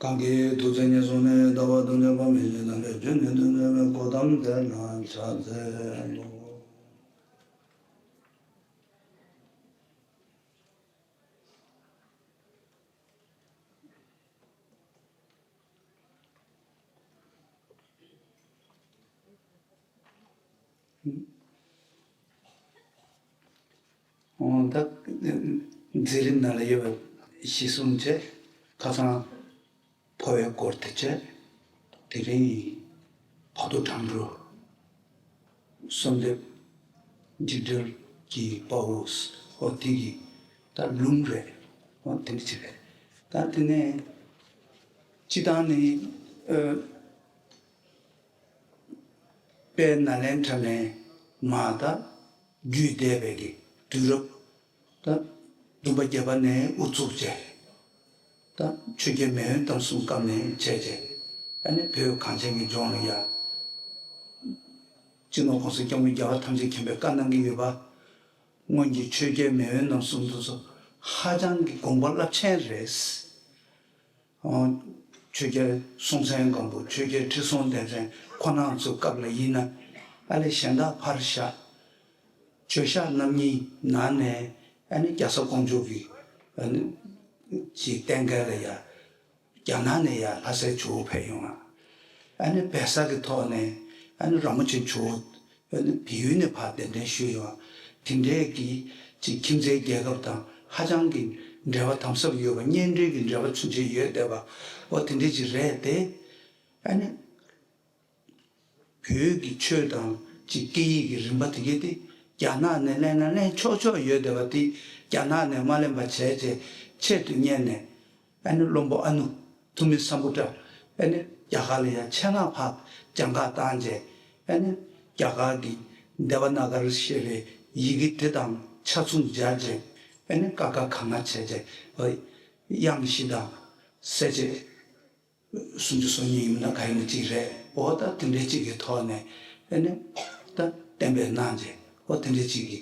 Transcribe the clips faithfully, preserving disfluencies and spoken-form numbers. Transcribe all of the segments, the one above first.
གང་གིས་ཐུགས་བརྩེ་ཉེར་བཟུང་ནས། ལྟ་བ་དོན་ལྡན་དཔག་མེད་ཞིག་བསྟན་པའི་ཕྱིར། ནུས་མཐུ་ནུས་མེད་གོའུ་ཏམ་དེ་ལ་ཕྱག་འཚལ་ལོ། ད་མཛད་རིམ་ནང་ལ་ཡོད་པ་གཞི་བཟུང་བྱས། ཁ་སང་འཕོ་བའི་སྐོར་དེ་བྱས། དེ་རིང་བར་དོ་དྲང་གྲོལ། གསོལ་འདེབས་འཇིགས་བྲལ་གྱི་དཔའ་བོ། འོ་དེ་གི་ད་ལུང་རེད། འོ་དེ་འདྲ་ཅིག་རེད། ད་དེ་ནས་སྤྱི་བཏང་ནི་ཨ་དཔལ་ནཱ་ལེནྡྲ་ནས་མར་ད་བརྒྱུད་བསྡད་པའི་གི་དུས་རབས། ད་བདུན་པ་བརྒྱད་པ་ནས་དབུ་བཙུགས་བྱས། ད་ཆོས་རྒྱལ་མེས་དབོན་རྣམ་གསུམ་སྐབས་ནས་བྱས་བྱས། ཨ་ནི་བོད་གངས་ཅན་གྱི་ལྗོངས་ལ་ཡ། སྤྱི་ནོར་༸གོང་ས་༸སྐྱབས་མགོན་རྒྱལ་བ་ཐམས་ཅད་མཁྱེན་པས་བཀའ་གནང་གི་ཡོད་པ། སྔོན་གྱི་ཆོས་རྒྱལ་མེས་དབོན་རྣམ་གསུམ་དེ་ཚོ་ཧ་ཅང་གི་དགོངས་པ་རླབས་ཆེན་རེད། ཨོ། ཆོས་རྒྱལ་སྲོང་བཙན་སྒམ་པོ། ཆོས་རྒྱལ་ཁྲི་སྲོང་ལྡེ་བཙན་ཁོང་རྣམ་ཚོའི་སྐབས་ལ་ཡིན་ན། ཨ་ལས་གཞན་དག་ཕར་བཞག་བྱོས་ཤག་རྣམ་གཉིས་ནང་ནས་ཨ་ནི་རྒྱ་བཟའ་ཀོང་ཇོ་གི་ཨ་ནི་ཅིག་བསྟེན་མཁན་ལ་ཡ། རྒྱ་ནག་ནས་ཡ་ལྷ་སའི་ཇོ་བོ་ཕེབས་ཡོང་ང་། ཨ་ནི་བལ་བཟའ་གི་ཐོག་ནས་ཨ་ནི་ར་མོ་ཆེ་ཇོ་བོ་ཨ་ནི་བལ་ཡུལ་ནས་ཕར་གདན་འདྲེན་ཞུས་ཡོང་ང་། དེ་འདྲའི་གི་ཅིག་ཁྱིམ་མཚེས་རྒྱལ་ཁབ་དང་ཧ་ཅང་གི་འབྲེལ་བ་དམ་ཟབ་ཡོད་པ། གཉེན་འབྲེལ་གྱི་འབྲེལ་བ་ཚུན་ཆད་ཡོད་བསྡད་པ། འོ་དེ་འདྲ་ཅིག་རེད་དེ། ཨ་ནི། བོད་ཀྱི་ཆོས་དང་ཅིག་སྐད་ཡིག་གི་རིམ་པ་དེ་གས་དེ་རྒྱ་ནག་ནས་ལེན་ན་ལེན་ཆོག་ཆོག་ཡོད་བསྡད་པ་དེ་རྒྱ་ནག་ནས་མ་ལེན་པ་བྱས་བྱས་ཆེད་དུ་གཉེར་ནས། ཨ་ནི་བློན་པོ་ཨ་ནུ་ཐུ་མི་སམ་བྷོ་ཊ། ཨ་ནི་རྒྱ་གར་ལ་ཡ་ཆེད་མངགས་ཕར་གྱངས་ཁ་བཏང་བྱས། ཨ་ནི་རྒྱ་གར་གྱི་དེ་བ་ན་ག་ར་ཞེས་པའི་ཡི་གེ་དེ་དང་ཆ་མཚུངས་སྦྱར་བྱས། ཨ་ནི་ཀ་ཁ་ག་ང་བྱས་བྱས། དབྱངས་བཞི་དང་གསལ་བྱེད་སུམ་ཅུ་སོ་གཉིས་ཡིན་ན་ག་ཡིན་ན་གཅིག་རེད། འོ་ད་དེ་འདྲའི་གཅིག་གི་ཐོག་ནས་ཨ་ནི་ད་གཏན་འབེབས་གནང་རྗེས། འོ་དེ་འདྲའི་གཅིག་གི་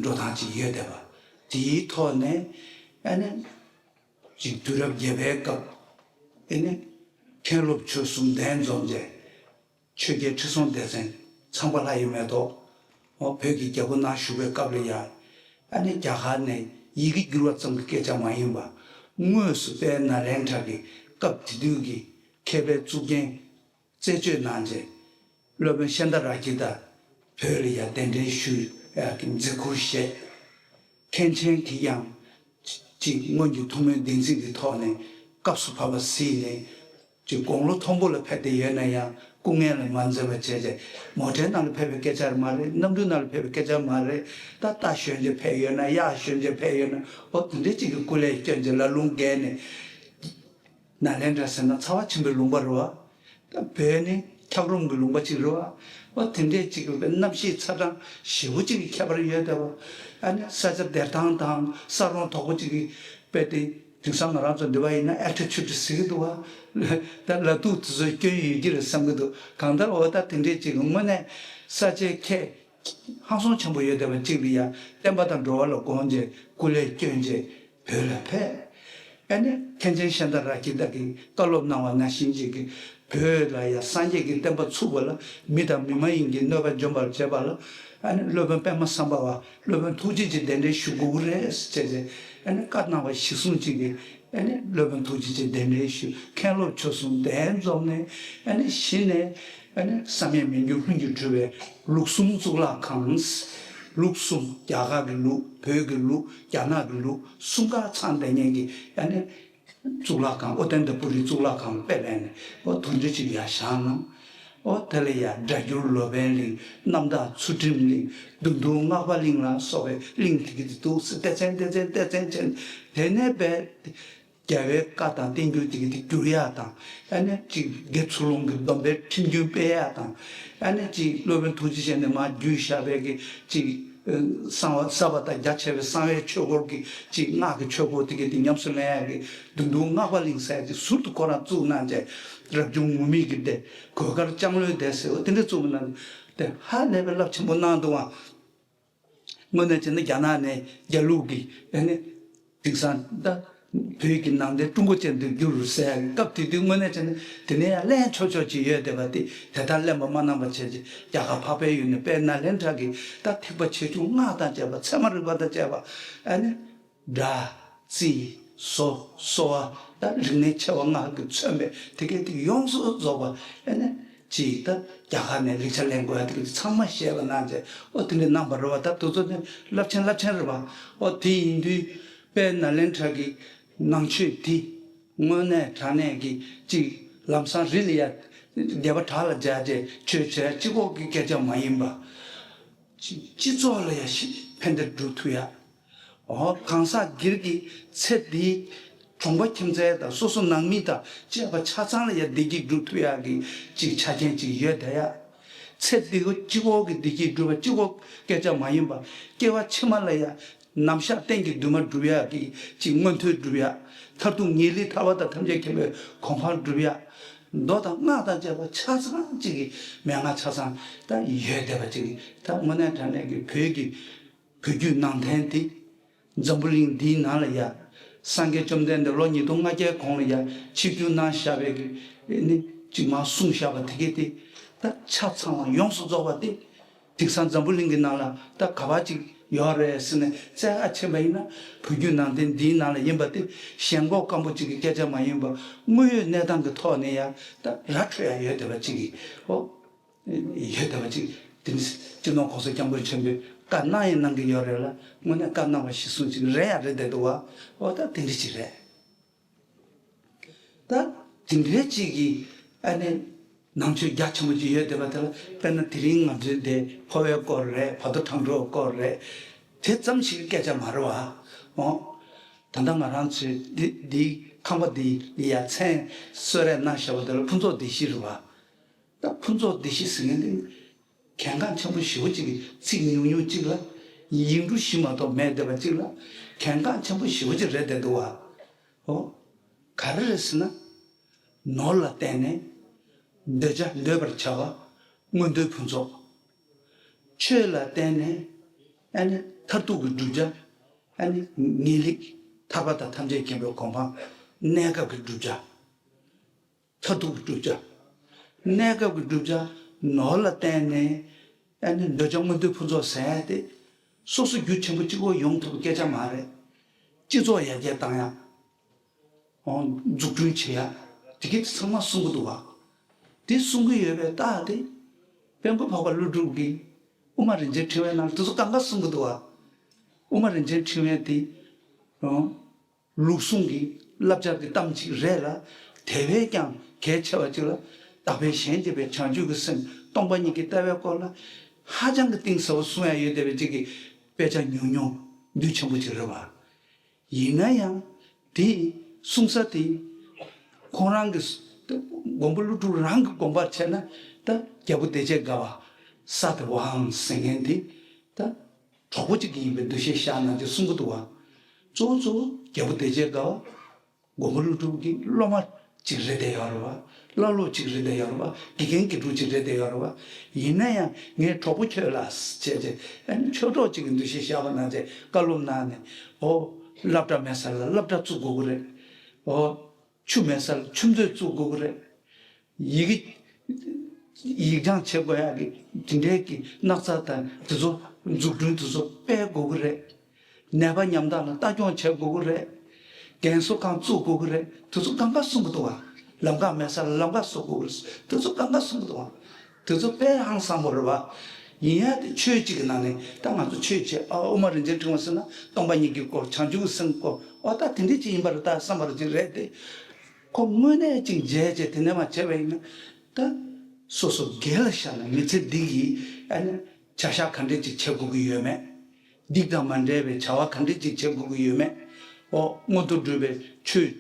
འགྲོ་སྟངས་གཅིག་ཡོད་བསྡད་པ། དེའི་ཐོག་ནས་ཨ་ནི་ཅིག་དུས་རབས་བརྒྱད་པའི་སྐབས་ཨ་ནི་མཁན་སློབ་ཆོས་གསུམ་གདན་འཛོམས་རྗེས། ཆོས་རྒྱལ་ཁྲི་སྲོང་ལྡེ་བཙན་ཚངས་པ་ལྷ་ཡི་མེ་ཏོག་འོ་བོད་ཀྱི་རྒྱལ་པོ་ནང་བཞུགས་པའི་སྐབས་ལ་ཡ། ཨ་ནི་རྒྱ་གར་ནས་ཡི་གེ་བསྒྱུར་བ་ཙམ་གྱི་སྐད་ཆ་མ་ཡིན་པ། དངོས་སུ་དཔལ་ནཱ་ལེནྡྲ་གི་སྐབས་དེ་དུས་ཀྱི་མཁས་པའི་གཙུག་རྒྱན་རྩད་གཅོད་གནང་རྗེས། སློབ་དཔོན་ཤཱནྟ་རཀྵི་ཏ་བོད་ལ་ཡ་གདན་འདྲེན་ཞུ་ཡག་གི་མཛད་ཁུར་བཞེས། མཁན་ཆེན་གྱིས་ཀྱང་ཅིག་སྔོན་གྱི་ཐུགས་སྨོན་བདེན་ཚིག་གི་ཐོག་ནས་སྐབས་སུ་བབ་པ་གཟིགས་ནས། ཅིག་དགུང་ལོ་མཐོན་པོ་ལ་ཕེབས་བསྡད་ཡོད་ན་ཡང་སྐུ་ངལ་ལ་མ་འཛེམས་པ་བྱས་རྗེས། མོ་ཊའི་ནང་ལ་ཕེབས་པའི་སྐད་ཆ་མ་རེད། གནམ་གྲུ་ནང་ལ་ཕེབས་པའི་སྐད་ཆ་མ་རེད། ད་རྟ་ཞོན་རྗེས་ཕེབས་ཡོད་ན། གཡག་ཞོན་རྗེས་ཕེབས་ཡོད་ན། འོ་དེ་འདྲའི་ཅིག་གི་སྐུ་ལས་བསྐྱོན་རྗེས་ལ་ལུང་བརྒལ་ནས། ནཱ་ལེནྡྲ་ཟེར་ན་ཚ་བ་ཆེན་པོའི་ལུང་པ་རེད་བ། ད་བོད་ནི་འཁྱགས་རོམ་གྱི་ལུང་པ་ཅིག་རེད་བ། འོ་དེ་འདྲའི་ཅིག་གི་གནམ་གཤིས་ཚ་གྲང་ཞེ་པོ་ཅིག་གི་ཁྱད་པར་ཡོད་བསྡད་པ། ཨ་ནི་ས་ཆ་སྡེར་ཐང་དང་ས་རོང་དོག་པོ་ཅིག་གི་དཔེ་དེ། དེང་སང་ང་རང་ཚོ་འདི་པ་ཡིན་ན་ཨལ་ཊི་ཊུཌ་ཟེར་གྱི་འདུག་བ། ད་ལ་དུག་དེ་ཚོ་སྐྱོན་ཡོད་ཀྱི་རེད་བསམ་གྱི་འདུག་གང་ལྟར་འོ་ད་དེ་འདྲའི་ཅིག་དངོས་གནས་ས་ཆའི་ཁྱད་ཧང་སང་ཆེན་པོ་ཡོད་བསྡད་པ་ཅིག་ལ་ཡ་བསྟན་པ་དང་འགྲོ་བ་ལ་དགོངས་རྗེས་སྐུ་ལས་བསྐྱོན་རྗེས་བོད་ལ་ཕེབས། ཨ་ནི་མཁན་ཆེན་ཤཱནྟ་རཀྵི་ཏ་གིས་བཀའ་སློབ་གནང་བ་ནང་བཞིན་ཅིག་གི་བོད་ལ་ཡ་སངས་རྒྱས་ཀྱི་བསྟན་པ་ཚུགས་པ་ལ་མི་དང་མི་མ་ཡིན་གྱི་གནོད་པ་འཇོམས་པར་བྱེད་པ་ལ། ཨ་ནི་སློབ་དཔོན་པདྨ་སམ་བྷ་བ། སློབ་དཔོན་ཐུགས་རྗེ་ཅན་གདན་འདྲེན་ཞུ་དགོས་ཀྱི་རེད་ཟེར་བྱས་བྱས། ཨ་ནི་བཀའ་གནང་བ་གཞིར་བཟུང་ཅིག་གིས། ཨ་ནི་སློབ་དཔོན་ཐུགས་རྗེ་ཅན་གདན་འདྲེན་ཞུས། མཁན་སློབ་ཆོས་གསུམ་གདན་འཛོམས་ནས། ཨ་ནི་གཞི་ནས་ཨ་ནི་བསམ་ཡས་མི་འགྱུར་ལྷུན་གྱིས་གྲུབ་པའི་ལུགས་གསུམ་གཙུག་ལག་ཁང་། ལུགས་གསུམ་རྒྱ་གར་གྱི་ལུགས། བོད་ཀྱི་ལུགས། རྒྱ་ནག་གི་ལུགས། གསུམ་ཀ་ཚང་བསྡད་མཁན་གྱི་ཨ་ནི། གཙུག་ལག་ཁང་། ཨོ་ཏནྟ་པུ་རི་གཙུག་ལག་ཁང་དཔེ་ལེན་ནས། ཨོ་དུང་འདྲ་ཅིག་ཡར་བཞེངས་གནང་། ཨོ་དེ་ལ་ཡ་སྒྲ་སྒྱུར་ལོ་པཎ་གླིང་། རྣམ་དག་ཚུལ་ཁྲིམས་གླིང་། བདུད་འདུལ་སྔགས་པ་གླིང་ལ་སོགས་པའི་གླིང་དེ་གི་དེ་འདུག་སེ་སྡེ་ཚན་སྡེ་ཚན་སྡེ་ཚན་བྱས་ནས། དེ་ནས་པའི་རྒྱལ་བའི་བཀའ་དང་བསྟན་འགྱུར་དེ་གི་དེ་བསྒྱུར་ཡག་དང་། ཨ་ནི་ཅིག་དགེ་ཚུལ་སློང་གི་སྡོམ་པའི་ཁྲིམས་རྒྱུན་སྤེལ་ཡག་དང་། ཨ་ནི་ཅིག་སློབ་དཔོན་ཐུགས་རྗེ་ཅན་ནས་མར་བརྒྱུད་བཞག་པའི་གི་ཅིག་གསང་བ་ཟབ་པ་དང་རྒྱ་ཆེ་བའི་གསང་བའི་ཆོས་སྐོར་གྱི་ཅིག་སྔགས་ཀྱི་ཆོས་སྐོར་དེ་གའི་དེ་ཉམས་སུ་ལེན་ཡག་གི་བདུད་འདུལ་སྔགས་པ་གླིང་ཟེར་ཡག་ཅིག་ཟུར་དུ་ཁོ་རང་བཙུགས་གནང་བྱས། རབ་བྱུང་ངུར་སྨྲིག་གི་སྡེ། གོས་དཀར་ལྕང་ལོའི་སྡེ་ཟེར་བ་དེ་འདྲ་བཙུགས་གནང་སྟེ། ཧ་ལས་པའི་རླབས་ཆེན་པོ་གནང་འདུག་ཨང་། དངོས་གནས་བྱས་ན་རྒྱ་ནག་ནས་རྒྱ་ལུགས་ཀྱི་ཨ་ནི་དེང་སང་ད་ བོད་ཀྱི་ནང་བསྟན་ཀྲུང་གོ་ཅན་དུ་བསྒྱུར་ཟེར་ཡ་གི་སྐབས་དེ་དུས་དངོས་གནས་བྱས་ན་དེ་ནས་ཡང་གླེང་ཆོག་ཆོག་ཅིག་ཡོད་བསྡད་པ་དེ་དེ་ལྟར་གླེང་པ་མ་གནང་པ་བྱས་ཅིག་རྒྱ་གར་འཕགས་པའི་ཡུལ་ནས་དཔལ་ནཱ་ལེནྡྲ་གི་ད་ཐེག་པ་ཆེ་ཆུང་སྔགས་དང་བཅས་པ་ཚད་མ་རིག་པ་དང་བཅས་པ་ཨ་ནི་སྒྲ་རྩིས་བཟོ་གསོ་བ་ད་རིག་གནས་ཆེ་བ་ལྔ་གིས་མཚོན་པའི་དེ་གའི་དེ་ཡོངས་སུ་རྫོགས་པ་ཨ་ནི་ཅིག་ད་རྒྱ་གར་ནས་ལེགས་ཆ་ལེན་དགོས་ཡ་དེ་གའི་དེ་ཚང་མ་བཤད་པ་གནང་བྱས་ཨོ་དེ་འདྲ་གནང་བ་རེད་བ། ད་དེ་ཚོ་ནི་རླབས་ཆེན་རླབས་ཆེན་རེད་བ། ཨོ་དེ་ཡིན་དུས་དཔལ་ནཱ་ལེནྡྲ་གི་ནང་ཆོས་དེ་དངོས་གནས་དྲང་གནས་ཀྱི་ཅིག་ལམ་སང་རི་ལ་ཡ་སྡེ་པ་བྲག་ལ་སྦྱར་བྱས་ཆོས་བྱས་སྤྱི་ཁོག་གི་སྐད་ཆ་མ་ཡིན་པ། སྤྱི་ཚོགས་ལ་ཡ་ཕན་བདེ་སྒྲུབ་ཐུབ་ཡ། ཨོ་གང་ཟག་སྒེར་གྱི་ཚེ་འདིའི་གྲོང་པ་ཁྱིམ་མཚེས་དང་སོ་སོ་ནང་མི་དང་བཅས་པ་ཆ་ཚང་ལ་ཡ་བདེ་སྐྱིད་སྒྲུབ་ཐུབ་ཡ་གི་ཅིག་ཆ་རྐྱེན་ཅིག་ཡོད་བསྡད་ཡ། ཚེ་འདི་གོ་སྤྱི་ཁོག་གི་བདེ་སྐྱིད་སྒྲུབ་པ་སྤྱི་ཁོག་སྐད་ཆ་མ་ཡིན་པ་སྐྱེ་བ་ཕྱི་མ་ལ་ཡ་ནམ་ཞག་གཏན་གྱི་འདུན་མ་སྒྲུབ་ཡ་གི་ཅིག་མངོན་མཐོ་སྒྲུབ་ཡ། མཐར་ཐུག་ངེས་ལེགས་ཐར་པ་དང་ཐམས་ཅད་མཁྱེན་པའི་གོ་འཕང་སྒྲུབ་ཡ། མདོ་དང་སྔགས་དང་བཅས་པ་ཆ་ཚང་ཅིག་གི་མན་ངག་ཆ་ཚང་ད་ཡོད་བསྡད་པ་ཅིག་ད་དངོས་གནས་དྲང་གནས་ཀྱི་བོད་ཀྱི་བོད་བརྒྱུད་ནང་བསྟན་དེ་འཛམ་བུ་གླིང་འདིའི་ནང་ལ་ཡ་སངས་རྒྱས་བཅོམ་ལྡན་འདས་ལོ་ཉིས་སྟོང་ལྔ་བརྒྱའི་གོང་ལ་ཡ་ཆིབས་བསྒྱུར་གནང་བཞག་པའི་གི་ནི་ཅིག་མར་གསུངས་བཞག་པ་དེ་གས་དེ་ད་ཆ་ཚང་བ་ཡོངས་སུ་རྫོགས་པ་དེ། དེང་སང་འཛམ་བུ་གླིང་གི་ནང་ལ་ད་ག་པར་ཅིག་ཡོད་རེད་ཟེར་ནས་བཙལ་ག་ཕྱིན་པ་ཡིན་ན་བོད་བརྒྱུད་ནང་བསྟན་འདིའི་ནང་ལ་ཡིན་པ་དེ་ཞེན་ཁོག་སྐམ་པོ་ཅིག་གི་སྐད་ཆ་མ་ཡིན་པ་དངོས་ཡོད་གནས་སྟངས་ཀྱི་ཐོག་ནས་ཡང་ད་ར་འཕྲོད་ཡ་ཡོད་བསྡད་པ་ཅིག་གི་ཨོ་ཡོད་བསྡད་པ་ཅིག་དེ་ནི་སྤྱི་ནོར་གོང་ས་སྐྱབས་མགོན་ཆེན་པོས་བཀའ་གནང་ཡང་གནང་གི་ཡོད་རེད་ལ་དངོས་གནས་བཀའ་གནང་བ་གཞིར་བཟུང་ཅིག་རེད་ཡ་རེད་བསྡད་འདུག་བ། ཨོ་ད་དེ་འདྲ་ཅིག་རེད། ད་དེ་འདྲའི་ཅིག་གིས་ཨ་ནི་ནང་ཆོས་རྒྱ་ཆེན་པོ་ཅིག་ཡོད་བསྡད་པ་དེ་ལ་དཔེར་ན་དེ་རིང་ང་ཚོའི་འདི་འཕོ་བའི་སྐོར་རེད། བར་དོ་དྲང་གྲོགས་སྐོར་རེད། དེ་ཙམ་ཞིག་གི་སྐད་ཆ་མ་རེད་བ། འོ། ད་ལྟ་ང་རང་ཚོའི་འདི་འདིའི་ཁང་པ་འདི་ལ་ཡ་མཚན་གསོལ་རས་གནང་བཞག་པ་དེ་ལ་ཕུན་ཚོགས་སྡེ་བཞི་རེད་བ། ད་ཕུན་ཚོགས་སྡེ་བཞི་ཟེར་མཁན་དེ་གལ་འགངས་ཆེན་པོ་ཞེ་པོ་ཅིག་གི་ཚིག་ཉུང་ཉུང་ཅིག་ལ་ཡིག་འབྲུ་བཞི་མ་གཏོགས་མེད་བསྡད་པ་ཅིག་ལ་གལ་འགངས་ཆེན་པོ་ཞེ་པོ་ཅིག་རེད་བསྡད་འདུག་བ། ཨོ། ག་རེ་རེད་ཟེར་ན། ནོར་ལ་བརྟེན་ནས་འདོད་བྱ་འདོད་པར་བྱ་བ་མངོན་མཐོའི་ཕུན་ཚོགས། ཆོས་ལ་བརྟེན་ནས་ཨ་ནི་མཐར་ཐུག་གི་བསྒྲུབ་བྱ་ཨ་ནི་ངེས་ལེགས་ཐར་པ་དང་ཐམས་ཅད་མཁྱེན་པའི་གོ་འཕང་གནས་སྐབས་ཀྱི་བསྒྲུབ་བྱ། མཐར་ཐུག་གི་བསྒྲུབ་བྱ། གནས་སྐབས་ཀྱི་བསྒྲུབ་བྱ་ནོར་ལ་བརྟེན་ནས་ཨ་ནི་འདོད་བྱ་མངོན་མཐོའི་ཕུན་ཚོགས་ཟེར་ཏེ་སོ་སོ་རྒྱུ་ཆེན་པོ་གཅིག་པོ་ཡོང་ཐུབ་པའི་སྐད་ཆ་མ་རེད། སྤྱི་ཚོགས་ཡར་རྒྱས་བཏང་ཡ། འཛུགས་སྐྲུན་བྱེད་ཡ། དེ་གས་ཚང་མ་གསུང་གི་འདུག་བ། དེ་གསུང་གི་ཡོད་པའི་རྟགས་དེ། དཔལ་མགོན་འཕགས་པ་ཀླུ་སྒྲུབ་ཀྱིས་དབུ་མ་རིན་ཆེན་ཕྲེང་བའི་ནང་དེ་ཚོ་གང་ག་གསུང་གི་འདུག་བ། དབུ་མ་རིན་ཆེན་ཕྲེང་བའི་དེ། ལུགས་ཟུང་གི་བསླབ་བྱ་གི་གཏམ་ཅིག་རེད་ལ། དེ་བས་ཀྱང་གལ་ཆེ་བ་ཅིག་ལ་བདག་པས་གཞན་གཅེས་པའི་བྱང་ཆུབ་ཀྱི་སེམས་སྟོང་པ་ཉིད་ཀྱི་ལྟ་བའི་སྐོར་ལ་ཧ་ཅང་གི་གཏིང་ཟབ་པོ་གསུང་ཡ་ཡོད་བསྡད་པའི་ཅིག་གི་དཔེ་ཆ་ཉུང་ཉུང་འདུས་ཆེན་པོ་ཅིག་རེད་བ། ཡིན་ན་ཡང་དེ་གསུང་ས་དེ་ཁོང་རང་གི་མགོན་པོ་ཀླུ་སྒྲུབ་རང་གི་དགོངས་པར་བྱས་ན་ད་རྒྱལ་པོ་བདེ་བྱེད་དགའ་བ་ས་དེ་བའང་ཟེར་མཁན་དེ་ད། གྲོགས་པོ་གཅིག་ཡིན་པའི་འདུ་ཤེས་བཞག་ན་ཅིག་གསུང་གི་འདུག་བ། གཙོ་བོ་གཙོ་བོ་རྒྱལ་པོ་བདེ་བྱེད་དགའ་བ། མགོན་པོ་ཀླུ་སྒྲུབ་ཀྱི་སློབ་མ་གཅིག་རེད་བསྡད་ཡོད་རེད་བ། བླ་སློབ་གཅིག་རེད་བསྡད་ཡོད་རེད་བ། དགེ་རྒན་དགེ་ཕྲུག་གཅིག་རེད་བསྡད་ཡོད་རེད་བ། ཡིན་ན་ཡང་ངའི་གྲོགས་པོ་ཁྱོད་ལ་བྱས་རྗེས་ཨ་ནི་ཆོས་གྲོགས་གཅིག་གི་འདུ་ཤེས་བཞག་པ་ན་ཅིག་བཀའ་སློབ་གནང་ནས་ཨོ། སློབ་གྲྭ་མེད་ས་ལ་སློབ་གྲྭ་བཙུགས་དགོས་ཀྱི་རེད། ཨོ། ཆུ་མེད་ས་ལ་ཆུ་མཛོད་བཙུགས་དགོས་ཀྱི་རེད། ཡི་གེ་ཡིག་སྦྱང་བྱེད་དགོས་ཡག་གི་དེ་འདྲའི་གི་སྣག་ཚ་དང་དེ་ཚོ་འཛུགས་སྐྲུན་དེ་ཚོ་སྤེལ་དགོས་ཀྱི་རེད། ནད་པ་ཉམ་ཐག་ལ་ལྟ་སྐྱོང་བྱེད་དགོས་ཀྱི་རེད། རྒན་གསོ་ཁང་བཙུགས་དགོས་ཀྱི་རེད། དེ་ཚོ་གང་ག་གསུང་གི་འདུག་བ། ལམ་ཁ་མེད་ས་ལ་ལམ་ཁ་བཟོ་དགོས་ཀྱི་རེད། དེ་ཚོ་གང་ག་གསུང་གི་འདུག་བ། དེ་ཚོ་དཔེ་ཧང་སང་པོ་རེད་བ། ཡིན་ཡང་དེ་ཆོས་གཅིག་གི་ནང་ནས་ད་ང་ཚོ་ཆོས་བྱེད་ཨ་དབུ་མ་རིན་ཆེན་ཕྲེང་བ་ཟེར་ན་སྟོང་པ་ཉིད་ཀྱི་སྐོར་བྱང་ཆུབ་ཀྱི་སེམས་སྐོར་ཨོ་ད་དེ་འདྲ་ཅིག་ཡིན་པ་རེད་ད་བསམ་པ་རེད་ཅིག་རེད་དེ། ཁོ་དངོས་གནས་ཅིག་མཇལ་བྱས་དེ་ནས་མ་བྱས་པ་ཡིན་ན་ད་སོ་སོ་སྒེར་ལ་བཞག་ན་མི་ཚེ་འདི་གི་ཨ་ནི་བྱ་བཞག་ག་འདྲ་ཅིག་བྱེད་དགོས་ཀྱི་ཡོད་མེད། སྡིག་དང་མ་འབྲེལ་བའི་བྱ་བ་ག་འདྲ་ཅིག་བྱེད་དགོས་ཀྱི་ཡོད་མེད། ཨོ་མངོན་མཐོ་སྒྲུབ་པའི་ཆོས་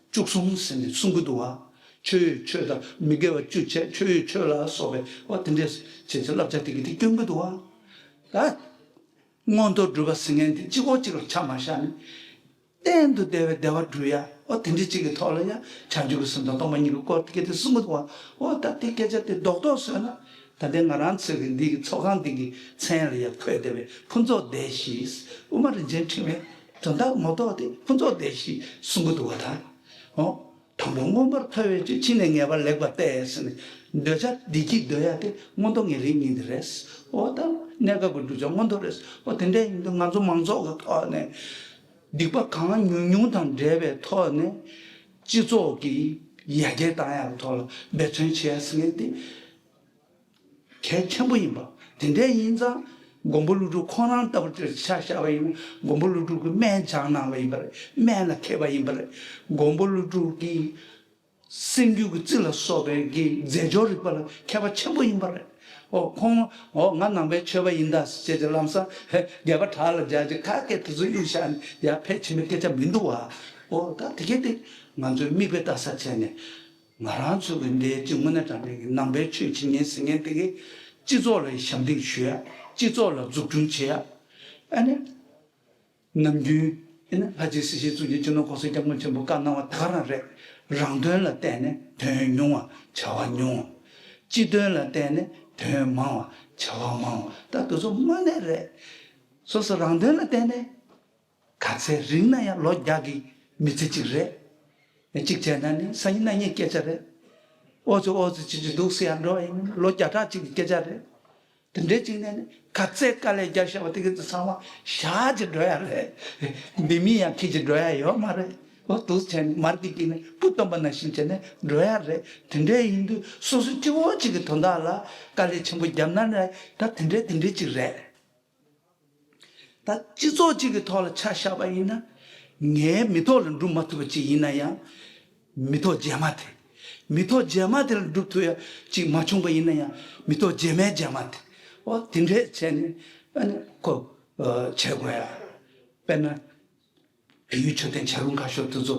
བཅུ་གསུམ་ཟེར་ནས་གསུང་གི་འདུག་བ། ཆོས་ཡོད་ཆོས་དང་མི་དགེ་བ་བཅུ་བྱས་ཆོས་ཡོད་ཆོས་ལ་སོགས་པའི་ཨོ་དེ་འདྲས་བྱས་ཚེ་བསླབ་བྱ་དེ་གི་དེ་སྐྱོན་གི་འདུག་བ། ད་མངོན་མཐོ་སྒྲུབ་པ་ཟེར་མཁན་དེ་གཅིག་པོ་གཅིག་ལ་ཆ་མ་བཞག་ནས། གཏན་དུ་བདེ་བའི་བདེ་བ་སྒྲུབ་ཡ། ཨོ་དེ་འདྲ་གཅིག་གི་ཐོག་ལ་ཡ་བྱང་ཆུབ་ཀྱི་སེམས་དང་སྟོང་པ་ཉིད་ཀྱི་སྐོར་དེ་ག་དེ་གསུང་གི་འདུག་བ། ཨོ་ད་དེ་སྐད་ཆ་དེ་རྡོག་རྡོག་བཟོས་ན་ད་ལྟའི་ང་རང་ཚོའི་གི་འདི་གི་ཚོགས་ཁང་འདི་གི་མཚན་ལ་ཡ་འཁོད་བསྡད་པའི་ཕུན་ཚོགས་སྡེ་བཞི། དབུ་མ་རིན་ཆེན་ཕྲེང་བའི་ དོན་དག་ངོ་ཐོག་དེ་ཕུན་ཚོགས་བདེ་གཤིས་གསུང་གི་འདུག་བ་ད། འོ། དང་པོ་མངོན་པར་མཐོ་བའི་ཆོས། ཕྱི་ནས་ངེས་པར་ལེགས་པར་བལྟས་ཟེར་ནས། འདོད་ཆགས་བདེ་སྐྱིད་འདོད་ཡ་དེ་མངོན་མཐོ་ངེས་ལེགས་གཉིས་དེ་རེད། འོ་ད་གནས་སྐབས་ཀྱི་བསྒྲུབ་བྱ་མངོན་མཐོ་རེད། འོ་དེ་འདྲ་ཡིན་དུས་ང་ཚོ་མང་ཚོགས་ཀྱི་ཐོག་ནས་སྡིག་པ་གང་ཉུང་ཉུང་དང་འབྲེལ་བའི་ཐོག་ནས་སྤྱི་ཚོགས་ཀྱི་ཡར་རྒྱས་བཏང་ཡ་གི་ཐོག་ལ་འབད་བརྩོན་བྱེད་ཡ་ཟེར་མཁན་དེ། གལ་ཆེན་པོ་ཡིན་པ། དེ་འདྲ་ཡིན་ཙང་མགོན་པོ་ཀླུ་སྒྲུབ་ཁོང་རང་ལྟ་བུ་དེར་ཆ་བཞག་པ་ཡིན་ན། མགོན་པོ་ཀླུ་སྒྲུབ་ཀྱིས་སྨན་སྦྱངས་གནང་བ་ཡིན་པ་རེད། སྨན་ལ་མཁས་པ་ཡིན་པ་རེད། མགོན་པོ་ཀླུ་སྒྲུབ་ཀྱིས་སེམས་རྒྱུད་ཀྱི་རྩི་ལ་སོགས་པའི་གི་རྫས་སྦྱོར་རིག་པ་ལ་མཁས་པ་ཆེན་པོ་ཡིན་པ་རེད། འོ་ཁོང་འོ་ང་ནང་པའི་ཆོས་པ་ཡིན་ད་ཟེར་བྱས་ལམ་སང་སྒལ་པ་བྲག་ལ་སྦྱར་བྱས་ཁ་སྐད་དེ་ཚོ་གཡུག་བཞག་ནས་ཡར་ཕལ་ཆེན་པོའི་སྐད་ཆ་མི་འདུག་བ། འོ་ད་དེ་གས་དེ་ང་ཚོས་མིག་དཔེ་ལྟ་ས་བྱས་ནས། ང་རང་ཚོ་གི་འདིའི་སྤྱི་དངོས་གནས་དྲང་གནས་ཀྱི་ནང་པའི་ཆོས་བྱེད་མཁན་ཟེར་མཁན་དེ་གིས་སྤྱི་ཚོགས་ལ་ཞབས་འདེགས་ཞུ་ཡ། སྤྱི་ཚོགས་ལ་འཛུགས་སྐྲུན་བྱེད་ཡ། ཨ་ནི། ནམ་རྒྱུན་ཨ་ནི་ལྷ་རྗེ་སྲིད་ཞིའི་གཙུག་གི་སྤྱི་ནོར་༸གོང་ས་༸སྐྱབས་མགོན་ཆེན་པོ་བཀའ་གནང་བ་ད་ག་རང་རེད། རང་དོན་ལ་བརྟེན་ནས་དོན་ཉུང་བ་བྱ་བ་ཉུང་བ། སྤྱི་དོན་ལ་བརྟེན་ནས་དོན་མང་བ་བྱ་བ་མང་བ། ད་དེ་ཚོ་དངོས་གནས་རེད། སོ་སོ་རང་དོན་ལ་བརྟེན་ནས། ག་ཚད་རིང་ན་ཡང་ལོ་བརྒྱ་གི་མི་ཚེ་གཅིག་རེད། གཅིག་བྱས་ན་ནི་སང་ཉིན་གནངས་ཉིན་སྐད་ཆ་རེད། ཨོ་ཙི་ཨོ་ཙི་བྱེད་ཀྱི་འདུག་ཟེར་ཡ་འགྲོ་བ་ཡིན་ན་ལོ་བརྒྱ་ཕྲག་གཅིག་གི་སྐད་ཆ་རེད། དེ་འདྲའི་གཅིག་ནས་ནི་ག་ཚད་དཀའ་ལས་རྒྱག་བཞག་པ་དེ་ག་ཚོད་ཚང་མ་བཞག་ཅིག་འགྲོ་ཡ་རེད། འདི་མི་ཡང་ཁྱེད་ཀྱི་འགྲོ་ཡ་ཡོད་མ་རེད། ཨོ་འདུག་བྱས་ནས་མར་གི་གི་ནས་སྤུ་སྟོན་པ་ནང་བཞིན་བྱས་ནས་འགྲོ་ཡ་རེད། དེ་འདྲའི་ཡིན་དུས་སོ་སོ་སྤྱི་བོ་གཅིག་གི་དོན་དག་ལ་དཀའ་ལས་ཆེན་པོ་བརྒྱབ་ན་ནི་ད་དེ་འདྲའི་དེ་འདྲའི་གཅིག་རེད། ད་སྤྱི་ཚོགས་གཅིག་གི་ཐོག་ལ་ཆ་བཞག་པ་ཡིན་ན། ངའི་མི་ཐོག་ལ་འགྲུབ་མ་ཐུབ་པ་ཅིག་ཡིན་ན་ཡང་། མི་ཐོག་རྗེས་མ་དེ། མི་ཐོག་རྗེས་མ་དེ་ལ་འགྲུབ་ཐུབ་ཡ་ཅིག་མ་བྱུང་པ་ཡིན་ན་ཡང་། མི་ཐོག་རྗེས་མའི་རྗེས་མ་དེ། འོ་དེ་འདྲས་བྱས་ནས་ཨ་ནི་ཁོ་བྱེད་དགོས་ཡ། དཔེར་ན། བལ་ཡུལ་མཆོད་རྟེན་བྱ་རུང་ཁ་ཤོར་དེ་ཚོ་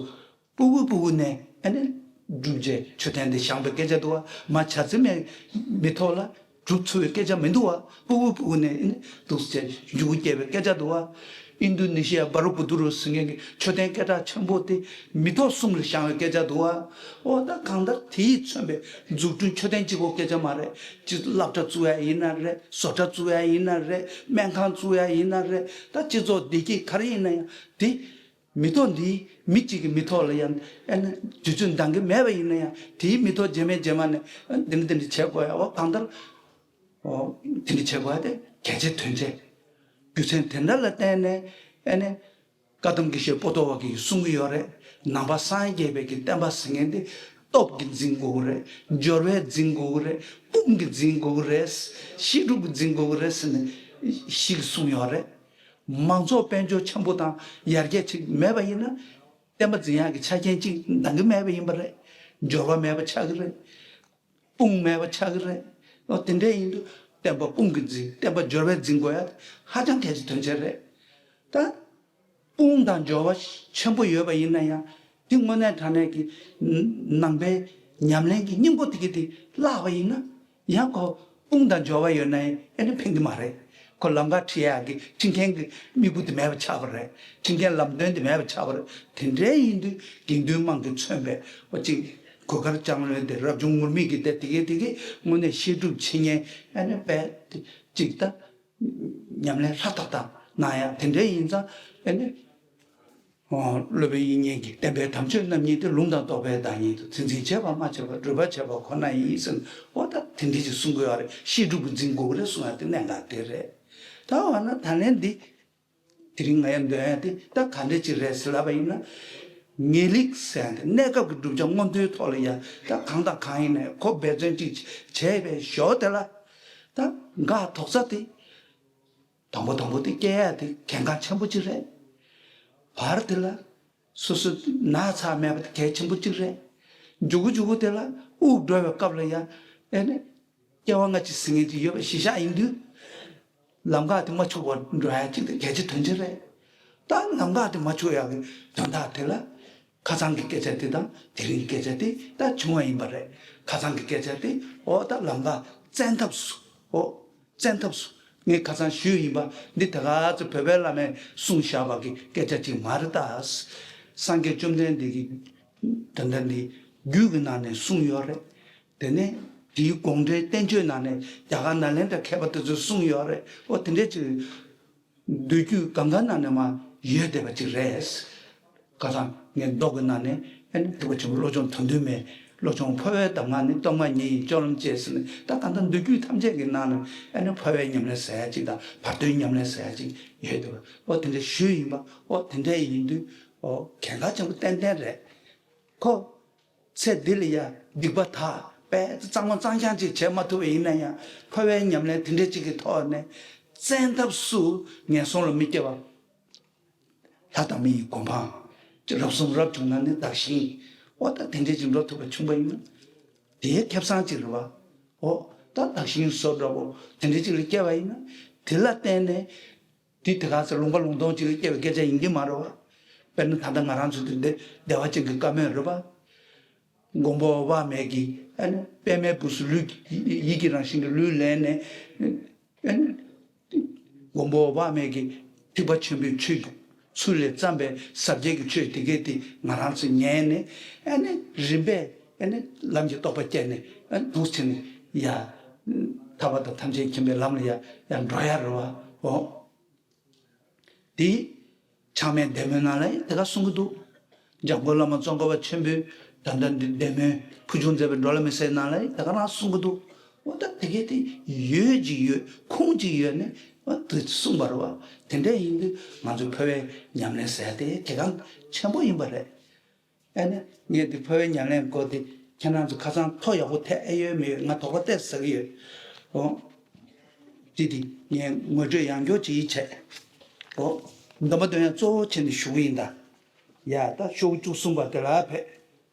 སྤུ་གུ་སྤུ་གུ་ནས་ཨ་ནི་སྒྲུབ་བྱེད་མཆོད་རྟེན་འདི་བཞེངས་པའི་སྐད་ཆ་འདུག་བ། མ་བྱ་རྩི་མའི་མི་ཐོག་ལ་སྒྲུབ་ཚུགས་པའི་སྐད་ཆ་མི་འདུག་བ། སྤུ་གུ་སྤུ་གུ་ནས་ཨ་ནི་འདུག་ཟེར་མཇུག་སྐྱེལ་བའི་སྐད་ཆ་འདུག་བ། ཨིན་རྡུ་ནི་ཤི་ཡ་བ་རུ་བུ་དུ་རུ་ཟེར་མཁན་གྱི་མཆོད་རྟེན་སྐད་གྲགས་ཆེན་པོ་དེ་མི་ཐོག་གསུམ་ལ་བཞེངས་པའི་སྐད་ཆ་འདུག་བ། འོ་ད་གང་ལྟར་དེ་ཡིས་མཚོན་པའི་འཛུགས་སྐྲུན་མཆོད་རྟེན་གཅིག་པོ་སྐད་ཆ་མ་རེད། སྤྱི་སློབ་གྲྭ་བཙུགས་ཡ་ཡིན་ན་རེད། བཟོ་གྲྭ་བཙུགས་ཡ་ཡིན་ན་རེད། སྨན་ཁང་བཙུགས་ཡ་ཡིན་ན་རེད། ད་སྤྱི་ཚོགས་བདེ་སྐྱིད་ག་རེ་ཡིན་ན་ཡང་དེ། མི་ཐོག་འདིའི་མི་གཅིག་གི་མི་ཐོག་ལ་ཡང་ཨ་ནི་དུས་ཚོད་འདང་གི་མེད་པ་ཡིན་ན་ཡང་དེའི་མི་ཐོག་རྗེས་མའི་རྗེས་མ་ནས་ཨ་འདི་འདྲ་འདི་འདྲ་བྱེད་དགོས་ཡ། འོ་གང་ལྟར་འོ་དེ་འདྲ་བྱེད་དགོས་ཡ་དེ་གལ་ཆེ་དོན་ཆེ། རྒྱུ་མཚན་དེ་འདྲ་ལ་བརྟེན་ནས་ཨ་ནི་བཀའ་གདམས་དགེ་བཤེས་པོ་ཏོ་བ་གིས་གསུང་གི་ཡོད་རེད། ནང་པ་སངས་རྒྱས་པའི་གི་བསྟན་པ་ཟེར་མཁན་དེ་སྟོབས་ཀྱིས་འཛིན་དགོས་ཀྱི་རེད། འབྱོར་བས་འཛིན་དགོས་ཀྱི་རེད། དཔུང་གིས་འཛིན་དགོས་ཀྱི་རེད། བཤད་སྒྲུབ་ཀྱིས་འཛིན་དགོས་ཀྱི་རེད་ཟེར་ནས་ཞིག་གསུངས་ཡོད་རེད། མང་ཚོགས་དཔལ་འབྱོར་ཆེན་པོ་དང་ཡར་རྒྱས་ཅིག་མེད་པ་ཡིན་ན། བསྟན་པ་འཛིན་ཡག་གི་ཆ་རྐྱེན་ཅིག་འདང་གི་མེད་པ་ཡིན་པ་རེད། འབྱོར་བ་མེད་པ་ཆགས་ཀྱི་རེད། དཔུང་མེད་པ་ཆགས་ཀྱི་རེད། ཨོ་དེ་འདྲ་ཡིན་དུས་བསྟན་པ་དཔུང་གིས་འཛིན། བསྟན་པ་འབྱོར་བས་འཛིན་དགོས་ཡ་ཧ་ཅང་གལ་ཆེ་དོན་ཆེ་རེད། ད་དཔུང་དང་འབྱོར་བ་ཆེན་པོ་ཡོད་པ་ཡིན་ན་ཡང་དེ་དངོས་གནས་དྲང་གནས་ཀྱི་ནང་པའི་ཉམས་ལེན་གྱི་སྙིང་པོ་དེ་གི་དེ་བརླག་པ་ཡིན་ན། ཡང་ཁོ་དཔུང་དང་འབྱོར་བ་ཡོད་ན་ཡང་ཨེ་ནི་ཕན་གྱི་མ་རེད། ཁོ་ལམ་ཁ་ཁྲིད་ཡག་གི་ཁྲིད་མཁན་གྱི་མི་བུ་དེ་མེད་པ་ཆགས་པ་རེད། ཁྲིད་མཁན་ལམ་སྟོན་དེ་མེད་པ་ཆགས་པ་རེད། དེ་འདྲའི་ཡིན་དུས་དགེ་འདུན་དམངས་ཀྱིས་མཚོན་པའི་འོ་ཅིག་གོས་དཀར་ལྕང་ལོའི་དེ་རབ་བྱུང་ངུར་སྨྲིག་གི་དེ་དེ་གའི་དེ་གའི་དངོས་གནས་བཤད་སྒྲུབ་བྱེད་མཁན་ཨེ་ནི་དཔེ་དེ་ཅིག་ད་ཉམས་ལེན་ཧྲ་ཏག་ཏག་གནང་ཡག་དེ་འདྲའི་ཡིན་ཙང་ཨེ་ནི། སློབ་དཔོན་དབྱིག་གཉེན་གྱིས་བསྟན་པའི་དམ་ཆོས་རྣམ་གཉིས་ཏེ། ལུང་དང་རྟོགས་པའི་བདག་ཉིད་དོ། འཛིན་འཛིན་བྱེད་པ་སྨྲ་བྱེད་པ། སྒྲུབ་པ་བྱེད་པ་ཁོ་ན་ཡིན་ཟེར་ནས་འོ་ད་དེ་འདྲ་ཞིག་གསུང་གི་ཡོད་རེད། བཤད་སྒྲུབ་ཀྱིས་འཛིན་དགོས་ཀྱི་རེད་གསུང་ཡ་དེ་གནད་འགག་དེ་རེད། ད་འོ་ན་ད་ལན་འདི་དེ་རིང་ང་ཡང་འདོན་ཡ་དེ་ད་ག་འདྲ་ཅིག་རེད་ཟེར་ལབ་པ་ཡིན་ན། ངེས་ལེགས་ཟེར་ཡ་དེ་གནས་སྐབས་ཀྱི་བསྒྲུབ་བྱ་མངོན་མཐོའི་ཐོག་ལ་ཡ་ད་གང་དང་གང་ཡིན་ནའི་ཁོ་འབད་བརྩོན་ཅིག་བྱས་པའི་ཞོར་དེ་ལ་ད་འགག་དོགས་ས་དེ། དང་པོ་དང་པོ་དེ་སྐྱེ་ཡ་དེ་གལ་འགངས་ཆེན་པོ་གཅིག་རེད། བར་དེ་ལ་སོ་སོ་ན་ཚ་མེད་པ་དེ་གལ་ཆེན་པོ་གཅིག་རེད། མགྱོགས་པོ་མགྱོགས་པོ་དེ་ལ་དབུགས་འགྲོ་བའི་སྐབས་ལ་ཡ་ཨེ་ནི་སྐྱེ་བ་སྔ་ཕྱི་ཟེར་མཁན་ཅིག་ཡོད་པ་གཞི་བཞག་ཡིན་དུས། ལམ་ཁ་དེ་མ་འཆུག་པར་འགྲོ་ཡ་གཅིག་དེ་གལ་ཆེ་དོན་ཆེ་རེད། ད་ལམ་ཁ་དེ་མ་འཆུག་ཡ་གི་དོན་དག་དེ་ལ། ཁ་སང་གི་སྐད་ཆ་དེ་དང་དེ་རིང་གི་སྐད་ཆ་དེ་ད་བྱུང་བ་ཡིན་པ་རེད། ཁ་སང་གི་སྐད་ཆ་དེ་འོ་ད་ལམ་ཁ་བཙན་ཐབས་སུ་འོ་བཙན་ཐབས་སུ་ངས་ཁ་སང་ཞུས་ཡིན་པ་འདི་ད་ག་ཚོད་བོད་པའི་བླ་མས་གསུངས་བཞག་པ་གི་སྐད་ཆ་ཅིག་མ་རེད་ད། སངས་རྒྱས་བཅོམ་ལྡན་འདས་ཀྱིས་ད་ལྟ་འདི་རྒྱུད་ཀྱི་ནང་ནས་གསུངས་ཡོད་རེད། དེ་ནས་དེའི་དགོངས་འགྲེལ་བསྟན་བཅོས་ནང་ནས་རྒྱ་གར་ནཱ་ལེནྡྲ་མཁས་པ་དེ་ཚོས་གསུངས་ཡོད་རེད། འོ་དེ་འདྲས་ཅིག་མདོ་རྒྱུད་གང་ག་ནང་ནས་མར་ ཡོད་བསྡད་པ་ཅིག་རེད། ཁ་སང་ངས་མདོ་གི་ནང་ནས་ཨ་ནི་ཐེག་པ་ཆེན་པོ་བློ་སྦྱོང་དོན་བདུན་མའི་བློ་སྦྱོང་འཕོ་བའི་གདམས་ངག་ནི་སྟོང་པ་ཉིད་ཡིན་སྤྱོད་ལམ་བཅས་ཟེར་ནས། ད་ད་ལྟ་མདོ་རྒྱུད་ཐམས་ཅད་ཀྱི་ནང་ནས་ཨ་ནི་འཕོ་བའི་ཉམས་ལེན་ཟེར་ཡ་ཅིག་དང་བར་དོའི་ཉམས་ལེན་ཟེར་ཡ་ཅིག་ཡོད་འདུག་ཨོ་དེ་འདྲ་ཞུས་ཡིན་པ། ཨོ་དེ་འདྲ་ཡིན་དུས་ཨོ་གལ་འགངས་ཆེན་པོ་ཏན་ཏན་རེད། ཁོ་ཚེ་འདི་ལ་ཡ་སྡིག་པ་དག་པས་གཙང་མ་གཙང་རྐྱང་ཅིག་བྱས་མ་ཐུབ་པ་ཡིན་ན་ཡང་འཕོ་བའི་ཉམས་ལེན་དེ་འདྲ་ཅིག་གི་ཐོག་ནས་བཙན་ཐབས་སུ་ངན་སོང་ལ་མི་སྐྱེ་བ། ལྷ་དང་མི་ཡི་གོ་འཕང་། རབ་གསུངས་རབ་བྱུང་ན་ནི་བདག་གཞན། འོ་ད་དེ་འདྲས་ཅིག་འགྲོ་ཐུབ་པ་བྱུང་པ་ཡིན་ན། དེའི་ཁེ་བཟང་ཅིག་རེད་བ། འོ་ད་བདག་གཞན་བཟོ་འདྲ་བོ་དེ་འདྲས་ཅིག་ལ་སྐྱེ་བ་ཡིན་ན། དེ་ལ་བརྟེན་ནས། དེ་དེ་ག་ཚོད་ལུང་པ་ལུང་སྟོང་ཅིག་ལ་སྐྱེ་བའི་སྐད་ཆ་ཡིན་གྱི་མ་རེད་བ། དཔེར་ན་ད་ལྟ་ང་རང་ཚོ་དེ་འདྲ་བདེ་བ་ཅན་གྱི་བཀའ་མོལ་རེད་བ། མགོན་པོ་འོད་དཔག་མེད་ཀྱིས་ཨ་ནི་པདྨའི་སྦུབས་སུ་ལུས་ཡིད་ཀྱི་རང་བཞིན་གྱི་ལུས་ལེན་ནས། ཨ་ནི་མགོན་པོ་འོད་དཔག་མེད་ཀྱིས་ཐེག་པ་ཆེན་པོའི་ཆོས་ཀྱི་ཚུལ་ལས་བརྩམས་པའི་ཟབ་རྒྱས་ཀྱི་ཆོས་དེ་གས་དེ་ང་རང་ཚོས་ཉན་ནས། ཨ་ནི་རིམ་པས་ཨ་ནི་ལམ་གྱི་རྟོགས་པ་སྐྱེས་ནས། ཨ་ནི་འདུག་བྱས་ནས་ཡ་ཐར་པ་དང་ཐམས་ཅད་མཁྱེན་པའི་ལམ་ལ་ཡ་ཡ་འགྲོ་ཡ་རེད་བ། འོ། དེ་ཆགས་མེད་བདེ་སྨོན་ནང་ལ་ཡང་དེ་ག་གསུང་གི་འདུག་འཇམ་མགོན་བླ་མ་ཙོང་ཁ་པ་ཆེན་པོས་ད་ལྟ་འདི་བདེ་སྨོན་ཕུལ་བྱུང་མཛད་པའི་འགྲོ་ལ་མི་ཟད་ནང་ལ་ཡང་དེ་ག་རང་གསུང་གི་འདུག་འོ་ད་དེ་གས་དེ་ཡོད་ཅིག་ཡོད་ཁུངས་ཅིག་ཡོད་ནས་འོ་དེ་གསུངས་པ་རེད་བ། དེ་འདྲ་ཡིན་དུས་ང་ཚོ་འཕོ་བའི་ཉམས་ལེན་ཟེར་ཡ་དེ་གལ་འགངས་ཆེན་པོ་ཡིན་པ་རེད། ཨ་ནི་ངས་འདི་འཕོ་བའི་ཉམས་ལེན་སྐོར་དེ་ཁྱེད་རང་ཚོ་ཁ་སང་ཐོ་ཡག་པོ་ཐད་ཨེ་ཡོད་མེད་ཡོད་ང་དོགས་པ་ཏོག་ཙམ་ཟ་གི་ཡོད། འོ། དེ་དེ་ངས་ངོ་སྤྲོད་ཡང་སྐྱར་ཅིག་བྱས། འོ། འདོན་པ་འདོན་ཡ་གཙོ་བོ་བྱས་ནས་ཞུ་གི་ཡིན་ད། ཡ་ད་ཤོག་བཅུ་གསུམ་པ་དེ་ལ་ཕེབས།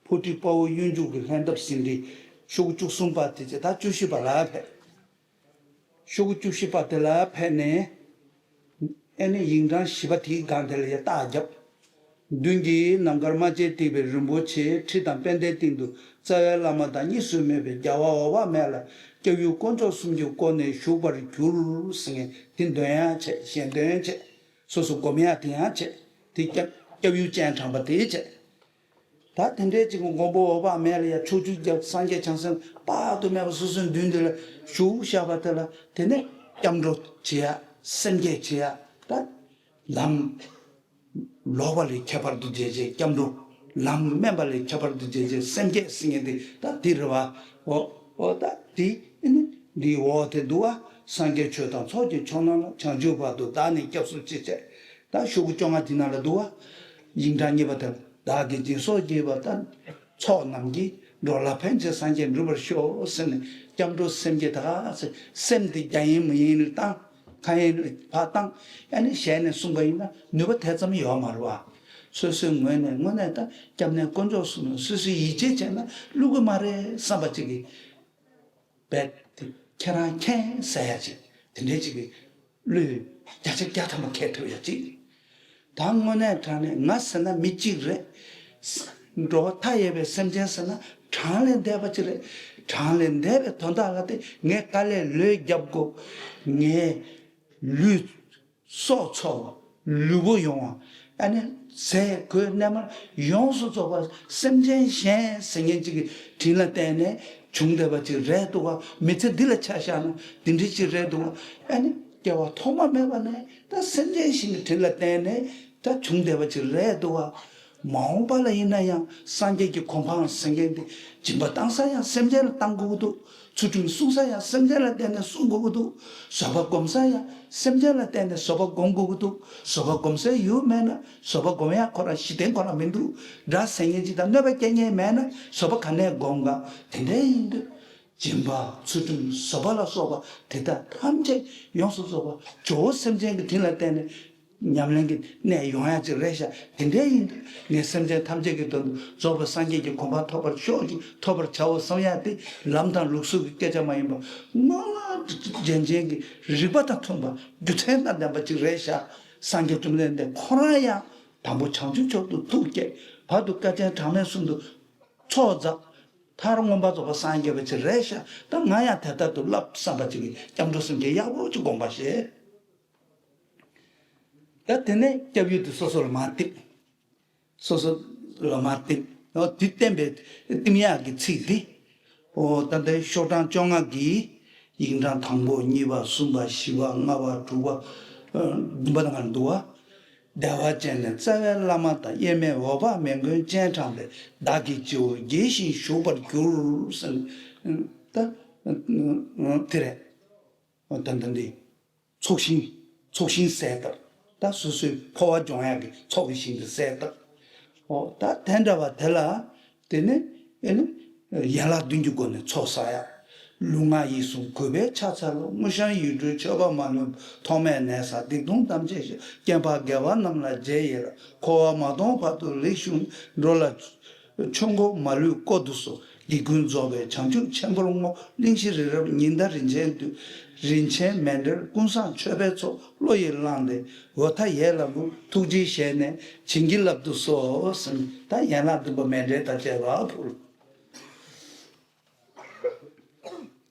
ཕོ་ཁྲི་དཔའ་བོ་གཡུ་འཇུག་གི་ལྷན་ཐབས་ཟིན་བྲིས། ཤོག་བཅུ་གསུམ་པ་དེ་བྱས་ད་བཅུ་བཞི་པ་ལ་ཕེབས། ཤོག་བཅུ་བཞི་པ་དེ་ལ་ཕེབས་ནས། ཨེ་ནི་ཡིག་འཕྲེང་བཞི་པ་དེའི་སྒང་དེ་ལ་ཡ་རྟགས་བརྒྱབ། མདུན་གྱི་ནམ་མཁར་རྨ་བྱའི་ཐིགས་པའི་རིན་པོ་ཆེ་ཁྲི་དང་པད་ཟླའི་སྟེང་དུ་རྩ་བའི་བླ་མ་དང་གཉིས་སུ་མེད་པའི་རྒྱལ་བ་འོད་དཔག་མེད་ལ་སྐྱབས་ཡུལ་དཀོན་མཆོག་གསུམ་གྱི་སྒོ་ནས་བཞུགས་པར་གྱུར་ཟེར་མཁན་དེ་འདོན་ཡ་བྱས། ཞལ་འདོན་བྱས། སོ་སོ་སྒོམ་ཡ་དེ་ཡང་བྱས། དེ་སྐྱབས་སྐྱབས་ཡུལ་སྤྱན་དྲངས་པ་དེ་བྱས། ད་དེ་འདྲའི་ཅིག་མགོན་པོ་འོད་དཔག་མེད་ལ་ཡ་ཕྱོགས་བཅུའི་རྒྱལ་སངས་རྒྱས་བྱང་སེམས་དཔག་ཏུ་མེད་པ་སོ་སོའི་མདུན་དེ་ལ་བཞུགས་བཞག་པ་དེ་ལ་དེ་ནས་སྐྱབས་འགྲོ་བྱེད་ཡ། སེམས་བསྐྱེད་བྱེད་ཡ། ད་ལམ་ལོག་པ་ལས་ཁྱད་པར་དུ་འབྱེད་བྱེད་སྐྱབས་འགྲོ། ལམ་དམན་པ་ལས་ཁྱད་པར་དུ་འབྱེད་བྱེད་སེམས་བསྐྱེད་ཟེར་མཁན་དེ་ད་འདི་རེད་བ། འོ་འོ་ད་འདི་ནི་འདིའི་འོག་དེ་འདུག་བ། སངས་རྒྱས་ཆོས་དང་ཚོགས་ཀྱི་མཆོག་རྣམས་ལ། བྱང་ཆུབ་བར་དུ་བདག་ནི་སྐྱབས་སུ་མཆི་བྱས། ད་ཤོག་གུ་བཅོ་ལྔ་འདི་ནང་ལ་འདུག་བ། ཡིག་འཕྲེང་གཉིས་པ་དེར་བདག་གིས་སྦྱིན་སོགས་བགྱིས་པ་ལྟར། ཚོགས་རྣམས་ཀྱིས་འགྲོ་ལ་ཕན་ཕྱིར་སངས་རྒྱས་འགྲུབ་པར་ཤོག་ཟེར་ནས་སྐྱབས་འགྲོ་སེམས་བསྐྱེད་ད་ག་ཟེར་སེམས་དེ་རྒྱ་ཡན་མུ་ཡན་ལ་བཏང་། ཁ་ཡན་ལ་ཕར་བཏང་། ཨ་ནི་ཞལ་ནས་གསུངས་པ་ཡིན་ན་ནུས་པ་དེ་ཙམ་ཡོད་མ་རེད་བ། སོ་སོའི་ངོས་ནས་དངོས་གནས་ད་སྐྱབས་གནས་དཀོན་མཆོག་གསུམ་ལ་སོ་སོས་ཡིད་ཆེས་བྱས་ན་བསླུ་གི་མ་རེད་བསམ་པ་ཅིག་གིས། རྦད་དེ་ཁྱེད་རང་མཁྱེན་ཟེར་ཡ་ཅིག་དེ་འདྲའི་ཅིག་གི་བློས་བརྒྱ་ཆ་བརྒྱ་ཐམ་པ་འཁྱེར་ཐུབ་ཡ་ཅིག་ད་དངོས་གནས་དྲང་གནས་ང་ཟེར་ན་མི་གཅིག་རེད། འགྲོ་བ་མཐའ་ཡས་པའི་སེམས་ཅན་ཟེར་ན་གྲངས་ལས་འདས་པ་ཅིག་རེད། གྲངས་ལས་འདས་པའི་དོན་དག་ལ་དེ་ངས་དཀའ་ལས་ལོས་བརྒྱབ་དགོས། ངས་ལུས་སྲོག་འཚོ་བ། ལུས་པོ་ཡོང་བ། ཨ་ནི་ཟས་གོས་གནས་མལ་ཡོངས་སུ་རྫོགས་པ་སེམས་ཅན་གཞན་ཟེར་མཁན་ཅིག་གི་དྲིན་ལ་བརྟེན་ནས་བྱུང་བསྡད་པ་ཅིག་རེད་འདུག་ག་མི་ཚེ་འདི་ལ་ཆ་བཞག་ན་འདི་འདྲ་ཅིག་རེད་འདུག་ག་ཨ་ནི་སྐྱེ་བ་ཐོག་མ་མེད་པ་ནས་ད་སེམས་ཅན་གཞན་གྱི་དྲིན་ལ་བརྟེན་ནས་ད་བྱུང་བསྡད་པ་ཅིག་རེད་འདུག་ག་མ་འོངས་པ་ལ་ཡིན་ན་ཡང་སངས་རྒྱས་ཀྱི་གོ་འཕང་ཟེར་མཁན་དེ་སྦྱིན་པ་བཏང་ས་ཡང་སེམས་ཅན་ལ་བཏང་དགོས་ཀྱི་འདུག་ཚུལ་ཁྲིམས་སྲུང་ས་ཡང་སེམས་ཅན་ལ་བརྟེན་ནས་སྲུང་དགོས་ཀྱི་འདུག་བཟོད་པ་སྒོམ་ས་ཡང་སེམས་ཅན་ལ་བརྟེན་ནས་བཟོད་པ་སྒོམ་དགོས་ཀྱི་འདུག་བཟོད་པ་སྒོམ་སའི་ཡུལ་མེད་ན་བཟོད་པ་སྒོམ་ཡ་ཁོ་རང་གཞི་རྟེན་ཁོ་རང་མི་འདུག་དགྲ་ཟེར་མཁན་ཅིག་དང་གནོད་པ་སྐྱེལ་མཁན་མེད་ན་བཟོད་པ་ག་ནས་སྒོམ་ག་དེ་འདྲ་ཡིན་དུས་སྦྱིན་པ་ཚུལ་ཁྲིམས་བཟོད་པ་ལ་སོགས་པ་དེ་དག་ཐམས་ཅད་ཡོངས་སུ་རྫོགས་པ་ཇོ་བོ་སེམས་ཅན་གྱི་དྲིན་ལ་བརྟེན་ནས། ཉམས་ལེན་གྱི་གནས་ཡོང་ཡ་ཅིག་རེད་ཤག་དེ་འདྲ་ཡིན་དུས་ངས་སེམས་ཅན་ཐམས་ཅད་ཀྱི་དོན་དུ་རྫོགས་པའི་སངས་རྒྱས་ཀྱི་གོ་འཕང་ཐོབ་པར་ཤོག་ཅིག་ཐོབ་པར་བྱའོ་བསམ་ཡ་དེ་ལམ་དང་ལུགས་སྲོལ་གྱི་སྐད་ཆ་མ་ཡིན་པར་སྔོན་ལ་རྗེན་རྗེན་གྱི་རིགས་པ་དང་མཐུན་པ་རྒྱུ་མཚན་དང་ལྡན་པ་ཅིག་རེད་ཤག་སངས་རྒྱས་བཅོམ་ལྡན་འདས་ཁོ་རང་ཡང་དང་པོ་བྱང་ཆུབ་མཆོག་ཏུ་ཐུགས་བསྐྱེད། བར་དུ་དཀའ་སྤྱད་གྲངས་མེད་གསུམ་དུ་ཚོགས་བསགས། མཐར་མངོན་པར་རྫོགས་པར་སངས་རྒྱས་པ་ཅིག་རེད་ཤག་ད་ང་ཡང་དེ་ལྟར་དུ་བསླབ་བསམ་པ་ཅིག་གིས་སྐྱབས་འགྲོ་གསུམ་གྱི་ཡག་པོ་ཅིག་དགོངས་པ་བཞེས། ད་དེ་ནས་སྐྱབས་ཡུལ་དེ་སོ་སོ་ལ་མར་བསྟིམ། སོ་སོ་ལ་མར་བསྟིམ། འོ་དེ་བསྟིམ་པའི་བསྟིམ་ཡག་གི་ཚིག་འདི། འོ་ད་ལྟའི་ཤོག་གྲངས་བཅོ་ལྔ་གི་ཡིག་འཕྲེང་དང་པོ་གཉིས་པ་གསུམ་པ་བཞི་པ་ལྔ་པ་དྲུག་པ། ཨ་བདུན་པ་དང་ལྔ་འདུག་བ། བདེ་བ་ཅན་ནི་རྩ་བའི་བླ་མ་དང་། དབྱེར་མེད་འོད་དཔག་མེད་མགོན་སྤྱན་དྲངས་ཏེ། བདག་གི་སྤྱི་བོར་དགྱེས་ཤིང་བཞུགས་པར་གྱུར་ཟེར། ད་དེ་རེད། ད་ད་འདི་ཚོགས་ཞིང་ཚོགས་ཞིང་གསལ་བཏབ། ད་སོ་སོའི་འཕོ་བ་སྦྱོང་ཡག་གི་ཚོགས་ཀྱི་ཞིང་དེ་གསལ་བཏབ། ཨོ་ད་དེ་འདྲ་བ་དེ་ལ། དེ་ནས་ཨེ་ནི་ཡན་ལག་བདུན་གྱི་སྒོ་ནས་ཚོགས་བསགས་ཡ། ལུས་ངག་ཡིད་གསུམ་གུས་པས་ཕྱག་འཚལ་ལོ། དངུལ་ཤང་ཡིག་འབྲུ་མཆོད་པ་མ་ལུས་པ། ཐོགས་མེད་ནད་གསང་སྡིག་ལྟུང་ཐམས་ཅད་ཞི། སྐྱེ་འཕགས་དགེ་བ་རྣམས་ལ་རྗེས་ཡི་རང་། འཁོར་བ་མ་སྟོངས་བར་དུ་ལེགས་བཞུགས། འགྲོ་ལ་ཆོས་འཁོར་མ་ལུས་བསྐོར་དུ་གསོལ། དགེ་ཀུན་རྫོགས་པའི་བྱང་ཆུབ་ཆེན་པོར་བསྔོ། གླིང་བཞི་རི་རབ་ཉི་ཟླ་རིན་ཆེན་དུས། རིན་ཆེན་མཎྜལ་ཀུན་བཟང་མཆོད་པའི་ཚོགས། བློ་ཡིས་བླངས་ཏེ་འོད་མཐའ་ཡས་ལ་འབུལ། ཐུགས་རྗེའི་ཞལ་ནས་བྱིན་གྱིས་བརླབ་ཏུ་གསོལ་ཟེར། ད་ཡན་ལག་བདུན་པ་མཎྜལ་དང་བཅས་པ་ཕུལ།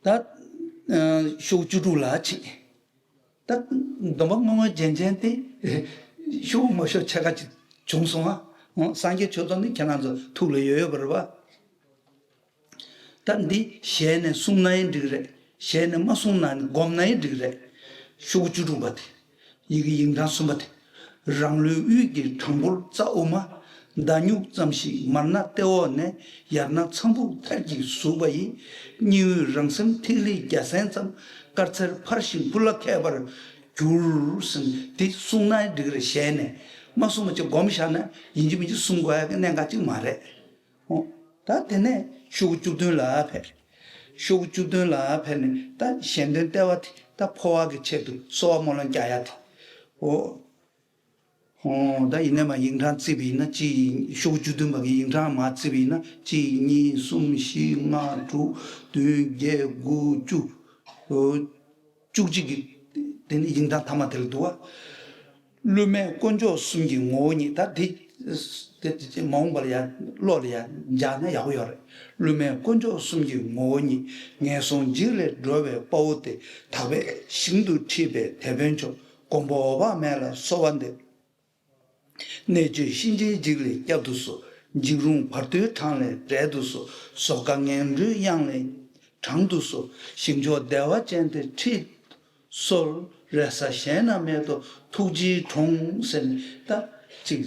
ད་ཤོག་བཅུ་དྲུག་ལ་ཕྱིན། ད་སྡོམ་པ་བསྔོ་བ་རྒྱན་ཅན་དེ་ཤོག་མ་ཤོག་ཕྱེད་ཀ་ཅིག་བྱུང་སོང་ཨ། སངས་རྒྱས་ཆོས་ཚོགས་ནི་ཁྱེད་རང་ཚོ་ཐུགས་ལ་ཡོད་ཡོད་པ་རེད་པ། ད་འདི་ཞལ་ནས་གསུངས་ན་ཡང་འགྲིག་རེད། ཞལ་ནས་མ་གསུངས་ན་ནི་སྒོམ་ན་ཡང་འགྲིག་རེད། ཤོག་བུ་བཅུ་དྲུག་པ་དེ། ཡི་གེ་ཡིག་ཕྲེང་གསུམ་པ་དེ། རང་ལུས་དབུས་ཀྱི་བྲང་ཕུར་རྩ་དབུ་མ། མདའ་སྨྱུག་ཙམ་ཞིག་མར་སྣ་ལྟེ་འོག་ནས། ཡར་སྣ་ཚངས་བུག་མཐར་གྱིས་ཟུག་པ་ཡི། སྙིང་དབུས་རང་སེམས་ཐིག་ལེ་རྒྱ་སྲན་ཙམ། དཀར་ཚེར་འཕར་ཞིང་སྤུ་ལ་ཁད་པར་གྱུར་ཟིན། འདི་གསུངས་ན་ཡང་འགྲིག་རེད་ཞལ་ནས། མ་གསུངས་པ་ཅིག་སྒོམ་བཞག་ན་ཡིན་གཅིག་མིན་གཅིག་གསུང་དགོས་ཡ་གི་གནད་འགག་ཅིག་མ་རེད། ཨོ། ད་དེ་ནས་ཤོག་བུ་བཅུ་བདུན་ལ་ཕེབས། ཤོག་བུ་བཅུ་བདུན་ལ་ཕེབས་ནས་ད་གཞན་དོན་ལྟེ་བ་དེ་ད་འཕོ་བ་གི་ཆེད་དུ་གསོལ་བ་སྨོན་ལམ་རྒྱག་ཡ་དེ། ཨོ། ཨོ། ད་ཡིན་ནའི་མ་ཡིག་ཕྲེང་བརྩིས་པ་ཡིན་ན་གཅིག་ཡིན། ཤོག་བུ་བཅུ་བདུན་པ་གི་ཡིག་ཕྲེང་མ་བརྩིས་པ་ཡིན་ན་གཅིག་གཉིས་གསུམ་བཞི་ལྔ་དྲུག་བདུན་བརྒྱད་དགུ་བཅུ། ཨོ། བཅུ་གཅིག་གི་དེ་ནི་ཡིག་ཕྲེང་ཐ་མ་དེ་ལ་འདུག་བ། བསླུ་མེད་དཀོན་མཆོག་གསུམ་གྱི་ངོ་བོ་ཉིད། ད་འདི་དེ་མ་འོངས་པ་ལ་ཡང་བློ་ལ་ཡང་འཇགས་ན་ཡག་པོ་ཡོད་རེད། བསླུ་མེད་དཀོན་མཆོག་གསུམ་གྱི་ངོ་བོ་ཉིད། ངན་སོང་འཇིག་ལས་སྒྲོལ་བའི་དཔའ་བོ་སྟེ། དག་པའི་ཞིང་དུ་ཁྲིད་པའི་དེད་དཔོན་མཆོག། མགོན་པོ་འོད་དཔག་མེད་ལ་གསོལ་བ་འདེབས། གནད་གཅོད་གཤིན་རྗེའི་འཇིགས་ལས་བསྐྱབ་ཏུ་གསོལ། འཇིགས་རུང་བར་དོའི་འཕྲང་ལས་བསྒྲལ་དུ་གསོལ། སོ་ཀ་ངན་འགྲོའི་གཡང་ལས་དྲང་དུ་གསོལ། ཞིང་མཆོག་བདེ་བ་ཅན་དེར་ཁྲིད་གསོལ། རེ་ས་གཞན་ན་མེད་དོ་ཐུགས་རྗེའི་གྲོང་ཟེར་ནས། ད་ཅིག་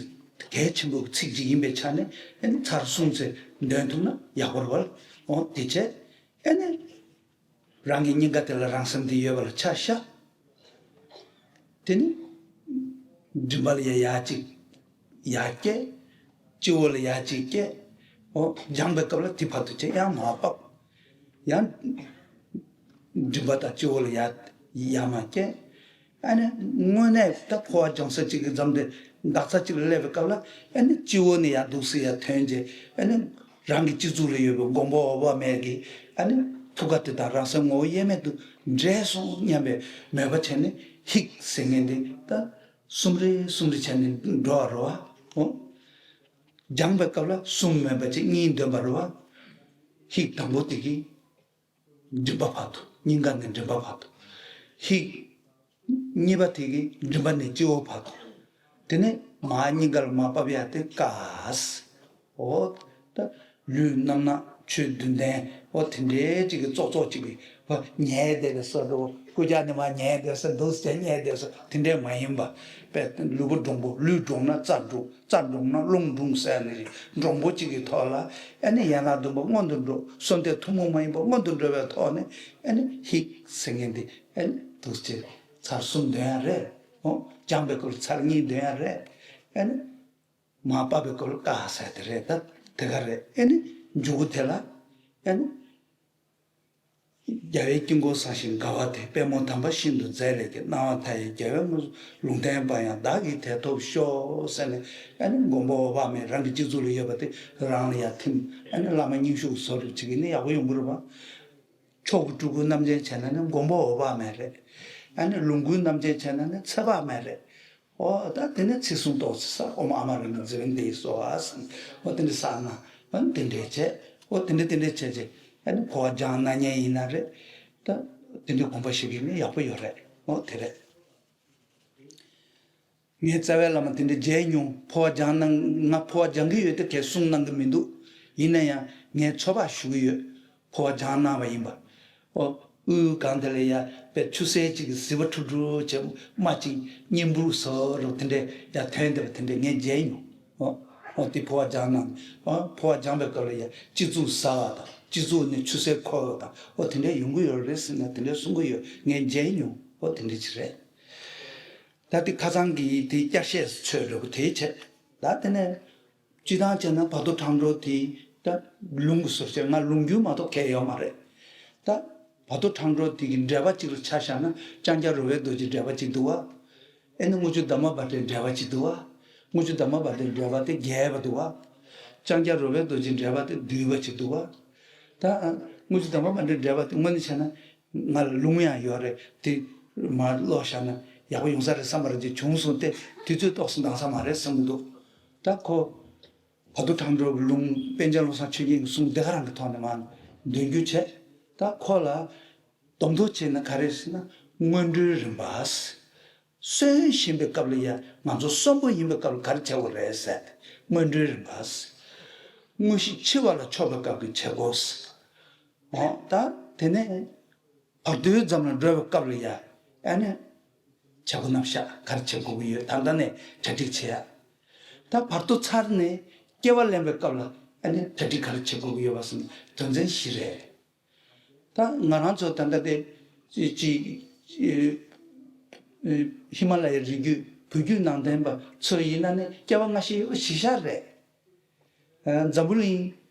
གལ་ཆེན་པོའི་ཚིག་ཅིག་ཡིན་པའི་ཆ་ནས་ཨེ་ནི་ཚར་གསུམ་ཚེ་འདོན་ཐུབ་ན་ཡག་པོ་རེད་བ། འོ་དེ་བྱས་ཨེ་ནི། རང་གི་སྙིང་ག་དེ་ལ་རང་སེམས་དེ་ཡོད་པ་ལ་ཆ་བཞག་དེ་ནི་མགྲིན་པ་ལ་ཡ་ཡ་གཅིག་ཡ་སྐྱེ། སྤྱི་བོ་ལ་ཡ་གཅིག་སྐྱེ། འོ་སྦྱངས་པའི་སྐབས་ལ་དེ་བར་དུ་བྱས་ཡང་མ་བབས། ཡང་མགྲིན་པ་དང་སྤྱི་བོ་ལ་ཡ་ཡ་མ་སྐྱེ། ཨ་ནི་དངོས་གནས་ད་འཕོ་བ་སྦྱོང་ས་གཅིག་གི་མཚམས་དེ་འདག་ས་གཅིག་ལ་སླེབས་པའི་སྐབས་ལ་ཨ་ནི་སྤྱི་བོ་ནས་ཡར་འདུག་སེ་ཡར་ཐོན་རྗེས་ཨ་ནི་རང་གི་སྤྱི་གཙུག་ལ་ཡོད་པའི་མགོན་པོ་འོད་དཔག་མེད་ཀྱི་ཨ་ནི་ཐུགས་ཀ་དེ་དང་རང་སེམས་ངོ་བོ་དབྱེར་མེད་དུ་འདྲེས་སོང་སྙམ་པའི་མོས་པ་བྱས་ནས་ཧིག་ཟེར་མཁན་དེ་ད་གསུམ་རེ་གསུམ་རེ་བྱས་ནས་འགྲོ་བ་རེད་བ། འོ། སྦྱངས་པའི་སྐབས་ལ་གསུམ་མིན་པ་ཅིག་གཉིས་འདོན་པ་རེད་བ། ཧིག་དང་པོ་དེ་གིས། མགྲིན་པ་བར་དུ། སྙིང་ག་ནས་མགྲིན་པ་བར་དུ། ཧིག་གཉིས་པ་དེ་གིས་མགྲིན་པ་ནས་སྤྱི་བོ་བར་དུ། དེ་ནས་མར་སྙིང་ག་ལ་མར་བབས་ཡ་དེ་ཀ་ས། འོ་ད་ལུས་རྣམ་སྣང་ཆོས་བདུན་ལྡན། འོ་དེ་འདྲའི་ཅིག་གི་ཙོག་ཙོག་ཅིག་གི་བ་ཉལ་བསྡད་པའི་ས་འགྲོ། སྐུ་རྒྱབ་ནས་མར་ཉལ་བསྡད་ས་འདུག་སེ་ཉལ་བསྡད་ས་དེ་འདྲས་མ་ཡིན་པ། དཔེ་ལུས་པོ་འདྲོང་པོ། ལུས་འདྲོངས་ན་རྩ་འདྲོངས། རྩ་འདྲོངས་ན་རླུང་འདྲོངས་ཟེར་ནི་རེད། འདྲོང་པོ་གཅིག་གི་ཐོག་ལ་ཨ་ནི་ཡན་ལག་བདུན་པ་སྔོན་དུ་འགྲོ། གསོལ་འདེབས་ཐུན་མོང་མ་ཡིན་པ་སྔོན་དུ་འགྲོ་བའི་ཐོག་ནས་ཨ་ནི་ཧིག་ཟེར་མཁན་འདི་ཨ་ནི་འདུག་སེ་ཚར་གསུམ་འདོན་ཡ་རེད། འོ་སྦྱངས་པའི་སྐོར་ཚར་གཉིས་འདོན་ཡ་རེད། ཨ་ནི་མར་བབས་པའི་སྐོར་ཀ་ས་དེ་རེད། ད་དེ་ག་རེད། ཨ་ནི་མཇུག་གུ་དེ་ལ་ཨ་ནི། རྒྱལ་བའི་དཀྱིལ་འཁོར་བཟང་ཞིང་དགའ་བ་དེ། པདྨོ་དམ་པ་ཤིན་ཏུ་མཛེས་ལས་སྐྱེས། སྣང་བ་མཐའ་ཡས་རྒྱལ་བའི་ངོས་སུ། ལུང་བསྟན་པ་ཡང་བདག་གིས་དེ་ཐོབ་ཤོག་ཟེར་ནས་ཨ་ནི་མགོན་པོ་འོད་དཔག་མེད་རང་གི་སྤྱི་གཙུག་ལ་ཡོད་པ་དེ་རང་ལ་ཡར་ཐིམ། ཨ་ནི་བླ་མ་རྙིང་ཤོས་ཀྱི་བཟོ་འདྲ་ཅིག་ཡིན་ན་ཡག་པོ་ཡོང་གི་རེད་པ། མཆོག་གི་སྤྲུལ་སྐུ་རྣམ་འདྲེན་བྱས་ན་ནི་མགོན་པོ་འོད་དཔག་མེད་རེད། ཨ་ནི་ལོངས་སྐུའི་རྣམ་འདྲེན་བྱས་ན་ནི་ཚེ་དཔག་མེད་རེད། ཨོ་ད་དེ་ནས་ཚིག་གསུམ་ཏོག་ཙམ་བསགས། ཨོཾ་ཨ་མ་ར་ཎི་ཛི་བན་དྷི་སྭཱ་ཧཱ་ཟེར། ཨོ་དེ་འདྲ་བསགས་ན་ཨ་ནི་དེ་འདྲས་བྱས། ཨོ་དེ་འདྲ་དེ་འདྲས་བྱས་བྱས་ཨ་ནི་འཕོ་བ་སྦྱང་གནང་མཁན་ཡིན་ན་རེད། ད་དེ་འདྲའི་དགོངས་པ་བཞེས་ཀྱི་ཡིན་ན་ཡག་པོ་ཡོད་རེད། ཨོ་དེ་རེད། ངས་རྩ་བའི་བླ་མ་དེ་འདྲ་མཇལ་མྱོང་། འཕོ་བ་སྦྱང་གནང་། ང་འཕོ་བ་སྦྱང་གི་ཡོད་དེ་གས་གསུང་གནང་གི་མི་འདུག་ཡིན་ན་ཡང་ངས་ཚོད་དཔག་ཞུ་གི་ཡོད། འཕོ་བ་སྦྱང་གནང་བ་ཡིན་པ། ཨོ། དབུས་སྒང་དེ་ལ་ཡ་དཔེ་ཆུ་སེར་ཅིག་གི་ཟིལ་པ་འཁྲུག་འཁྲུག་བྱས། རྨ་ཅིག་གཉན་འབུར་ཟེར་རོ་དེ་འདྲས་ཡ་ཐོན་བསྡད་པ་དེ་འདྲས་ངས་མཇལ་མྱོང་། ཨོ་ཨོ་དེ་ཕོ་བ་ལྗང་ནང་། ཨོ་ཕོ་བ་ལྗང་པའི་སྐབས་ལ་ཡ་སྤྱི་གཙུག་ཟ་བ་དང་། སྤྱི་གཙུག་ནས་ཆུ་སེར་འཁོར་བ་དང་། ཨོ་དེ་འདྲས་ཡོང་གི་ཡོད་རེད་ཟེར་ན་དེ་འདྲས་གསུང་གི་ཡོད། ངས་མཇལ་མྱོང་། ཨོ་དེ་འདྲས་ཅིག་རེད། ད་དེ་ཁ་སང་གི་དེ་བསྐྱར་བཤད་ཚོད་འདྲ་པོ་དེ་བྱས། ད་དེ་ནས་སྤྱི་བཏང་བྱས་ན་བར་དོ་ཁྲང་ཁྲོ་དེ་ད་ལུང་གི་ཟུར་བྱས། ང་ལུང་རྒྱུན་མ་གཏོགས་མཁས་ཡོད་མ་རེད། ད་བར་དོ་ཁྲང་ཁྲོ་དེ་གི་འགྲེལ་པ་གཅིག་ལ་ཆ་བཞག་ན། ལྕང་སྐྱ་རོལ་པའི་རྡོ་རྗེའི་འགྲེལ་པ་གཅིག་འདུག་བ། ཨེ་ནི་དངུལ་ཆུ་དྷརྨ་བྷ་དྲའི་འགྲེལ་པ་གཅིག་འདུག་བ། དངུལ་ཆུ་དྷརྨ་བྷ་དྲའི་འགྲེལ་པ་དེ་རྒྱས་པ་འདུག་བ། ལྕང་སྐྱ་རོལ་པའི་རྡོ་རྗེའི་འགྲེལ་པ་དེ་བསྡུས་པ་གཅིག་འདུག་བ། ད་དངུལ་ཆུ་དྷརྨ་བྷ་དྲའི་འགྲེལ་པ་དེ་དངོས་གནས་བྱས་ན། ང་ལ་ལུང་ཡང་ཡོད་རེད། དེ་མར་ཀློག་བཞག་ན་ཡག་པོ་ཡོང་ས་རེད་བསམ་པ་རེད། ཅིག་བྱུང་སོང་སྟེ། དུས་ཚོད་ཏོག་ཙམ་འདང་ས་མ་རེད་བསམ་གྱི་འདུག་ད་ཁོ་བར་དོ་ཁྲང་ཁྲོ་གི་ལུང་པཎ་ཆེན་བློ་བཟང་ཆོས་རྒྱན་གྱི་གསུང་དེ་ག་རང་གི་ཐོག་ནས་མར་འདོན་རྒྱུ་བྱས། ད་ཁོ་ལ་སྡོམ་ཐོ་བྱས་ན་ག་རེ་ཟེར་ན། སྔོན་འགྲོའི་རིམ་པ། གསོན་བཞིན་པའི་སྐབས་ལ་ཡ་ང་ཚོ་གསོན་པོ་ཡིན་པའི་སྐབས་ལ་ག་རེ་བྱ་དགོས་རེད་ཟེར། སྔོན་འགྲོའི་རིམ་པ། དངོས་གཞི་འཆི་བ་ལ་ཕྱོགས་པའི་སྐབས་ཀྱི་བྱེད་སྒོ། འོ་ད་དེ་ནས་བར་དོའི་འཛམ་ལ་འགྲོ་བའི་སྐབས་ལ་ཡ། ཨ་ནི་བྱེད་སྒོ་རྣམ་གཞག་ག་རེ་བྱེད་དགོས་ཀྱི་ཡོད། ད་ལྟ་ནས་གྲ་སྒྲིག་བྱེད་ཡ། ད་བར་དོ་ཚར་ནས་སྐྱེ་བ་ལེན་པའི་སྐབས་ལ་ཨ་ནི་གྲ་སྒྲིག་ག་རེ་བྱེད་དགོས་ཀྱི་ཡོད་པ་ཟེར་ན་དོན་ཚན་བཞི་རེད། ད་ང་རང་ཚོ་ད་ལྟ་དེ་ཅི་ཅི་ཨེ་ཨེ་ཧི་མ་ལ་ཡའི་རི་རྒྱུད་བོད་བརྒྱུད་ནང་བསྟན་པ་ཚོ་ཡིན་ན་ནི་སྐྱེ་བ་སྔ་ཕྱི་ཡོད་པ་གཞི་བཞག་རེད། ཨ་འཛམ་བུ་གླིང་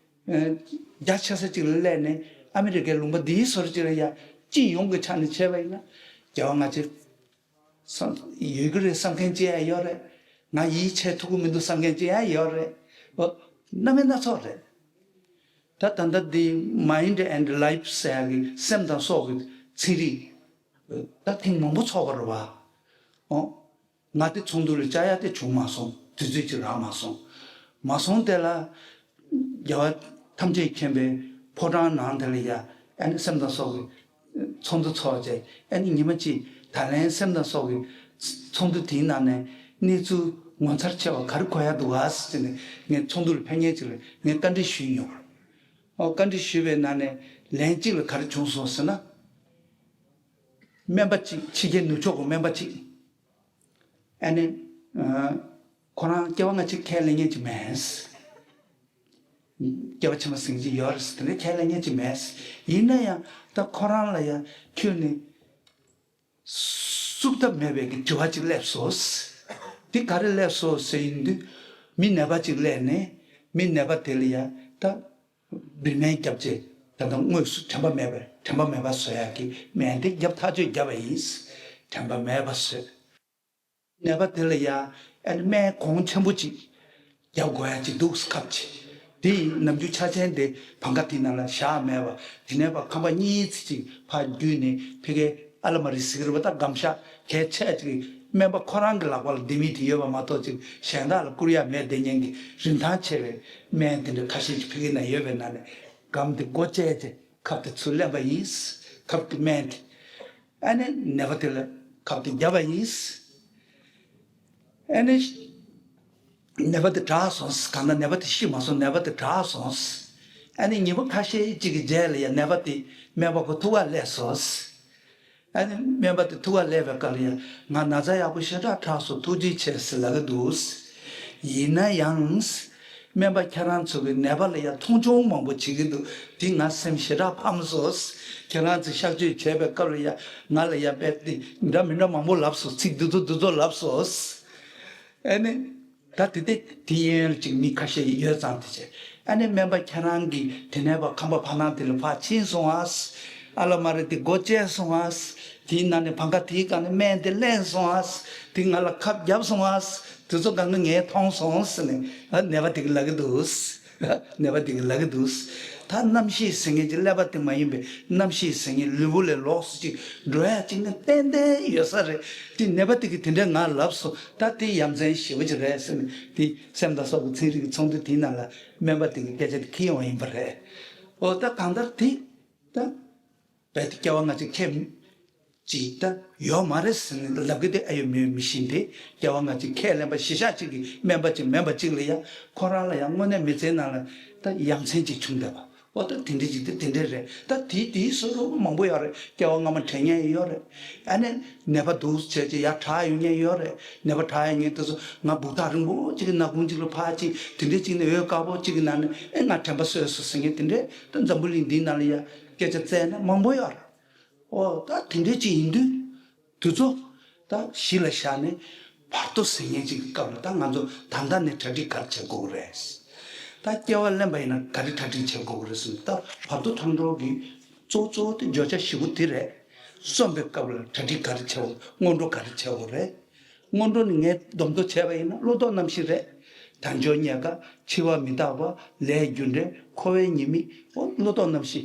ཨ་རྒྱ་ཆེ་ས་ཅིག་ལ་སླེབས་ནས་ཨ་མི་རི་ཀའི་ལུང་པ་འདིའི་ཟུར་ཅིག་ལ་ཡ་སྤྱི་ཡོངས་ཀྱི་ཆ་ནས་བྱས་པ་ཡིན་ན། སྐྱེ་བ་སྔ་ཕྱི་བསམ་ཡོད་ཀྱི་རེད་བསམ་མཁན་ཅིག་ཡང་ཡོད་རེད། ང་ཡིད་ཆེས་ཐུབ་ཀྱི་མི་འདུག་བསམ་མཁན་ཅིག་ཡང་ཡོད་རེད། འོ་རྣམ་པ་སྣ་ཚོགས་རེད། ད་ད་ལྟ་འདི་Mind and Life ཟེར་ཡག་གི་སེམས་དང་སྲོག་གི་ཚན་རིག་ད་ཐེངས་མང་པོ་ཚོགས་པ་རེད་བ། ཨོ། ང་དེ་ཚོགས་འདུ་ལ་བཅར་ཡག་དེ་བྱུང་མ་སོང་། དུས་ཚོད་ཅིག་རག་མ་སོང་། མ་སོང་དེ་ལ་རྒྱལ་བ་ཐམས་ཅད་མཁྱེན་པའི་ཕོ་བྲང་ནང་དེ་ལ་ཡ་ཨ་ནི་སེམས་དང་སྲོག་གི་ཚོགས་འདུ་ཚོགས་བྱས། ཨ་ནི་ཉི་མ་གཅིག་ད་ལན་སེམས་དང་སྲོག་གི་ཚོགས་འདུ་དེའི་ནང་ནས་གནས་ཚུལ་ངོ་མཚར་ཆེ་བ་ག་རེ་གོ་ཡག་འདུག་ག་ཟེར་ནས་ངས་ཚོགས་འདུ་ལ་ཕེབས་མཁན་ཅིག་ལ་ངས་བཀའ་འདྲི་ཞུས་མྱོང་། ཨོ་བཀའ་འདྲི་ཞུས་པའི་ནང་ནས་ལན་གཅིག་ལ་ག་རེ་བྱུང་སོང་ཟེར་ན། སྨན་པ་གཅིག་ཕྱི་རྒྱལ་ནུབ་ཕྱོགས་ཀྱི་སྨན་པ་གཅིག་ཨ་ནི་ཨ་ཁོ་རང་སྐྱེ་བ་སྔ་ཕྱི་ཁས་ལེན་མཁན་ཅིག་མེད། སྐྱེ་བ་ཕྱི་མ་ཟེར་མཁན་ཅིག་ཡོད་རེད་ཟེར་དེ་འདྲ་ཁས་ལེན་མཁན་ཅིག་མེད། ཡིན་ན་ཡང་ད་ཁོ་རང་ལ་ཡང་ཁྱོན་ནས་བསུབ་ཐབས་མེད་པའི་གི་དྲི་བ་ཅིག་སླེབས་སོང་། དེ་ག་རེ་སླེབས་སོང་ཟེར་ཡིན་དུས། མི་ནད་པ་ཅིག་སླེབས་ནས་མི་ནད་པ་དེ་ལ་ཡང་ད་བིར་སྨན་བརྒྱབ་རྗེས་ད་ལྟ་དངོས་སུ་དྲན་པ་མེད་པར་དྲན་པ་མེད་པ་བཟོ་ཡག་གི་སྨན་དེ་བརྒྱབ། ཐག་གཅོད་བརྒྱབ་པ་ཡིན། དྲན་པ་མེད་པ་བཟོས། ནད་པ་དེ་ལ་ཡ་ཨ་ནི་སྨན་གོང་ཆེན་པོ་ཅིག་རྒྱབ་དགོས་ཡ་ཅིག་འདུག་ཁབ་ཅིག་དེ་ཡི་ནམ་རྒྱུན་ཆ་ཆེན་དེ་བང་ཁ་དེ་ནང་ལ་བཞག་མེད་པ། དེ་ནས་ཕར་ཁང་པ་གཉིས་ཙམ་ཅིག་ཕར་བརྒྱུད་ནས་ཕ་གིའི་ཨ་ལ་མ་རི་ཟེར་གྱི་རེད་པ། ད་སྒམ་ཤག་གལ་ཆེ་ཅིག་སྨན་པ་ཁོ་རང་གི་ལག་པ་ལ་ལྡེ་མིག་དེ་ཡོད་པ་མ་གཏོགས་ཅིག་གཞན་དག་ལ་བསྐུར་ཡ་མེད། དེ་ཉིན་གྱི་རིན་ཐང་ཆེ་བའི་སྨན་དེ་འདྲ་ཁ་ཤས་ཅིག་ཕ་གི་ན་ཡོད་པའི་ནང་ནས་སྒམ་དེ་སྒོ་བཅད་དེ་ཁབ་དེ་ཚུར་ལེན་པ་ཡིན། ཁབ་དེ་སྨན་དེ། ཨ་ནི་ནད་པ་དེ་ལ་ཁབ་དེ་བརྒྱབ་པ་ཡིན། ཨ་ནི་ནད་པ་དེ་དྲག་སོང་། གང་ལྟར་ནད་པ་དེ་ཤི་མ་སོང་། ནད་པ་དེ་དྲག་སོང་། ཨ་ནི་ཉི་མ་ཁ་ཤས་ཅིག་གི་རྗེས་ལ་ཡང་ནད་པ་དེ་སྨན་པ་ཁོ་ཐུག་ག་སླེབས་སོང་། ཨ་ནི་སྨན་པ་དེ་ཐུག་ག་སླེབས་པའི་སྐབས་ལ་ཡང་ང་ན་ཚ་ཡག་པོ་ཞེ་དྲག་དྲག་སོང་། ཐུགས་རྗེ་ཆེ་ཟེར་ལབ་ཀྱི་འདུག་ཡིན་ན་ཡང་། སྨན་པ་ཁྱེད་རང་ཚོ་གི་ནད་པ་ལ་ཡང་མཐོང་ཆུང་མང་པོ་བྱེད་ཀྱི་འདུག་དེ་ང་སེམས་ཞེ་དྲག་ཕམ་སོང་། ཁྱེད་རང་ཚོས་གཤག་བཅོས་བྱས་པའི་སྐབས་ལ་ཡང་ང་ལ་ཡང་དཔེ་དེ་འདྲ་མི་འདྲ་མང་པོ་ལབ་སོང་། ཚིག་འདི་ཚོ་འདི་ཚོ་ལབ་སོང་། ཨ་ནི་ད་དེ་དེ་དེ་ཡན་ལ་ཅིག་མི་ཁ་ཤས་ཡོད་ཙང་དེ་བྱས། ཨ་ནི་སྨན་པ་ཁྱེད་རང་གིས་དེ་ནས་ཕར་ཁང་པ་བར་སྣང་དེ་ལ་ཕར་ཕྱིན་སོང་ཨ། ཨ་ལ་མ་རེད། དེ་སྒོ་བཅད་སོང་ཨ། དེའི་ནང་ནས་བང་ཁ་དེའི་སྒང་ནས་སྨན་དེ་ལེན་སོང་ཨ། དེ་ང་ལ་ཁབ་བརྒྱབ་སོང་ཨ། དེ་ཚོ་སྒང་ག་ངས་མཐོང་སོང་ཟེར་ནས་ཨ་ནད་པ་དེ་གིས་ལབ་ཀྱི་འདུག་ནད་པ་དེ་གིས་ལབ་ཀྱི་འདུག་ད་རྣམ་ཤེས་ཟེར་མཁན་གྱི་ཀླད་པ་དེ་མ་ཡིན་པའི་རྣམ་ཤེས་ཟེར་མཁན་ལུས་པོ་ལས་ལོགས་སུ་ཅིག་འགྲོ་ཡ་ཅིག་ནི་ཏན་ཏན་ཡོད་ས་རེད། དེ་ནད་པ་དེ་གིས་དེ་འདྲ་ང་ལབ་སོང་། ད་དེ་ཡ་མཚན་ཞེ་པོ་ཅིག་རེད་ཟེར་ནས་དེ་སེམས་དང་སྲོག་གི་ཚན་རིག་གི་ཚོགས་འདུ་དེའི་ནང་ལ་སྨན་པ་དེ་གི་སྐད་ཆ་དེ་འཁྱེར་ཡོང་བ་ཡིན་པ་རེད། འོ་ད་གང་ལྟར་དེ་ད་རྦད་དེ་སྐྱེ་བ་སྔ་ཕྱི་ཁས་ཅིག་ད་ཡོད་མ་རེད་ཟེར་ནས་ལབ་གི་དེ་ཨ་ཡོད་མེད་མི་ཤེས་ཏེ། སྐྱེ་བ་སྔ་ཕྱི་ཁས་ལེན་པ་གཞི་བཞག་ཅིག་གི་སྨན་པ་ཅིག་མིན་པ་ཅིག་ལ་ཡ་ཁོ་རང་ལ་ཡང་དངོས་གནས་མི་ཚེའི་ནང་ལ་ད་ཡ་མཚན་ཅིག་བྱུང་བསྡད་པ། འོ་ད་དེ་འདྲའི་ཅིག་དེ་དེ་འདྲའི་རེད། ད་དེའི་དེའི་བཟོ་འདྲ་མང་པོ་ཡོད་རེད། སྐྱེ་བ་སྔ་མ་དྲན་མཁན་ཡོད་རེད། ཨ་ནི་ནད་པ་འདུག་བྱས་ཅིག་ཡར་དྲག་ཡོང་མཁན་ཡོད་རེད། ནད་པ་དྲག་ཡོང་མཁན་དེ་ཚོ་ང་སྦུག་ཐག་རིང་པོ་ཅིག་གི་ནག་ཁུང་ཅིག་ལ་ཕར་ཅིག་དེ་འདྲའི་ཅིག་ནས་འོད་དཀར་པོ་ཅིག་གི་ནང་ནས་ཨེ་ང་དྲན་པ་གསོས་སོང་ཟེར་མཁན་དེ་འདྲའི་ད་འཛམ་བུ་གླིང་འདིའི་ནང་ལ་ཡ་སྐད་ཆ་བཙལ་ན་མང་པོ་ཡོད་རེད། འོ་ད་དེ་འདྲའི་ཅིག་ཡིན་དུས། དུས་ཚོད་ད་གཞི་ལ་བཞག་ནས་བར་དོ་ཟེར་མཁན་ཅིག་གི་སྐབས་ལ་ད་ང་ཚོ་ད་ལྟ་ནས་གྲ་སྒྲིག་ག་རེ་བྱེད་དགོས་ཀྱི་རེད། ད་སྐྱེ་བ་ལེན་པ་ཡིན་ན་ག་རེ་གྲ་སྒྲིག་བྱེད་དགོས་ཀྱི་རེད་ཟེར་ན། ད་བར་དོ་ཐང་འགྲོ་གི་གཙོ་གཙོ་བོ་དེ་བརྗོད་བྱ་ཞེ་པོ་དེ་རེད། གསོན་པའི་སྐབས་ལ་གྲ་སྒྲིག་ག་རེ་བྱེད་དགོས། སྔོན་འགྲོ་ག་རེ་བྱེད་དགོས་རེད། སྔོན་འགྲོ་ནི་ངས་སྡོམ་དོ་བྱས་པ་ཡིན་ན་བློ་ལྡོག་རྣམ་བཞི་རེད། དལ་འབྱོར་རྙེད་དཀའ། འཆི་བ་མི་རྟག་པ། ལས་རྒྱུ་འབྲས། འཁོར་བའི་ཉེས་དམིགས། འོ་བློ་ལྡོག་རྣམ་བཞི།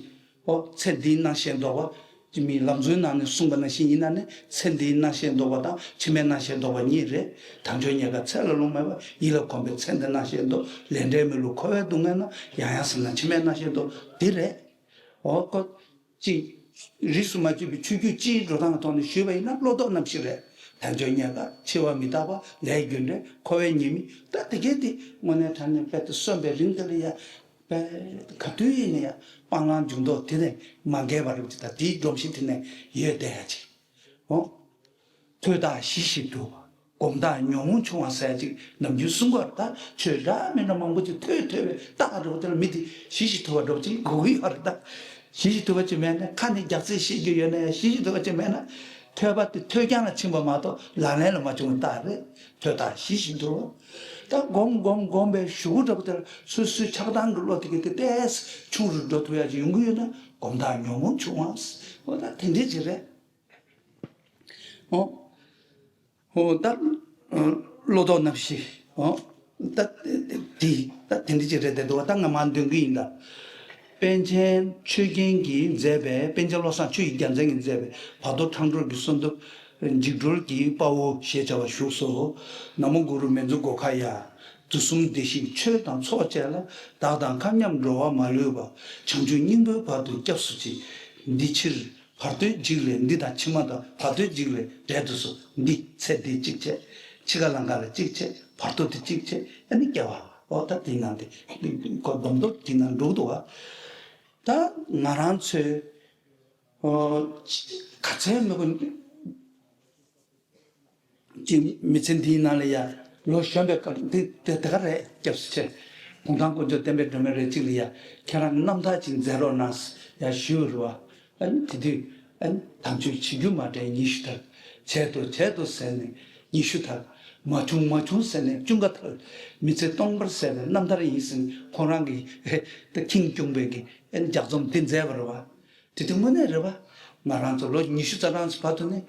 ཨོ། ཚེ་འདིའི་སྣང་ཤས་ལྡོག་པ། ཅི་མིན་ལམ་གཙོའི་ནང་ནས་གསུངས་པ་ནང་བཞིན་ཡིན་ན་ནི་ཚེ་འདིའི་སྣང་ཤས་ལྡོག་པ་དང་ཕྱི་མའི་སྣང་ཤས་ལྡོག་པ་གཉིས་རེད། དལ་འབྱོར་རྙེད་དཀའ་ཚེ་ལ་ལོང་མེད་པ། ཡིད་ལ་གོམས་པའི་ཚེ་འདིའི་སྣང་ཤས་ལྡོག་ལས་འབྲས་མི་བསླུ་འཁོར་བའི་སྡུག་བསྔལ་རྣམས། ཡང་ཡང་བསམ་ན་ཕྱི་མའི་སྣང་ཤས་ལྡོག་འདི་རེད། ཨོ་ཀོ། ཅིག་རིས་སུ་མ་ཆད་པའི་ཆོས་བརྒྱུད་སྤྱིའི་འགྲོ་སྟངས་ཀྱི་ཐོག་ནས་ཞུས་པ་ཡིན་ན་བློ་ལྡོག་རྣམ་བཞི་རེད། དལ་འབྱོར་རྙེད་དཀའ། འཆི་བ་མི་རྟག་པ། ལས་རྒྱུ་འབྲས། འཁོར་བའི་ཉེས་དམིགས། ད་དེ་གས་དེ་དངོས་གནས་དྲང་གནས་དཔེ་དེ་གསོན་པའི་རིང་དེ་ལ་ཡ། པས། ག་དུས་ཡིན་ན་ཡང་སྤང་བླང་འཇུག་ལྡོག་དེ་ནས་མ་འགལ་བ་རེད་ཅེས། ད་དེའི་སྒྲོམ་གཞི་དེ་ནས་ཡོད་བསྡད་ཡ་ཅིག་འོ། ཐོས་རྟགས་ཞི་ཞིང་དུལ་བ། སྒོམ་རྟགས་ཉོན་མོངས་ཆུང་བ་ཟེར་ཅིག་ནམ་རྒྱུན་གསུང་གི་ཡོད་རེད། ད་ཆོས་འདྲ་མི་འདྲ་མང་པོ་ཅིག་ཐོས་ཐོས་པའི་རྟགས་འདྲ་པོ་དེ་ལ་མི་དེ་ཞི་ཞིང་དུལ་བ་འདྲ་པོ་ཅིག་དགོས་ཀྱི་ཡོད་རེད། ད་ཞི་ཞིང་དུལ་བ་ཅིག་མེད་ན། ཁ་ནས་རྒྱག་རྩིས་བཤད་རྒྱུ་ཡོད་ན་ཡང་ཞི་ཞིང་དུལ་བ་ཅིག་མེད་ན། ཐོས་པ་དེ་ཐོས་རྐྱང་ལ་ཕྱིན་པ་མ་གཏོགས་ལག་ལེན་ལ་མ་བྱུང་བའི་རྟགས་རེད། ཐོས་རྟགས་ཞི་ཞིང་དུལ་བ། ད་སྒོམ་སྒོམ་སྒོམ་པའི་གཞུག་གུ་འདྲ་པོ་དེར་སོ་སོའི་ཆགས་སྡང་གི་བློ་དེ་གི་དེ་ཏོག་ཙམ་ཆུང་རུ་འགྲོ་ཐུབ་ཡ་ཅིག་ཡོང་གི་ཡོད་ན་སྒོམ་རྟགས་ཉོན་མོངས་ཆུང་བ། འོ་ད་དེ་འདྲས་ཅིག་རེད། འོ། འོ་ད། བློ་ལྡོག་རྣམ་བཞི། འོ། ད། དེ། ད་དེ་འདྲ་ཅིག་རེད་དེ་འདུག་ད་ང་མར་འདོན་གི་ཡིན་ད། པཎ་ཆེན་ཆོས་རྒྱན་གྱིས་མཛད་པའི། པཎ་ཆེན་བློ་བཟང་ཆོས་ཀྱི་རྒྱལ་མཚན་གྱིས་མཛད་པའི་བར་དོ་ཁྲང་ཌོར་གྱི་གསོལ་འདེབས། འཇིགས་སྒྲོལ་གྱི་དཔའ་བོ་ཞེས་བྱ་བ་བཞུགས་སོ། ན་མོ་གུ་རུ་མཉྫུ་སྒོ་ཁ་ཡ། དུས་གསུམ་བདེ་གཤེགས་ཆོས་དང་ཚོགས་བཅས་ལ། བདག་དང་ཁམས་མཉམ་འགྲོ་བ་མ་ལུས་པ། བྱང་ཆུབ་སྙིང་པོའི་བར་དུ་སྐྱབས་སུ་མཆི། འདི་ཕྱིར་བར་དོའི་འཇིགས་ལས་འདི་དང་ཕྱི་མ་དང་བར་དོའི་འཇིགས་ལས་བསྒྲལ་དུ་གསོལ། འདི་ཚེ་འདི་གཅིག་བྱས། འཆི་ཁ་ལང་ཁ་ལ་གཅིག་བྱས། བར་དོ་དེ་གཅིག་བྱས། ཨ་ནི་སྐྱེ་བ། འོ་ད་དེ་ནང་དེ་ཁོ་སྡོམ་སྟོབས་དེ་ནང་འགྲོ་གི་འདུག་བ། ད་ང་རང་ཚོས་ཨོ་ག་ཚད་མི་དགོས། ཅིག་མི་ཚེ་འདིའི་ནང་ལ་ཡ་ལོ་གཞོན་པའི་སྐབས་འདི་དེ་དེ་ག་རེད། སྐྱབས་སུ་མཆི། གུང་ཐང་དཀོན་མཆོག་བསྟན་པའི་སྒྲོན་མེ་རེ་གཅིག་ལ་ཡ་ཁྱེད་རང་རྣམ་ཐར་ཅིག་མཛད་རོགས་གནང་ཡ་ཞུས་པ་རེད་བ། ཨ་ནི་དེ་དུས་ཨ་ནི་དམ་ཆོས་བྱེད་རྒྱུ་མ་དྲན་ཉི་ཤུ་ཐལ། བྱེད་དོ་བྱེད་དོ་ཟེར་ནས་ཉི་ཤུ་ཐལ། མ་བྱུང་མ་བྱུང་ཟེར་ནས་བཅོ་ལྔ་ཐལ། མི་ཚེ་སྟོང་པར་ཟད་པའི་རྣམ་ཐར་ཡིན་ཟེར་ནས་ཁོང་རང་གི་ད་ཁེངས་སྐྱུང་བའི་གི་ཨ་ནི་ལྗགས་རྩོམ་དེ་མཛད་པ་རེད་བ། དེ་དུས་དངོས་གནས་རེད་པ། ང་རང་ཚོ་ལོ་ཉི་ཤུ་རྩ་གྲངས་སུ་བར་དུ་ནི།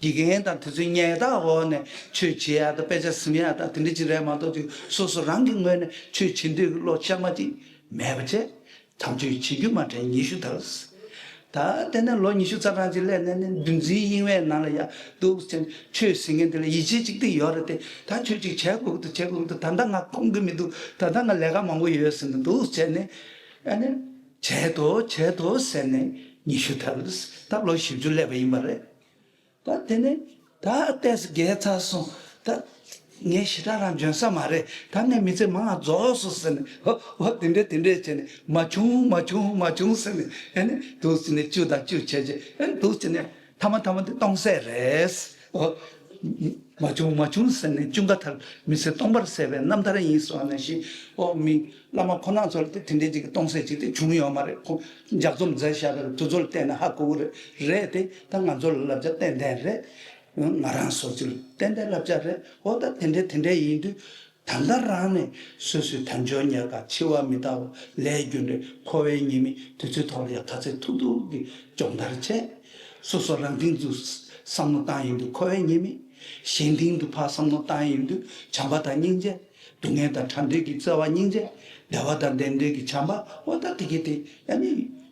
དགེ་རྒན་དང་དེ་ཚོའི་ཉལ་ཐ་འོག་ནས་ཆོས་བྱེད་ཡ་དང་དཔེ་ཆ་ཟིན་ཡ་དང་དེ་འདྲ་ཅིག་རེད་མ་གཏོགས་ཅིག་སོ་སོ་རང་གི་ངོས་ནས་ཆོས་བྱེད་འདོད་ཀྱི་བློ་གཤའ་མ་ཅིག་མེད་པ་བྱས། དམ་ཆོས་བྱེད་རྒྱུ་མ་དྲན་ཉི་ཤུ་ཐལ། ད་དེ་ནས་ལོ་ཉི་ཤུ་རྩ་གྲངས་ཅིག་སླེབས་ནས་ནི་འདུལ་འཛིན་གཡེང་བའི་ནང་ལ་ཡ་འདུག་ཟེར་ཆོས་ཟེར་མཁན་དེ་ལ་ཡིད་ཆེས་ཅིག་ཏུ་ཡོད་རེད་དེ། ད་ཆོས་ཅིག་བྱེད་དགོས་ཀྱི་འདུག་བྱེད་དགོས་ཀྱི་འདུག་ད་ལྟ་ང་ཁོམ་གི་མི་འདུག་ད་ལྟ་ང་ལས་ཀ་མང་པོ་ཡོད་ཟེར་ནས་འདུག་བྱས་ནས་ཨ་ནི། བྱས་དོ་བྱས་དོ་ཟེར་ནས་ཉི་ཤུ་ཐལ། ད་ལོ་བཞི་བཅུ་སླེབས་པ་ཡིན་པ་རེད། ད་དེ་ནས་ད་ཏོག་ཙམ་རྒས་ཚར་སོང་། ད་ངས་ཞེ་དྲག་རང་འཇོན་ས་མ་རེད། ད་ངས་མི་ཚེ་མང་ང་རྫོགས་སོང་ཟེར་ནས་ཧོ་ཧོ་དེ་འདྲས་དེ་འདྲས་བྱས་ནས་མ་བྱུང་མ་བྱུང་མ་བྱུང་ཟེར་ནས་ཨ་ནི་འདུག་ཟེར་ནས་བཅུ་དང་བཅུ་བྱས་བྱས་ཨ་ནི་འདུག་ཟེར་ནས་ཐ་མ་ཐ་མ་དེ་སྟོང་ཟད་རེད། ཨོ། མ་བྱུང་མ་བྱུང་ཟེར་ནས་བཅོ་ལྔ་ཐལ། མི་ཚེ་སྟོང་པར་ཟད་པའི་རྣམ་ཐར་ཡིན་གསུངས་ནང་བཞིན། ཨོ་མི་བླ་མ་ཁོ་རང་ཚོ་ལ་དེ་དེ་འདྲའི་ཅིག་གི་སྟོང་ཟད་ཅིག་དེ་བྱུང་ཡོད་མ་རེད། ཁོ་ལྗགས་རྩོམ་མཛད་བཞག་པའི་དུས་ཚོད་ལ་བལྟས་ན་ཧ་གོ་གི་རེད། རེད་དེ་ད་ང་ཚོ་ལ་བསླབ་བྱ་ཏན་ཏན་རེད། ང་རང་ཚོ་ཚོ་ལ་ཏན་ཏན་བསླབ་བྱ་རེད། ཨོ་ད་དེ་འདྲའི་དེ་འདྲའི་ཡིན་དུས། ད་ལྟ་རང་ནས་སོ་སོའི་དལ་འབྱོར་རྙེད་དཀའ། འཆི་བ་མི་རྟག་པ། ལས་རྒྱུ་འབྲས། འཁོར་བའི་ཉེས་དམིགས། དེ་ཚོའི་ཐོག་ལ་ཡང་ག་ཚད་ཐུབ་ཐུབ་ཀྱིས་སྦྱོང་བརྡར་བྱས། སོ་སོ་རང་སྟེང་དུ་བསམ་བློ་བཏང་ཡོང་དུས་འཁོར་བའི་ཉེས་དམིགས། གཞན་སྟེང་དུ་ཕར་བསམ་བློ་བཏང་ཡོང་དུས་བྱམས་པ་དང་སྙིང་རྗེ། སྡུག་བསྔལ་དང་བྲལ་འདོད་ཀྱི་བརྩེ་བ་སྙིང་རྗེ། བདེ་བ་དང་ལྡན་འདོད་ཀྱི་བྱམས་པ། འོ་ད་དེ་གི་དེ་ཨ་ནི་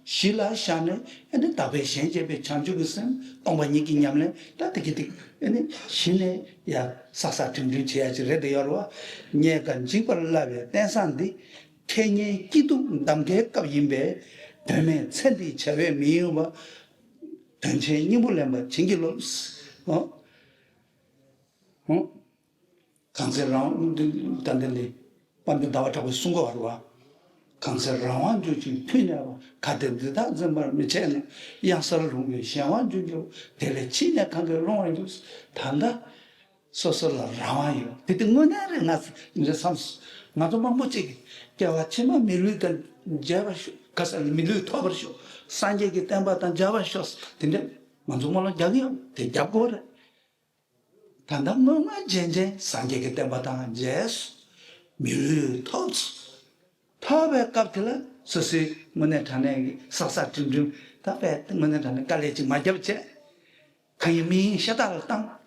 གཞི་ལ་བཞག་ནས་ཨ་ནི་དག་པའི་གཞན་གཅེས་པའི་བྱང་ཆུབ་ཀྱི་སེམས། སྟོང་པ་ཉིད་ཀྱི་ཉམས་ལེན། ད་དེ་གི་དེ་ཨ་ནི་གཞི་ནས་ཡ་བསགས་བསགས་བསྒྲིམས་བསྒྲིམས་བྱེད་ཡ་ཅིག་རེད་དེ་ཡོད་རེད་བ། རྙེད་དཀའ་འཇིགས་པར་སླ་བའི་རྟེན་བཟང་འདི། ཁེ་ཉེན་སྐྱིད་སྡུག་གདམ་ཁའི་སྐབས་ཡིན་པས། དོན་མེད་ཚེ་འདིའི་བྱ་བས་མི་གཡོས་པ། དོན་ཆེན་སྙིང་པོ་ལེན་པར་བྱིན་གྱིས་རློབས། འོ། འོ། གང་ཚེ་རང་ད་འདི་ལས་དཔལ་ལྡན་ཟླ་བ་གྲགས་པས་གསུང་གི་ཡོད་རེད་བ། གང་ཚེ་རང་དབང་འབྱུང་ཞིང་མཐུ་གནས་པ། གལ་ཏེ་འདི་དག་འཛིན་པར་མི་བྱེད་ན། གཡང་སར་ལྷུང་བའི་གཞན་དབང་འབྱུང་འགྱུར། དེ་ལས་ཕྱིས་ནས་གང་གིས་བསླུང་བར་འགྱུར། ད་ལྟ་སོ་སོ་ལ་རང་དབང་ཡོད། དེ་དེ་དངོས་གནས་རེད། ང་ཚོ་འདི་བསམ་སོང་། ང་ཚོ་མང་པོ་ཅིག་གིས་སྐྱེ་བ་ཕྱི་མ་མི་ལུས་དང་མཇལ་བར་ཤོག་ག་ས་ལ་མི་ལུས་ཐོབ་པར་ཤོག་སངས་རྒྱས་ཀྱི་བསྟན་པ་དང་མཇལ་བར་ཤོག་དེ་འདྲ་ང་ཚོ་སྨོན་ལམ་རྒྱག་གི་ཡོད། དེ་རྒྱབ་དགོས་རེད། ད་ལྟ་སྔོན་མ་རྗེས་དྲན་སངས་རྒྱས་ཀྱི་བསྟན་པ་དང་མཇལ་སོང་། མི་ལུས་ཐོབ་སོང་། ཐོབ་པའི་སྐབས་དེ་ལ་སོ་སོའི་དངོས་གནས་དྲང་གནས་ཀྱི་བསགས་བསགས་བསྒྲིམས་བསྒྲིམས། ད་དཔེ་དངོས་གནས་དྲང་གནས་དཀའ་ལས་ཅིག་མ་བརྒྱབ་བྱས། གང་ཡིན་མིན་ཡིན་ཤ་སྟག་ལ་བཏང་།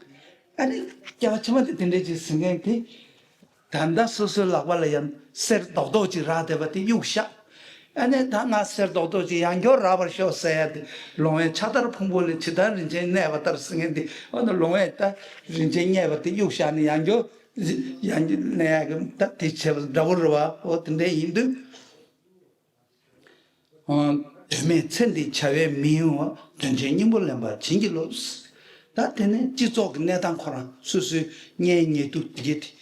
ཨ་ནི་སྐྱེ་བ་ཕྱི་མ་དེ་དེ་འདྲས་ཅིག་ཟིན་མཁན་དེ། ད་ལྟ་སོ་སོའི་ལག་པ་ལ་ཡང་གསེར་རྡོག་རྡོག་ཅིག་རག་བསྡད་པ་དེ་གཡུག་བཞག་ཨ་ནི་ད་ང་གསེར་རྡོག་རྡོག་ཅིག་ཡང་བསྐྱར་རག་པར་ཤོག་ཟེར་ཡ་དེ་ལོང་བས་ཕྱག་དར་ཕུང་པོ་ལས་ཇི་ལྟར་རིན་ཆེན་གནས་པ་ལྟར་ཟེར་མཁན་དེ། འོ་ན་ལོང་བས་ད་རིན་ཆེན་གནས་པ་དེ་གཡུག་བཞག་ནས་ཡང་བསྐྱར་ཡང་བསྐྱར་གནས་ཡ་གི་ད་དེ་བྱས་པ་འདྲ་པོ་རེད་བ། འོ་དེ་འདྲས་ཡིན་དུས། དོན་མེད་ཚེ་འདིའི་བྱ་བས་མི་གཡོ་བ། དོན་ཆེན་སྙིང་པོ་ལེན་པར་བྱིན་གྱིས་རློབས། ད་དེ་ནས་སྤྱི་ཚོགས་ཀྱི་གནས་སྟངས་ཁོ་རང་སོ་སོའི་གཉེན་ཉེ་དུ་དེ་གས་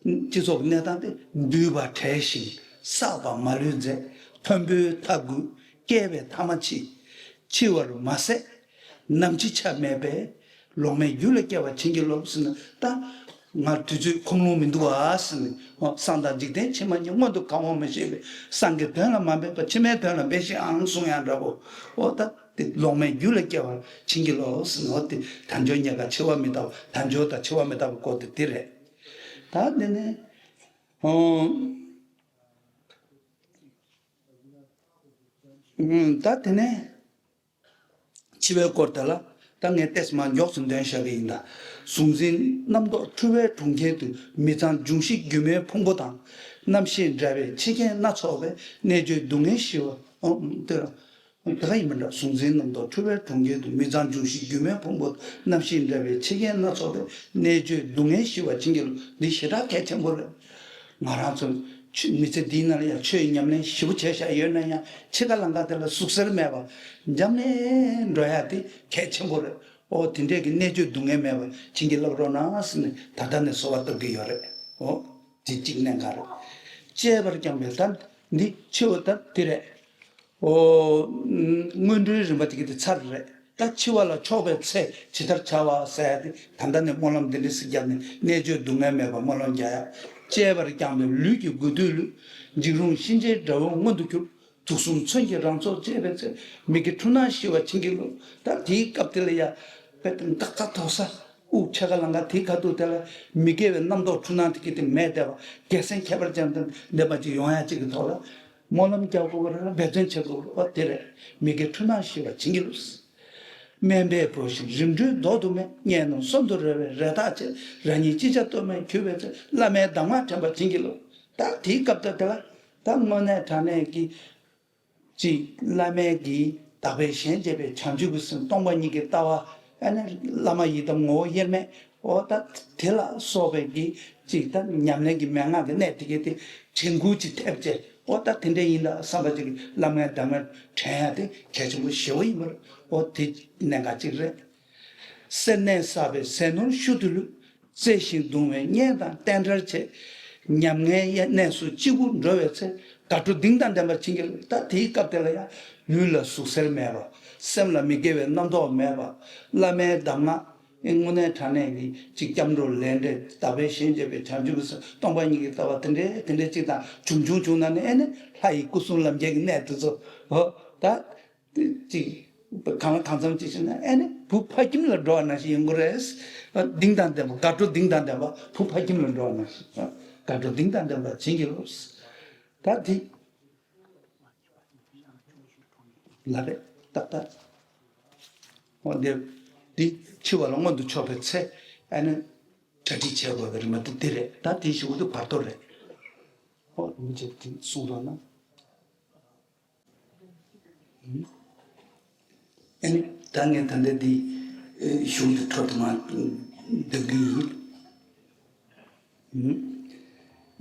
དེ། སྤྱི་ཚོགས་ཀྱི་གནས་སྟངས་དེ། འདུས་པ་བྲལ་ཞིང་བསགས་པ་མ་ལུས་མཛད། མཐོན་པོའི་མཐའ་རྒུད་སྐྱེས་པའི་མཐའ་མ་འཆི། འཆི་བར་མ་ཟད་ནམ་འཆི་ཆ་མེད་པས། ལོང་མེད་རྒྱུད་ལ་སྐྱེ་བར་བྱིན་གྱིས་རློབས་ཟེར་ནས། ད་ང་དུས་ཚོད་ཁོམ་ལོང་མི་འདུག་ཨ་ཟེར་ནས། འོ་སྲང་དང་འཇིག་རྟེན་ཕྱི་མ་གཉིས་མངོན་དུ་གང་བ་མི་ཤེས་པའི་སྲང་གི་དོན་ལ་མ་འབད་པར་ཕྱི་མའི་དོན་ལ་འབད་ཤིག་ཨང་གསུང་ཡང་འདྲ་པོ། འོ་ད་དེ་ལོང་མེད་རྒྱུད་ལ་སྐྱེ་བར་བྱིན་གྱིས་རློབས་ཟེར་ནས། འོ་དེ་དལ་འབྱོར་རྙེད་དཀའ་འཆི་བ་མི་རྟག་པ། དལ་འབྱོར་དང་འཆི་བ་མི་རྟག་པའི་སྐོར་དེ་དེ་རེད། ད་དེ་ནས་འོ་ད་དེ་ནས། འཆི་བའི་སྐོར་དེ་ལ་ད་ངས་ཏོག་ཙམ་མར་མགྱོགས་སུ་འདོན་བཞག་གི་ཡིན་ད། གཟུང་འཛིན་རྣམ་རྟོག་འཁྲུལ་པའི་གྲོང་ཁྱེར་དུ། མི་གཙང་འབྱུང་བཞི་སྒྱུ་མའི་ཕུང་པོ་དང་། རྣམ་ཤེས་འདྲ་བའི་འཆི་རྐྱེན་སྣ་ཚོགས་པའི། གནད་གཅོད་སྡུག་བསྔལ་ཞི་བ། ཨོ་དེ་ར་དེ་ག་ཡིན་མིན་འདྲ། གཟུང་འཛིན་རྣམ་རྟོག་འཁྲུལ་པའི་གྲོང་ཁྱེར་དུ། མི་གཙང་འབྱུང་བཞི་སྒྱུ་མའི་ཕུང་པོ་དང་། རྣམ་ཤེས་འདྲ་བའི་འཆི་རྐྱེན་སྣ་ཚོགས་པའི། གནད་གཅོད་སྡུག་བསྔལ་ཞི་བར་བྱིན་གྱིས་རློབས། འདི་ཞེ་དྲག་གལ་ཆེན་པོ་རེད། ང་རང་ཚོ་ཆོས་མི་ཚེ་འདིའི་ནང་ལ་ཡང་ཆོས་ཉམས་ལེན་ཞེ་པོ་བྱས་བཞག་ཡོད་ན་ཡང་། འཆི་ཁ་ལམ་ཁ་དེ་ལ་ཟུག་གཟེར་མེད་པ་འབྱམས་ནས་འགྲོ་ཡ་དེ་གལ་ཆེན་པོ་རེད། ཨོ་དེ་འདྲས་ཀྱི་གནད་གཅོད་སྡུག་བསྔལ་མེད་པ་བྱིན་གྱིས་བརླབ་རོགས་གནང་ཟེར་ནས་ད་ལྟ་ནས་གསོལ་བ་བཏབ་ཀྱི་ཡོད་རེད། ཨོ་དེ་གཅིག་གནད་འགག་རེད། གཅེས་པར་བསྐྱངས་པའི་ད་འདི་འཆི་བ་ད་དེ་རེད། ཨོ། སྔོན་འགྲོའི་རིམ་པ་དེ་ག་དེ་ཚར་རེད། ད་འཆི་བ་ལ་ཕྱོགས་པའི་ཚེ་ཇི་ལྟར་བྱ་བ་ཟེར་ཡ་དེ་ད་ལྟ་ནས་སྨོན་ལམ་འདི་འདྲ་ཞིག་བརྒྱབ་ནས། གནད་གཅོད་སྡུག་བསྔལ་མེད་པར་སྨོན་ལམ་རྒྱག་ཡ། གཅེས་པར་བསྐྱངས་པའི་ལུས་ཀྱི་དགོས་འདོད་ལུས། འཇིགས་རུང་གཤིན་རྗེའི་དགྲ་བོ་མངོན་དུ་གྱུར། དུག་གསུམ་མཚོན་གྱི་རང་ཚོགས་བཅས་པའི་ཚེ། མི་དགེ་འཁྲུལ་སྣང་ཞི་བར་བྱིན་གྱིས་རློབས། ད་དེའི་སྐབས་དེ་ལ་ཡ་དཔེ་དེ་འདག་ཁ་དོག་ས་དབུགས་ཆད་ཁ་ལང་ཁ་དེའི་ཁ་ཐུག་དེ་ལ་མི་དགེ་བའི་རྣམ་རྟོག་འཁྲུལ་སྣང་དེ་ག་དེ་མེད་བསྡད་པ། རྒྱལ་མཚན་ཁྱད་པར་ཅན་དང་ལྡན་པ་ཅིག་ཡོང་ཡ་ཅིག་གི་ཐོག་ལ། སྨོན་ལམ་རྒྱག་དགོས་པ་རེད། འབད་བརྩོན་བྱེད་དགོས་པ་དེ་རེད། མི་དགེ་འཁྲུལ་སྣང་ཞི་བར་བྱིན་གྱིས་རློབས། དམན་པས་འབོད་ཞིང་རིམ་གྲོའི་མདོག་ཏུ་སྨྲས། གཉེན་རྣམས་གསོན་དུ་རོལ་བའི་རེ་ཐག་ཆད། རང་ཉིད་ཅི་བྱ་གཏོལ་མར་གྱུར་པའི་ཚེ། བླ་མའི་གདམས་ངག་དྲན་པར་བྱིན་གྱིས་རློབས། ད་དེའི་སྐབས་དེ་ལ་ད་དངོས་གནས་དྲང་གནས་ཀྱི་ཅིག་བླ་མའི་གི་བདག་པས་གཞན་གཅེས་པའི་བྱང་ཆུབ་ཀྱི་སེམས་སྟོང་པ་ཉིད་ཀྱི་ལྟ་བ། ཨ་ནི་བླ་མ་ཡི་དམ་ངོ་བོ་དབྱེར་མེད། འོ་ད་དེ་ལ་སོགས་པའི་གི་ཅིག་ད་ཉམས་ལེན་གྱི་མན་ངག་གི་གནད་དེ་གའི་དེ་དྲན་སྐུལ་ཅིག་ཐེབས་བྱས། འོ་ད་དེ་འདྲ་ཡིན་ད་བསམ་པ་ཅིག་གི་བླ་མའི་གདམས་ངག་དྲན་ཡ་དེ་གལ་ཆེན་པོ་ཞེ་པོ་ཡིན་པ་རེད། འོ་དེ་གནད་འགག་ཅིག་རེད། སེར་སྣས་བསགས་པའི་ཟས་ནོར་ཤུལ་དུ་ལུས། བརྩེ་ཞིང་གདུང་བས་གཉེན་དང་བསྟེན་བྲལ་བྱེད། ཉམ་ངའི་གནས་སུ་གཅིག་པུ་འགྲོ་བའི་ཚེ། དགའ་སྤྲོ་གདིང་དང་ལྡན་པར་བྱིན་གྱིས་རློབས། ད་དེའི་སྐབས་དེ་ལ་ཡང་ལུས་ལ་ཟུག་གཟེར་མེད་པ། སེམས་ལ་མི་དགེ་བའི་རྣམ་རྟོག་མེད་པ། བླ་མའི་གདམས་ངག་དངོས་གནས་དྲང་གནས་ཀྱི་ཅིག་སྐྱབས་འགྲོ་ལས་འབྲས་བདག་པས་གཞན་གཅེས་པའི་བྱང་ཆུབ་ཀྱི་སེམས་སྟོང་པ་ཉིད་ཀྱི་ལྟ་བ་དེ་འདྲའི་དེ་འདྲའི་ཅིག་དང་བྱུང་བྱུང་བྱུང་ན་ནི། ཨེ་ནི་ལྷ་ཡི་སྐུ་གསུམ་ལམ་ཁྱེར་གྱི་གནས་དེ་ཚོ། འོ་ད། ཅིག་གང་ལ་གང་འཚམ་ཅིག་བྱས་ན་ཨེ་ནི་བུ་ཕ་ཁྱིམ་ལ་འགྲོ་བ་ནང་བཞིན་ཡོང་གི་རེད། གདིང་དང་ལྡན་པ། དགའ་སྤྲོ་གདིང་དང་ལྡན་པ། བུ་ཕ་ཁྱིམ་ལ་འགྲོ་བ་ནང་བཞིན། དགའ་སྤྲོ་གདིང་དང་ལྡན་པ་བྱིན་གྱིས་རློབས། ད་དེ་ལ་རེད་ཏག་ཏག། འོ་འདི་འདི་འཆི་བ་ལ་མངོན་དུ་ཕྱོགས་པའི་ཚེ། ཨེ་ནི་གྲ་སྒྲིག་བྱེད་དགོས་པའི་རིམ་པ་དེ་འདི་རེད། ད་དེ་ཞུ་བ་དེ་བར་དོ་རེད། འོ་མི་བྱེད་དེ་གསུང་རོགས་གནང་། ཨ་ནི་ད་ངས་ད་ལྟ་འདི་གཞུང་འདི་འཕྲོ་དུ་མ་འདོན་གྱི་ཡིན།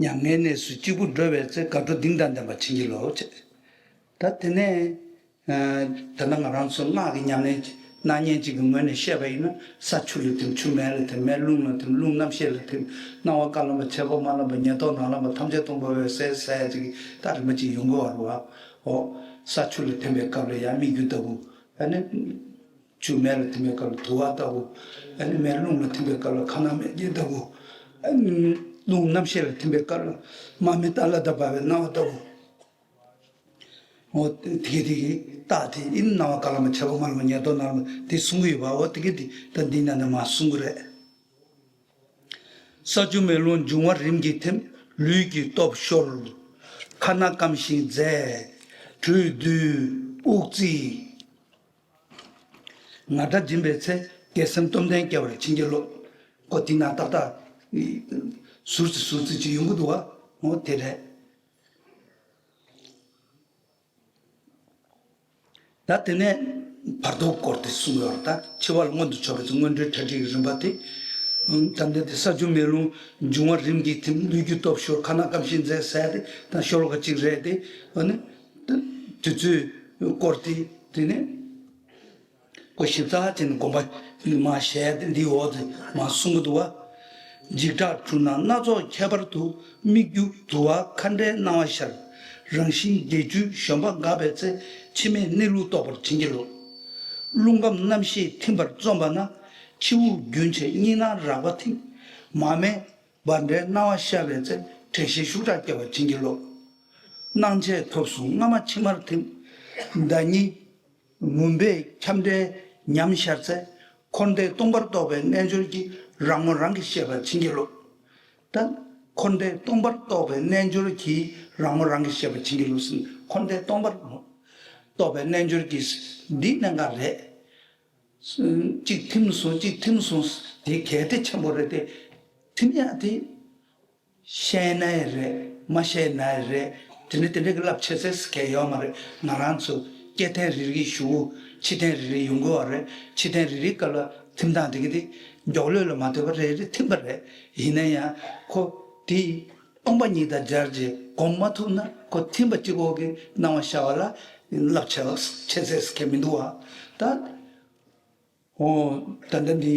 ཉམ་ངའི་གནས་སུ་གཅིག་པུ་འགྲོ་བའི་ཚེ། དགའ་སྤྲོ་གདིང་དང་ལྡན་པར་བྱིན་གྱིས་རློབས་བྱས། ད་དེ་ནས་ད་ལྟ་ང་རང་ཚོ་སྔགས་ཀྱི་ཉམས་ལེན་ སྣང་བརྙན་གཅིག་གི་ངོས་ནས་བཤད་པ་ཡིན་ན། ས་ཆུ་ལ་ཐིམ། ཆུ་མེ་ལ་ཐིམ། མེ་རླུང་ལ་ཐིམ། རླུང་རྣམ་ཤེས་ལ་ཐིམ། སྣང་བ་ཀ་ལམ་པ། མཆེད་པ་དམར་ལམ་པ། ཉེར་ཐོབ་ནག་ལམ་པ། ཐམས་ཅད་སྟོང་པ་འོད་གསལ་ཟེར་ཡ་ཅིག་ད་རིམ་པ་ཅིག་ཡོང་གི་ཡོད་རེད་བ། འོ། ས་ཆུ་ལ་ཐིམ་པའི་སྐབས་ལ་ཡར་སྨིག་རྒྱུ་ལྟ་བུ། ཨ་ནི། ཆུ་མེ་ལ་ཐིམ་པའི་སྐབས་ལ་དུ་བ་ལྟ་བུ། ཨ་ནི་མེ་རླུང་ལ་ཐིམ་པའི་སྐབས་ལ་ཁ་ནག་མེ་སྐྱེས་ལྟ་བུ། ཨ་ནི་རླུང་རྣམ་ཤེས་ལ་ཐིམ་པའི་སྐབས་ལ་དམར་མེ་ལྟར་ལ་དང་འབར་བའི་སྣང་བ་ལྟ་བུ། འོ་དེ་གི་དེ་གི་རྟགས་དེ་ཨིན། སྣང་བ་ཀ་ལམ་པ། མཆེད་པ་དམར་ལམ་པ། ཉེར་ཐོབ་ནག་ལམ་པ་དེ་གསུང་གི་ཡོད་པ། འོ་དེ་གི་དེ་ད་འདི་ན་ནི་མ་གསུང་གི་རེད། ས་ཆུ་མེ་རླུང་འབྱུང་བ་རིམ་གྱིས་ཐིམ། ལུས་ཀྱི་སྟོབས་ཤོར། ཁ་ནག་སྐམ་ཞིང་མཛེས། དྲོད་བསྡུས། དབུགས་བརྩིས། ངར་སྒྲ་འབྱིན་པའི་ཚེ། དགེ་སེམས་སྟོབས་ལྡན་སྐྱེ་བར་བྱིན་གྱིས་རློབས། ཁོ་དེ་ན་ཏག་ཏག་ཟུར་ཙི་ཟུར་ཙི་ཅིག་ཡོང་གི་འདུག་བ། འོ་དེ་རེད། ད་དེ་ནས་བར་དོའི་སྐོར་དེ་གསུངས་ཡོད་རེད། ད་འཆི་བ་ལ་མངོན་དུ་ཕྱོགས་པའི་ཚེ་སྔོན་འགྲོའི་གྲ་སྒྲིག་གི་རིམ་པ་དེ། ད་ལྟ་དེ་ས་ཆུ་མེ་རླུང་འབྱུང་བ་རིམ་གྱིས་ཐིམ། ལུས་ཀྱི་སྟོབས་ཤོར། ཁ་ནག་སྐམ་ཞིང་མཛེས་ཟེར་ཏེ་ད་ཤོར་བ་གཅིག་རེད་དེ། ཨ་ནི། དུས་ཚོད་སྐོར་དེ་དེ་ནས་ཁོ་ཞིབ་ཚགས་བྱས་ནས་དགོངས་པ་མ་བཞེས་ཏེ་འདིའི་འོག་ཏུ་མ་གསུང་གི་འདུག་བ། འཇིགས་སྐྲག་འཁྲུལ་སྣང་སྣ་ཚོགས་ཁྱད་པར་དུ། སྨིག་རྒྱུ་དུ་བ་མཁའ་འདྲའི་སྣང་བ་ཤར། རང་བཞིན་བརྒྱད་ཅུའི་བཞོན་པ་འགགས་པའི་ཚེ། འཆི་མེད་གནས་ལུགས་རྟོགས་པར་བྱིན་གྱིས་རློབས། རླུང་ཁམས་རྣམ་ཤེས་ཐིམ་པར་རྩོམ་པ་ན། ཕྱི་དབུགས་རྒྱུན་ཆད་གཉིས་སྣང་རགས་པ་ཐིམ། མར་མེ་འབར་འདྲའི་སྣང་བ་ཤར་བའི་ཚེ། དྲན་ཤེས་ཤུགས་དྲག་སྐྱེ་བར་བྱིན་གྱིས་རློབས། སྣང་མཆེད་ཐོབ་གསུམ་སྔ་མ་ཕྱི་མར་ཐིམ། ཟླ་ཉི་མུན་པའི་ཁྱམས་འདྲའི་ཉམས་ཤར་ཚེ། འཁོར་འདས་སྟོང་པར་རྟོགས་པའི་རྣལ་འབྱོར་གྱིས། རང་ངོ་རང་གིས་ཤེས་པར་བྱིན་གྱིས་རློབས། ད་འཁོར་འདས་སྟོང་པར་རྟོགས་པའི་རྣལ་འབྱོར་གྱིས། རང་ངོ་རང་གིས་ཤེས་པར་བྱིན་གྱིས་རློབས་ཟེར། འཁོར་འདས་སྟོང་པར་རྟོགས་པའི་རྣལ་འབྱོར་གྱིས། འདི་གནད་འགག་རེད། གཅིག་ཐིམ་སོང་། གཅིག་ཐིམ་སོང་། དེ་གལ་ཏེ་ཆེན་པོ་རེད་དེ། ཐིམ་ཡག་དེ་ཤེས་ན་ཡང་རེད། མ་ཤེས་ན་ཡང་རེད། དེ་འདྲ་དེ་འདྲ་གི་རླབས་ཆེ་ཚད་གལ་ཡོད་མ་རེད། ང་རང་ཚོ་སྐྱེ་ཐེངས་རེ་རེ་ཞུ། འཆི་ཐེངས་རེ་རེ་ཡོང་གི་ཡོད་རེད། འཆི་ཐེངས་རེ་རེའི་སྐབས་ལ་ཐིམ་སྟངས་དེ་གི་དེ་མགྱོགས་ལོས་ལ་མ་ལྟོས་པར་རེ་རེ་ཐིམ་པ་རེད། ཡིན་ན་ཡང་ཁོ་དེ་སྟོང་པ་ཉིད་དང་སྦྱར་རྗེས་སྒོམ་མ་ཐུབ་ན། ཁོ་ཐིམ་པ་གཅིག་པོ་གི་སྣང་བ་ཤར་བ་ལ་རླབས་ཆེ་ཆེ་ཚད་གལ་མི་འདུག་བ། ད། འོ། ད་ལྟ་འདི་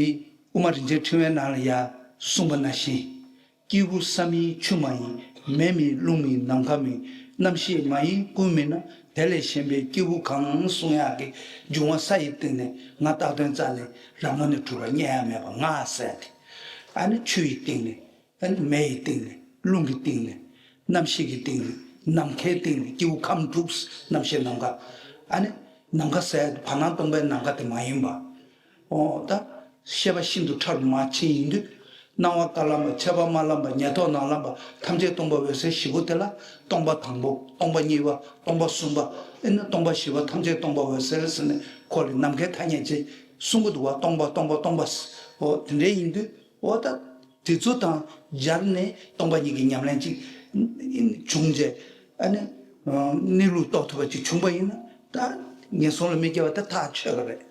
དབུ་མ་རིན་ཆེན་ཕྲེང་བའི་ནང་ལ་ཡང་གསུངས་པ་ནང་བཞིན། སྐྱེས་བུ་ས་མིན་ཆུ་མ་ཡིན། མེ་མིན་རླུང་མིན་ནམ་མཁའ་མིན། རྣམ་ཤེས་མ་ཡིན་ཀུན་མིན་ན། དེ་ལས་གཞན་པའི་སྐྱེས་བུ་གང་། གསུང་ཡག་གི་འབྱུང་བ་ས་ཡི་སྟེང་ནས་ང་རྟག་དོན་རྩ་ནས་རང་ངོས་ནས་གྲུབ་པ་རྙེད་ཡ་མེད་པ་ང་ཟེར་ཏེ། ཨ་ནི་ཆུ་ཡི་སྟེང་ནས། ཨ་ནི་མེ་ཡི་སྟེང་ནས། རླུང་གི་སྟེང་ནས། རྣམ་ཤེས་ཀྱི་སྟེང་ནས། ནམ་མཁའི་སྟེང་ནས། སྐྱེས་བུ་ཁམས་དྲུག་རྣམ་ཤེས་ནམ་མཁའ། ཨ་ནི་ནམ་མཁའ་ཟེར་ཡ་དེ་བར་སྣང་སྟོང་པའི་ནམ་མཁའ་དེ་མ་ཡིན་པ། འོ་ད་ཤེས་པ་ཤིན་ཏུ་ཕྲ་རུ་མར་ཕྱིན་ཡིན་དུས། སྣང་བ་ཀ་ལམ་པ། མཆེད་པ་དམར་ལམ་པ། ཉེར་ཐོབ་ནག་ལམ་པ། ཐམས་ཅད་སྟོང་པ་འོད་གསལ་བཞི་པོ་དེ་ལ་སྟོང་པ་དང་པོ། སྟོང་པ་གཉིས་པ། སྟོང་པ་གསུམ་པ། ཨེ་ནི་སྟོང་པ་བཞི་པ་ཐམས་ཅད་སྟོང་པ་འོད་གསལ་ཟེར་ནས་ཁོ་ལ་ནམ་མཁའི་ཐ་སྙད་ཅིག་གསུང་གི་འདུག་བ། སྟོང་པ་སྟོང་པ་སྟོང་པ། འོ་དེ་འདྲའི་ཡིན་དུས། འོ་ད། དེ་ཚོ་དང་སྦྱར་ནས་སྟོང་པ་ཉིད་ཀྱི་ཉམས་ལེན་ཅིག་བྱུང་རྗེས། ཨ་ནི་གནས་ལུགས་རྟོགས་ཐུབ་པ་ཅིག་བྱུང་པ་ཡིན་ན། ད་ངན་སོང་ལ་མི་སྐྱེ་བ་ད་ཐག་ཆོད་པ་རེད།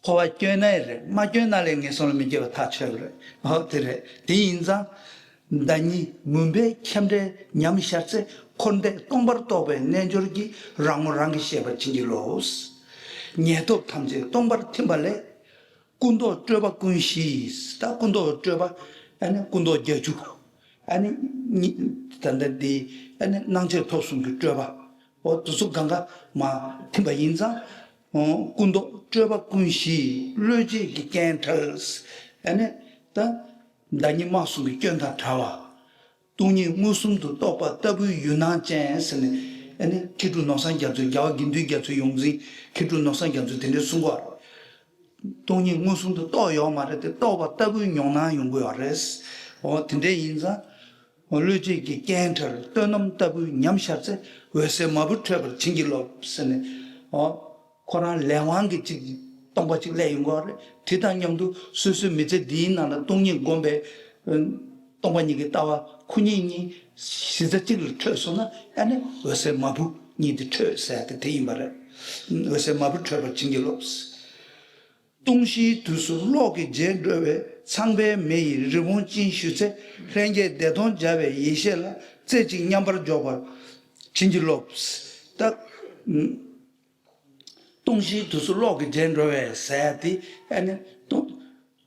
འཕོ་བ་སྐྱོན་ན་ཡང་རེད། མ་སྐྱོན་ན་ལས་ངན་སོང་ལ་མི་སྐྱེ་བ་ཐག་ཆོད་པ་རེད། འོ་དེ་རེད། དེ་ཡིན་ཙང་། ཟླ་ཉི་མུན་པའི་ཁྱམས་འདྲའི་ཉམས་ཤར་ཚེ། འཁོར་འདས་སྟོང་པར་རྟོགས་པའི་རྣལ་འབྱོར་གྱིས། རང་ངོ་རང་གིས་ཤེས་པར་བྱིན་གྱིས་རློབས། ཉེར་ཐོབ་ཐམས་ཅད་སྟོང་པར་ཐིམ་པ་ལས། སྐུ་མདོག་སྤྲོས་པ་ཀུན་ཞི། ད་སྐུ་མདོག་སྤྲོས་པ། ཨ་ནི་སྐུ་མདོག་བརྒྱད་ཅུ། ཨ་ནི་གཉིས། ད་ལྟ་འདི། ཨ་ནི་སྣང་མཆེད་ཐོབ་གསུམ་གྱི་སྤྲོས་པ། འོ་དེ་ཚོ་གང་ག་མར་ཐིམ་པ་ཡིན་ཙང་། འོ་སྐུ་མདོག་སྤྲོས་པ་ཀུན་ཞི། བློས་བྱས་ཀྱི་རྐྱེན་བྲལ། ཨ་ནི་ད་ཟླ་ཉི་མ་གསུམ་གྱི་སྐྱོན་དང་བྲལ་བ། སྟོང་ཉིད་མངོན་སུམ་དུ་རྟོགས་པ་ལྟ་བུའི་ཡུལ་སྣང་ཅན་ཟེར་ནས། ཨ་ནི་མཁས་གྲུབ་ནོར་བཟང་རྒྱ་མཚོས། རྒྱལ་བ་དགེ་འདུན་རྒྱ་མཚོའི་ཡོངས་འཛིན་མཁས་གྲུབ་ནོར་བཟང་རྒྱ་མཚོས་དེ་འདྲའི་གསུང་གི་ཡོད་རེད། སྟོང་ཉིད་མངོན་སུམ་དུ་རྟོགས་ཡོད་མ་རེད་དེ། རྟོགས་པ་ལྟ་བུའི་མྱོང་སྣང་ཡོང་གི་ཡོད་རེད། འོ་དེ་འདྲ་ཡིན་ཙང་། འོ་བློས་བྱས་ཀྱི་རྐྱེན་བྲལ། བསོད་ནམས་ལྟ་བུའི་ཉམས་ཤར་ཚེ། འོད་གསལ་མ་བུ་འཕྲོད་པར་བྱིན་གྱིས་རློབས་ཟེར་ནས། འོ་ཁོ་རང་ལས་དབང་གིས་ཅིག་སྟོང་པ་ཅིག་སླེབས་ཡོང་གི་ཡོད་རེད། དེ་དང་མཉམ་དུ་སོ་སོའི་མི་ཚེ་འདིའི་ནང་ལ་སྟོང་ཉིད་བསྒོམས་པའི་སྟོང་པ་ཉིད་ཀྱི་ལྟ་བ་ཁོ་གཉིས་གཉིས་གཞི་རྩ་གཅིག་ལ་འཕྲོད་སོང་ན། ཨ་ནི་འོད་གསལ་མ་བུ་གཉིས་དེ་འཕྲོད་ཟེར་ཏེ་དེ་ཡིན་པ་རེད། འོད་གསལ་མ་བུ་འཕྲོད་པར་བྱིན་གྱིས་རློབས། སྟོང་གཞིའི་དུས་སུ་གློག་གི་རྗེས་འགྲོ་བའི། ཚངས་པའི་མེ་ཡིས་རི་བོང་ཅན་བཞུ་ཚེ། ལྷན་སྐྱེས་བདེ་སྟོང་སྦྱར་བའི་ཡེ་ཤེས་ལ། རྩེ་གཅིག་མཉམ་པར་འཇོག་པར་བྱིན་གྱིས་རློབས། ད། སྟོང་བཞིའི་དུས་སུ་གློག་གི་རྗེས་འགྲོ་བས་ཟེར་ཡ་དེ་ཨ་ནི་སྟོང་།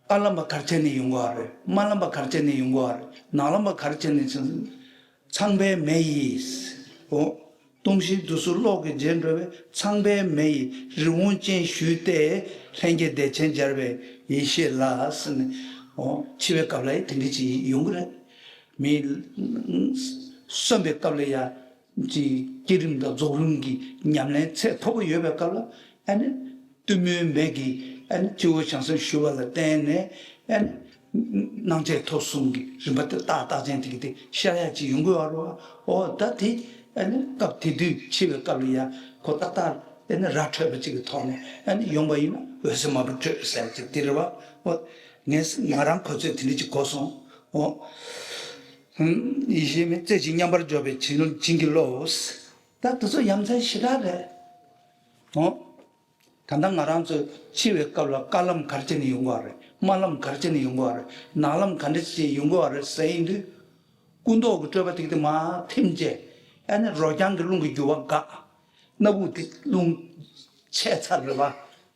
དཀར་ལམ་པ་ག་རེ་བྱས་ནས་ཡོང་གི་ཡོད་རེད། དམར་ལམ་པ་ག་རེ་བྱས་ནས་ཡོང་གི་ཡོད་རེད། ནག་ལམ་པ་ག་རེ་བྱས་ནས་ཡོང་། ཚངས་པའི་མེ་ཡིས། འོ། སྟོང་བཞིའི་དུས་སུ་གློག་གི་རྗེས་འགྲོ་བས་ཚངས་པའི་མེ་ཡིས་རི་བོང་ཅན་ཞུས་ཏེ། ལྷན་སྐྱེས་བདེ་ཆེན་སྦྱར་བའི་ཡེ་ཤེས་ལ་ཟེར་ནས། འོ། འཆི་བའི་སྐབས་ལ་ཡང་དེ་འདྲ་ཅིག་ཡོང་གི་རེད། མི་གསོན་པའི་སྐབས་ལ་ཡང་ཅིག་བསྐྱེད་རིམ་དང་རྫོགས་རིམ་གྱི་ཉམས་ལེན་ཚད་མཐོ་པོ་ཡོད་པའི་སྐབས་ལ་ཨ་ནི་གཏུམ་མོའི་མེ་གིས་ཨ་ནི་སྤྱི་བོར་བྱང་སེམས་ཞུ་བ་ལ་བརྟེན་ནས་ཨ་ནི་སྣང་མཆེད་ཐོབ་གསུམ་གྱི་རིམ་པ་དེ་ཏག་ཏག་ཅན་དེ་གི་དེ་ཤར་ཡ་ཅིག་ཡོང་གི་ཡོད་རེད་བ། འོ་ད་དེ་ཨ་ནི་སྐབས་དེ་དུས་འཆི་བའི་སྐབས་ལ་ཡ་ཁོ་ཏག་ཏག་ཨ་ནི་ར་འཕྲོད་པ་ཅིག་གི་ཐོག་ནས་ཨ་ནི་ཡོང་བ་ཡིན་ན་འོད་གསལ་མ་བུ་འཕྲོད་ཟེར་ཅིག་དེ་རེད་བ། འོ་ངས་ང་རང་གོ་ཚོད་དེ་འདྲ་ཅིག་གོ་སོང་། འོ། ཡེ་ཤེས་མེ་རྩེ་གཅིག་མཉམ་པར་འཇོག་པའི་བྱིན་བྱིན་གྱིས་རློབས། ད་དེ་ཚོ་ཡ་མཚན་ཞེ་དྲག་རེད། འོ། ད་ལྟ་ང་རང་ཚོ་འཆི་བའི་སྐབས་ལ་དཀར་ལམ་ག་རེ་བྱས་ནས་ཡོང་གི་ཡོད་རེད། དམར་ལམ་ག་རེ་བྱས་ནས་ཡོང་གི་ཡོད་རེད། ནག་ལམ་ག་འདྲ་བྱས་ནས་ཡོང་གི་ཡོད་རེད་ཟེར་ཡིན་དུས། སྐུ་མདོག་གི་སྤྲོས་པ་དེ་གི་དེ་མར་ཐིམ་བྱས། ཨ་ནི་རོ་རྐྱང་གི་རླུང་གི་རྒྱུ་བ་འགག་སྣ་བུག་དེ་རླུང་ཆད་ཚར་རེད་བ།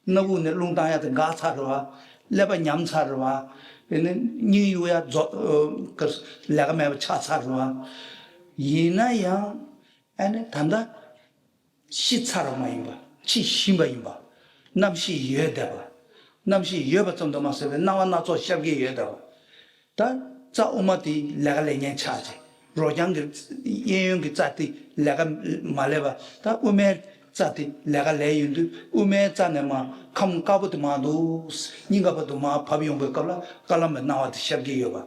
སྣ་བུག་ནས་རླུང་བཏང་ཡ་དེ་འགག་ཚར་རེད་བ། ཀླད་པ་ཉམས་ཚར་རེད་བ། དེ་ནས་སྙིང་གཡུག་ཡ་རྫོགས། ལས་ཀ་མེད་པ་ཆགས་ཚར་རེད་བ། ཡིན་ན་ཡང་ཨ་ནི་ད་ལྟ་ཤི་ཚར་བ་མ་ཡིན་པ། འཆི་བཞིན་པ་ཡིན་པ། རྣམ་ཤེས་ཡོད་བསྡད་པ། རྣམ་ཤེས་ཡོད་པ་ཙམ་དུ་མ་ཟད་པའི་སྣང་བ་སྣ་ཚོགས་ཤར་གྱི་ཡོད་བསྡད་པ། ད་རྩ་དབུ་མ་དེ་ལས་ཀ་ལས་མཁན་ཆགས་བྱས། རོ་རྐྱང་གི་གཡས་གཡོན་གྱི་རྩ་དེ་ལས་ཀ་མ་ལས་པ། ད་དབུ་མའི་རྩ་དེ་ལས་ཀ་ལས་ཡོང་དུས་དབུ་མའི་རྩ་ནས་མར་ཁམས་དཀར་པོ་དེ་མར་འདུག་སྙིང་ག་བར་དུ་མར་བབས་ཡོང་པའི་སྐབས་ལ་དཀར་ལམ་པའི་སྣང་བ་དེ་ཤར་གྱི་ཡོད་པ།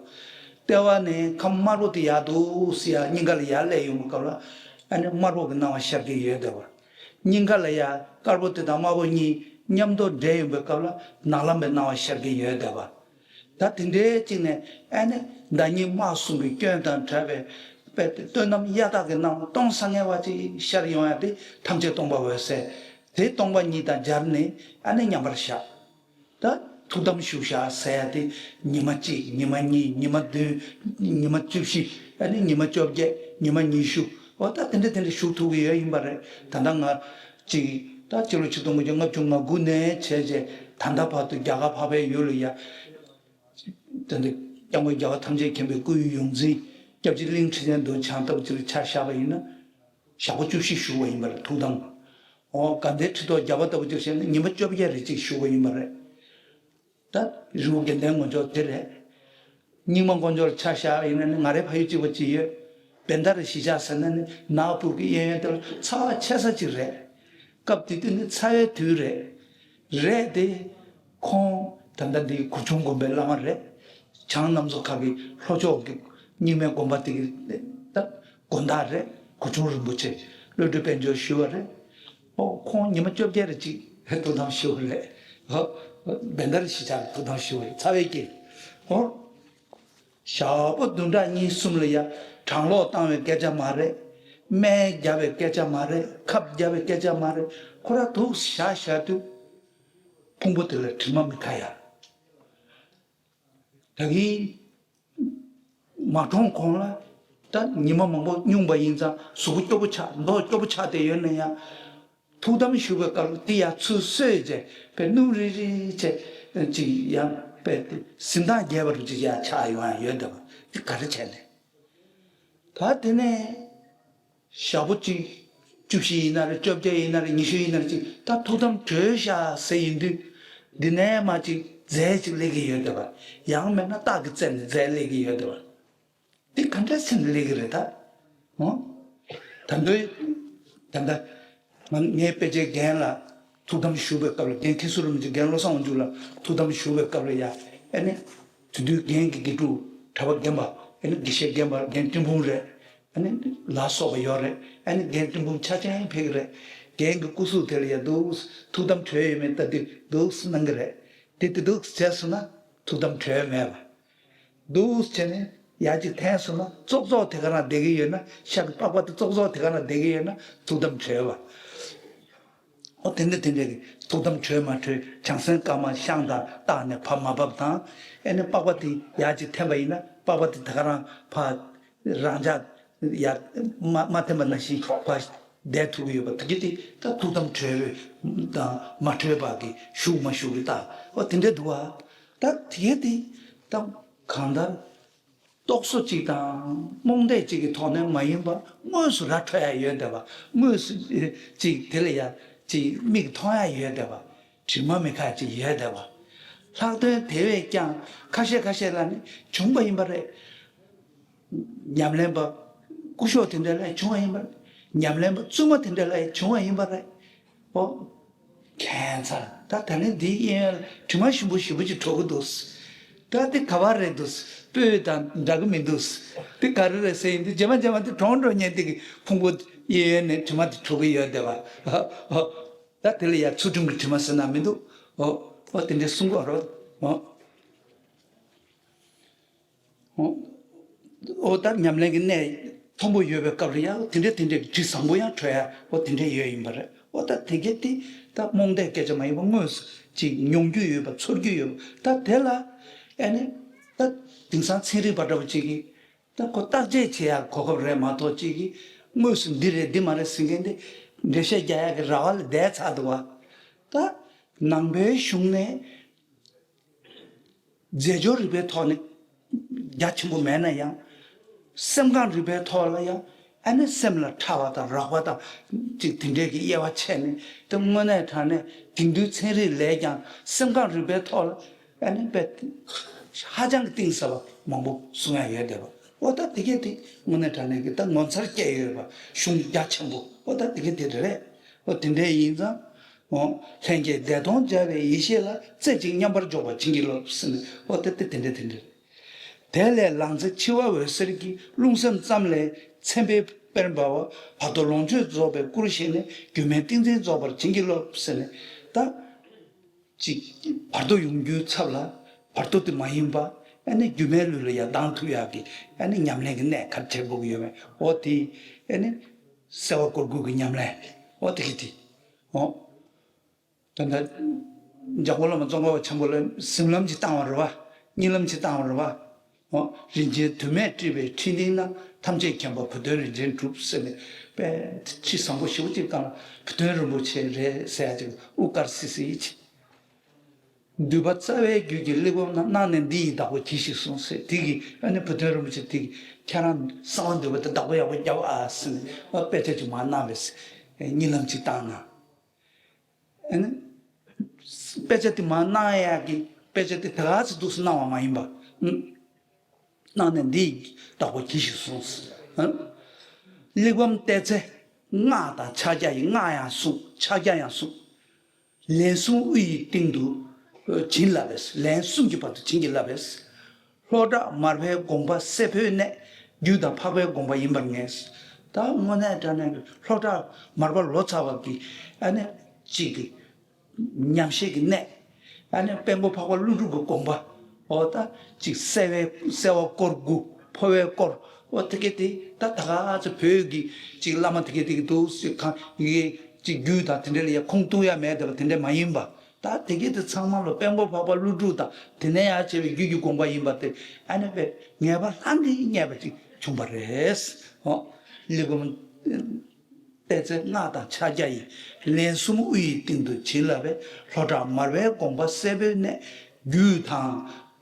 ལྟེ་བ་ནས་ཁམས་དམར་པོ་དེ་ཡར་འདུག་སེ་ཡར་སྙིང་ག་ལ་ཡར་སླེབས་ཡོང་པའི་སྐབས་ལ་ཨ་ནི་དམར་པོ་གི་སྣང་བ་ཤར་གྱི་ཡོད་བསྡད་པ། སྙིང་ག་ལ་ཡ་དཀར་པོ་དེ་དང་དམར་པོ་གཉིས་མཉམ་དུ་འདྲེས་ཡོང་པའི་སྐབས་ལ་ནག་ལམ་པའི་སྣང་བ་ཤར་གྱི་ཡོད་བསྡད་པ། ད་དེ་འདྲའི་གཅིག་ནས་ཨ་ནི་ཟླ་ཉིན་དམག་གསུམ་གྱི་སྐྱོན་དང་བྲལ་བའི་དཔེ་དེ་སྟོན་ནམ་གཡའ་དག་གི་སྣང་བ་སྟོང་སང་ངེ་བ་ཅིག་ཤར་ཡོང་ཡ་དེ་ཐམས་ཅད་སྟོང་པ་འོད་གསལ། དེ་སྟོང་པ་ཉིད་དང་སྦྱར་ནས་ཨ་ནི་མཉམ་པར་བཞག་ད་ཐུགས་དམ་བཞུགས་བཞག་ཟེར་ཡ་དེ་ཉི་མ་གཅིག་ཉི་མ་གཉིས། ཉི་མ་བདུན། ཉི་མ་བཅུ་བཞི། ཨ་ནི་ཉི་མ་བཅོ་བརྒྱད། ཉི་མ་ཉི་ཤུ། འོ་ད་དེ་འདྲ་དེ་འདྲ་བཞུགས་ཐུབ་ཀྱི་ཡོད་ཡིན་པ་རེད། ད་ལྟ་ང་གཅིག་ད་སྤྱི་ལོ་ཆིག་སྟོང་དགུ་བརྒྱ་ལྔ་བཅུ་ང་དགུ་ནས་བྱས་རྗེས་ད་ལྟ་བར་དུ་རྒྱ་གར་འཕགས་པའི་ཡུལ་ལ་ཡ། དེ་འདྲ་སྐྱབས་མགོན་རྒྱལ་བ་ཐམས་ཅད་མཁྱེན་པའི་སྐུའི་ཡོངས་འཛིན་སྐྱབས་རྗེ་གླིང་ཁྲི་བཙན་རྡོ་རྗེ་འཆང་ལྟ་བུ་ཅིག་ལ་ཆ་བཞག་པ་ཡིན་ན། ཞག་པོ་བཅུ་བཞི་བཞུགས་པ་ཡིན་པ་རེད་ཐུགས་དམ། འོ་དགའ་ལྡན་ཁྲི་ཐོག་རྒྱལ་བ་ལྟ་བུ་ཅིག་བྱས་ན་ཉི་མ་བཅོ་བརྒྱད་རེ་གཅིག་བཞུགས་པ་ཡིན་པ་རེད། ད་རི་བོ་དགེ་ལྡན་ངོས་ཕྱོགས་དེ་རེད། རྙིང་མ་དཀོན་མཆོག་ལ་ཆ་བཞག་ཡིན་ན་ནི་ང་རའི་ཕ་ཡུལ་གཅིག་པ་གཅིག་ཡོད། བན་ད་ར་གཞིས་ཆགས་ཟེར་ན་ནི་ནག་ཕུག་གི་གཡས་གཡོན་དེ་ལ་ཚ་བ་ཆེ་ས་གཅིག་རེད། སྐབས་དེ་དུས་ནི་ཚ་བའི་དུས་རེད། རེད་དེ། ཁོང་ད་ལྟ་འདི་གུ་ཆུང་དགོན་པའི་བླ་མ་རེད། བྱང་གནམ་མཚོ་ཁ་གི་ལྷོ་ཕྱོགས་ཀྱི་རྙིང་མའི་དགོན་པ་དེ་གི་ད་དགོན་བདག་རེད། གུ་ཆུང་རིན་པོ་ཆེ་བློ་གྲོས་དཔལ་འབྱོར་ཞུ་བ་རེད། ཨོ་ཁོང་ཉི་མ་བཅོ་བརྒྱད་རེ་གཅིག་ཐུགས་དམ་ཞུ་བ་རེད། ཨོ་བན་ད་ར་གཞིས་ཆགས་ཐུགས་དམ་ཞུ་བ་རེད་ཚ་བའི་དཀྱིལ། ཨོ། ཞག་པོ་བདུན་ཕྲག་གཉིས་གསུམ་ལ་ཡ་གྲང་གློག་བཏང་བའི་སྐད་ཆ་མ་རེད། སྨན་བརྒྱབ་པའི་སྐད་ཆ་མ་རེད། ཁབ་བརྒྱབ་པའི་སྐད་ཆ་མ་རེད། ཁོ་ར་འདུག་བཞག་བཞག་དུས་ཕུང་པོ་དེ་ལ་དྲི་མ་མི་ཁ་ཡ། ད་གིན་མ་གྲོངས་གོང་ལ་ད་ཉི་མ་མང་པོ་སྨྱུང་པ་ཡིན་ཙང་གཟུགས་པོ་སྐྱོ་པོ་ཆགས་མདོག་སྐྱོ་པོ་ཆགས་བསྡད་ཡོད་ན་ཡང་། ཐུགས་དམ་བཞུགས་པའི་སྐབས་ལ་དེ་ཡང་ཚུར་གསོས་བྱས་པའི་སྣུམ་རིལ་རིལ་བྱས་ཅིག་ཡང་པའི་དེ་གཟི་མདངས་རྒྱས་པ་རུ་ཅིག་ཡང་ཆགས་ཡོང་ཡང་ཡོད་འདུག་པ་དེ་ག་རེ་བྱས་ནས། ད་དེ་ནས་ཞག་པོ་གཅིག་བཅུ་བཞི་ཡིན་ན་རེད། བཅོ་བརྒྱད་ཡིན་ན་རེད། ཉི་ཤུ་ཡིན་ན་རེད། ཅིག་ད་ཐུགས་དམ་གྲོལ་ཤག་ཟེར་ཡིན་དུས་འདི་ནས་མ་ཅིག་རྫས་ཅིག་སླེབས་ཀྱི་ཡོད་འདུག་པ། ཡང་མིན་ན་རྟགས་ཀྱི་རྩལ་ནས་རྫས་སླེབས་ཀྱི་ཡོད་འདུག་པ། འདི་ག་འདྲ་ཟེར་ནས་སླེབས་ཀྱི་རེད་ད། འོ། ད་འདོད། ད་ལྟ། ང་ངའི་དཔེ་ཆའི་རྒན་ལ་ཐུགས་དམ་ཞུ་བའི་སྐབས་ལ་རྒན་མཁན་ཟུར་རིན་པོ་ཆེ་རྒན་བློ་བཟང་དབང་ཕྱུག་ལ་ཐུགས་དམ་ཞུ་བའི་སྐབས་ལ་ཡ་ཨ་ནི། དེ་དུས་རྒན་གྱི་དགེ་ཕྲུག་གྲྭ་པ་རྒན་པ་ཨ་ནི་དགེ་བཤེས་རྒན་པ་རྒན་སྤྲིན་ཕུང་རེད། ཨ་ནི་ལ་སོགས་པ་ཡོད་རེད། ཨ་ནི་རྒན་སྤྲིན་ཕུང་ཆ་ཅན་ཕེབས་ཀྱི་རེད། རྒན་གྱི་སྐུ་གཟུགས་དེ་ལ་ཡ་འདུག་ཐུགས་དམ་གྲོལ་ཡོད་མེད་ལྟ་དུས་འདུག་གནང་གི་རེད། དེ་དེ་འདུག་བྱས་སོང་ན་ཐུགས་དམ་གྲོལ་མེད་པ། འདུག་བྱས་ནས་ཡར་ཅིག་འཐེན་སོང་ན་ཙོག་ཙོག་དེ་ག་རང་བསྡད་ཀྱི་ཡོད་ན། ཤ་གི་པགས་པ་དེ་ཙོག་ཙོག་དེ་ག་རང་བསྡད་ཀྱི་ཡོད་ན་ཐུགས་དམ་གྲོལ་བ། ཨོ་དེ་འདྲ་དེ་འདྲ་གི་ཐུགས་དམ་གྲོལ་མ་གྲོལ་བྱང་སེམས་དཀར་དམར་བཤང་དང་བཏགས་ནས་བབས་མ་བབས་དང་། ཨེ་ནི་པགས་པ་དེ་ཡར་ཅིག་འཐེན་པ་ཡིན་ན་པགས་པ་དེ་དེ་ག་རང་ཕར་རང་འཇགས་ཡར་མ་མ་འཐེན་པ་ནང་བཞིན་ཕར། བསྡད་ཐུབ་ཀྱི་ཡོད་པ་དེ་གི་དེ་ད་ཐུགས་དམ་གྲོལ་བའི་དང་མ་གྲོལ་བ་གི་ཞུགས་མ་ཞུགས་ཀྱི་རྟགས་འོ་དེ་འདྲ་འདུག་བ། ད་དེ་གི་དེ་ད་གང་ལྟར། རྟོག་བཟོ་གཅིག་དང་རྨོངས་དད་གཅིག་གི་ཐོག་ནས་མ་ཡིན་པ་དངོས་སུ་ར་འཕྲོད་ཡ་ཡོད་བསྡད་པ། དངོས་སུ་ཨེ་གཅིག་དེ་ལ་ཡ་གཅིག་མིག་མཐོང་ཡ་ཡོད་བསྡད་པ། དྲི་མ་མེད་ཁ་ཅིག་ཡོད་བསྡད་པ། ལྷག་དོན་དེ་བས་ཀྱང་ཁ་ཤས་ཁ་ཤས་ལ་ནི་བྱུང་བ་ཡིན་པ་རེད། ཉམས་ལེན་པ་སྐུ་ཞབས་དེ་འདྲ་ལ་བྱུང་བ་ཡིན་པ་རེད། ཉམས་ལེན་པ་བཙུན་མ་དེ་འདྲ་ལ་བྱུང་བ་ཡིན་པ་རེད། ཨོ། ཁྱད་མཚར། ད་ད་ནི་འདི་གཡས་གཡོན་ལ་དྲི་མ་ཞིམ་པོ་ཞིམ་པོ་ཅིག་བྲོ་གི་འདུག་ད་འདི་ག་བ་རེད་འདུག་སྤོས་དང་འདྲ་གི་མི་འདུག་འདི་ག་རེ་རེད་ཟེར་ཡིན་དུས་རྗེས་མ་རྗེས་མ་འདི་གྲོང་གྲོང་ཉན་དེ་གི་ཕུང་པོ་གཡས་གཡོན་ནས་དྲི་མ་དེ་བྲོ་གི་ཡོད་བསྡད་པ། ད་དེ་ལ་ཡ་ཚུལ་ཁྲིམས་ཀྱི་དྲི་མ་ཟེར་ན་མི་འདུག་ཨོ། ཨོ་དེ་འདྲས་གསུང་གི་རོགས། ཨོ། ཨོ། ཨོ་ད་ཉམས་ལེན་གྱི་གནས་མཐོན་པོ་ཡོད་པའི་སྐབས་ལ་ཡང་དེ་འདྲའི་དེ་འདྲའི་དྲི་བཟང་པོ་ཡང་བྲོ་ཡ་ཨོ་དེ་འདྲའི་ཡོད་ཡིན་པ་རེད། ཨོ་ད་དེ་གས་དེ་ད་རྨོངས་དད་སྐད་ཆ་མ་ཡིན་པ་དངོས་སུ་ཅིག་མྱོང་རྒྱུ་ཡོད་པ་ཚོར་རྒྱུ་ཡོད་པ་ད་དེ་ལ་ཨ་ནི་ད་དེང་སང་ཚན་རིག་པ་འདྲ་པོ་ཅིག་གིས་ད་ཁོ་བརྟག་དཔྱད་བྱེད་ཡ་གོ་སྐབས་རེད་མ་གཏོགས་ཅིག་གིས་དངོས་སུ་འདི་རེད་འདི་མ་རེད་ཟེར་མཁན་དེ་འགྲེལ་བཤད་རྒྱག་ཡ་གི་ར་བ་ལ་བསྡད་ཚར་འདུག་བ། ད་ནང་པའི་གཞུང་ནས། རྫས་སྦྱོར་རིག་པའི་ཐོག་ནས་རྒྱ་ཆེན་པོ་མེད་ན་ཡང་། སེམས་ཁམས་རིག་པའི་ཐོག་ལ་ཡང་ཨ་ནི་སེམས་ལ་ཕྲ་བ་དང་རགས་པ་དང་ཅིག་དེ་འདྲས་ཀྱི་དབྱེ་བ་ཕྱེ་ནས་དེ་དངོས་གནས་དྲང་གནས་དེང་དུས་ཚན་རིག་ལས་ཀྱང་སེམས་ཁམས་རིག་པའི་ཐོག་ལ་ཨ་ནི་དཔེ་ཧ་ཅང་གི་གཏིང་ཟབ་པ་མང་པོ་གསུང་ཡ་ཡོད་བསྡད་པ། ཨོ་ད་དེ་གས་དེ་དངོས་གནས་དྲང་གནས་ཀྱི་ད་ངོ་མཚར་སྐྱེ་ཡོད་པ་གཞུང་རྒྱ་ཆེན་པོ་ཨོ་ད་དེ་གས་དེ་རེད། ཨོ་དེ་འདྲས་ཡིན་ཙང་། འོ། ལྷན་སྐྱེས་བདེ་སྟོང་སྦྱར་བའི་ཡེ་ཤེས་ལ། རྩེ་གཅིག་མཉམ་པར་འཇོག་པར་བྱིན་གྱིས་རློབས་ཟེར་ནས་འོ་དེ་དེ་དེ་འདྲ་དེ་འདྲ། དེ་ལས་ལང་ཚེ་འཆི་བ་འོད་གསལ་གྱི། རླུང་སེམས་ཙམ་ལས་མཚན་དཔེའི་དཔེར་འབར་བ། བར་དོ་ལོངས་སྤྱོད་རྫོགས་པའི་སྐུར་བཞེངས་ནས། སྒྱུ་མའི་ཏིང་འཛིན་རྫོགས་པར་བྱིན་གྱིས་རློབས་ཟེར་ནས་ད། ཅིག་བར་དོ་ཡོང་རྒྱུའི་ཚབ་ལ་བར་དོ་དེ་མ་ཡིན་པ་ཨ་ནི་སྒྱུ་མའི་ལུས་ལ་ཡང་ལྡང་ཐུབ་ཡག་གི་ཨ་ནི་ཉམས་ལེན་གྱི་གནས་ག་རེ་བྱེད་དགོས་ཀྱི་ཡོད་མེད་འོ་དེ་ཨ་ནི་གསལ་བ་སྐོར་དགུ་གི་ཉམས་ལེན་འོ་དེ་གི་དེ་འོ། ད་ལྟ་འཇམ་མགོན་བླ་མ་ཙོང་ཁ་པ་ཆེན་པོ་ལ་གཟིམ་ལམ་གྱི་བཏང་བ་རེད་བ། གཉིད་ལམ་གྱི་བཏང་བ་རེད་བ། འོ། རིན་ཆེན་དུ་མས་སྤྲས་པའི་ཁྲི་སྟེང་ན། ཐམས་ཅད་མཁྱེན་པ་བུ་སྟོན་རིན་ཆེན་གྲུབ་ཟེར་ནས་དཔེ་ཁྲི་བཟང་པོ་ཞེ་པོ་ཅིག་སྒང་ལ་བུ་སྟོན་རིན་པོ་ཆེ་རེད་ཟེར་ཡ་ཅིག་དབུ་དཀར་སིལ་སིལ་ཡིད་ཆེས། འདུས་པ་རྩ་བའི་རྒྱུད་ཀྱི་གླེགས་བམ་རྣམས། སྣང་ནས་འདི་ཡི་བདག་པོ་གྱིས་ཤིག་གསུངས་ཟེར་དེ་གི་ཨ་ནི་བུ་སྟོན་རིན་པོ་ཆེ་དེ་གི་ཁྱེད་རང་གསང་བ་འདུས་པ་དེ་བདག་པོ་ཡག་པོ་རྒྱབ་ཨ་ཟེར་ནས་དཔེ་ཆ་ཅིག་མར་གནང་བས་གཉིད་ལམ་ཅིག་བཏང་ན། ཨ་ནི། དཔེ་ཆ་དེ་མར་གནང་ཡག་གི་དཔེ་ཆ་དེ་དེ་ག་ཚོད་འདུག་སེ་གནང་བ་མ་ཡིན་པ། ཨུ། གནང་ནས་འདི་བདག་པོ་གྱིས་ཤིག་གསུངས། ཨ། གླེགས་བམ་བལྟས་ཚེ་སྔགས་དང་ཕྱག་རྒྱ་ཡི། སྔགས་ཡང་གསུངས་ཕྱག་རྒྱ་ཡང་གསུངས། ལན་གསུམ་དབུ་ཡི་སྟེང་དུ་བྱིན་བརླབས་པས། ལན་གསུམ་གྱི་བར་དུ་བྱིན་གྱིས་བརླབས་པས། ལྷོ་བྲག་མར་པའི་དགོངས་པ་གསལ་བོའི་གནས། རྒྱུད་དང་འཕགས་པའི་དགོངས་པ་ཡིན་པར་ངེས། ད་དངོས་གནས་དྲང་གནས་ཀྱི་ལྷོ་བྲག་མར་པ་ལོ་ཙཱ་བ་གི་ཨ་ནི་གཅིག་གི་ཉམས་བཞེས་ཀྱི་གནས། ཨ་ནི་དཔལ་མགོན་འཕགས་པ་ཀླུ་སྒྲུབ་ཀྱི་དགོངས་པ། འོ་ད་གཅིག་གསལ་བའི་གསལ་བ་སྐོར་དགུ་འཕོ་བའི་སྐོར་འོ་དེ་གས་དེ་ད་ད་ག་ཚོད་བོད་ཀྱི་གཅིག་བླ་མ་དེ་གས་དེ་གས་འདུག་སེ་གང་ཡི་གེ་གཅིག་རྒྱུད་དང་དེ་འདྲ་ལ་ཡ་ཁུངས་གཏུགས་ཡ་མེད་བསྡད་པ་དེ་འདྲ་མ་ཡིན་པ། ད་དེ་གས་དེ་ཚང་མ་ལོ་དཔལ་མགོན་འཕགས་པ་ཀླུ་སྒྲུབ་དང་དེ་ནས་ཡར་བྱས་པའི་རྒྱུད་ཀྱི་དགོངས་པ་ཡིན་པ་དེ་ཨ་ནི་དཔེ་ངེས་པ་ལྷང་གིས་རྙེད་པ་ཅིག་བྱུང་བ་རེད། ཨོ། གླེགས་བམ་བལྟས་ཚེ་སྔགས་དང་ཕྱག་རྒྱ་ཡི། ལན་གསུམ་དབུ་ཡི་སྟེང་དུ་བྱིན་བརླབས་པས། ལྷོ་བྲག་མར་པའི་དགོངས་པ་གསལ་བོའི་གནས། རྒྱུད་དང་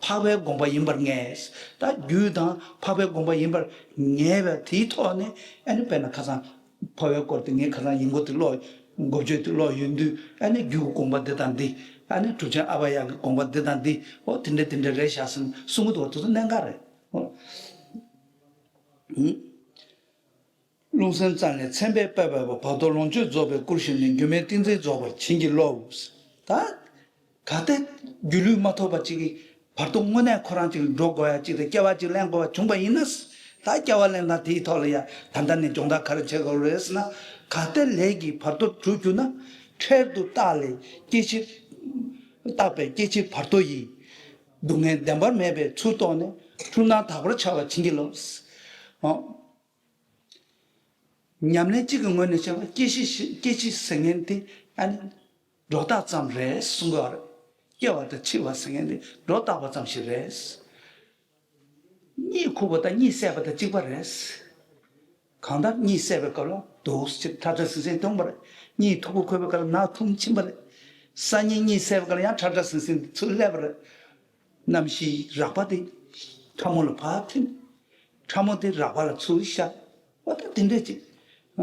འཕགས་པའི་དགོངས་པ་ཡིན་པར་ངེས། ད་རྒྱུད་དང་འཕགས་པའི་དགོངས་པ་ཡིན་པར་ངེས་པ་དེའི་ཐོག་ནས་ཨ་ནི་དཔེར་ན་ཁ་སང་། འཕོ་བའི་སྐོར་དེ་ངས་ཁ་སང་ཡིན་གོ་དེ་ཀློག་འགོ་བརྗོད་དེ་ཀློག་ཡོང་དུས་ཨ་ནི་རྒྱུད་ཀྱི་དགོངས་པ་འདི་དང་འདི། ཨ་ནི་གྲུབ་ཆེན་ཨ་བྷ་ཡ་གི་དགོངས་པ་འདི་དང་འདི། ཨོ་དེ་འདྲ་དེ་འདྲ་རེད་ཤག་ཟེར་ནས་གསུང་གི་འདུག་བ། དེ་ཚོ་གནད་འགག་རེད། ཨོ། ཨུ། རླུང་སེམས་ཙམ་ལས་མཚན་དཔེ་དཔེ་འབར་བ། བར་དོ་ལོངས་སྤྱོད་རྫོགས་པའི་སྐུར་བཞེངས་ནས། སྒྱུ་མའི་ཏིང་འཛིན་རྫོགས་པར་བྱིན་གྱིས་རློབས། ད། གལ་ཏེ་སྒྱུ་ལུས་མ་ཐོབ་པ་ཅིག་གིས་བར་དོ་དངོས་གནས་ཁོ་རང་ཅིག་ལ་འགྲོ་དགོས་ཡ་ཅིག་དང་སྐྱེ་བ་ཅིག་ལེན་དགོས་པ་བྱུང་བ་ཡིན་ན། ད་སྐྱེ་བ་ལེན་སྟངས་དེའི་ཐོག་ལ་ཡ་ད་ལྟ་ནས་སྦྱོང་བརྡར་ག་རེ་བྱེད་དགོས་རེད་ཟེར་ན། གལ་ཏེ་ལས་ཀྱི་བར་དོར་གྲུབ་གྱུར་ན། འཕྲལ་དུ་བརྟགས་ལས་སྐྱེ་འཆི། བརྟགས་པས་སྐྱེ་འཆི་བར་དོ་ཡི། སྡུག་བསྔལ་བདེན་པར་མེད་པའི་ཚུལ་རྟོགས་ནས། འཁྲུལ་སྣང་དག་པར་འཆར་བར་བྱིན་གྱིས་རློབས། ཨོ། ཉམས་ལེན་གཅིག་གི་ངོས་ནས་བྱས་པ་སྐྱེ་འཆི་ཞི། སྐྱེ་འཆི་ཟེར་མཁན་དེ་ཨ་ནི་སྒྲོ་བཏགས་ཙམ་རེད་གསུང་གི་ཡོད་རེད། སྐྱེ་བ་དང་འཆི་བ་ཟེར་མཁན་དེ་སྒྲོ་བཏགས་པ་ཙམ་ཞིག་རེད། གཉིད་ཁུག་པ་དང་གཉིད་སད་པ་དང་གཅིག་པ་རེད། གང་ལྟར་གཉིད་སད་པའི་སྐབས་ལ་འདུག་སེ་ཁྲ་ཁྲ་ཟིང་ཟིང་མཐོང་བ་རེད། གཉིད་མཐུག་པོ་ཁོལ་བའི་སྐབས་ལ་ནག་འཐུམ་ཕྱིན་པ་རེད། སང་ཉིན་གཉིད་སད་པའི་སྐབས་ལ་ཡང་ཁྲ་ཁྲ་ཟིང་ཟིང་ཚུར་སླེབས་པ་རེད། གནམ་གཤིས་རགས་པ་དེ་ཕྲ་མོ་ལ་ཕར་ཐོན། ཕྲ་མོ་དེ་རགས་པ་ལ་ཚུར་ཤར། འོ་ད་དེ་འདྲས་ཅིག་འོ་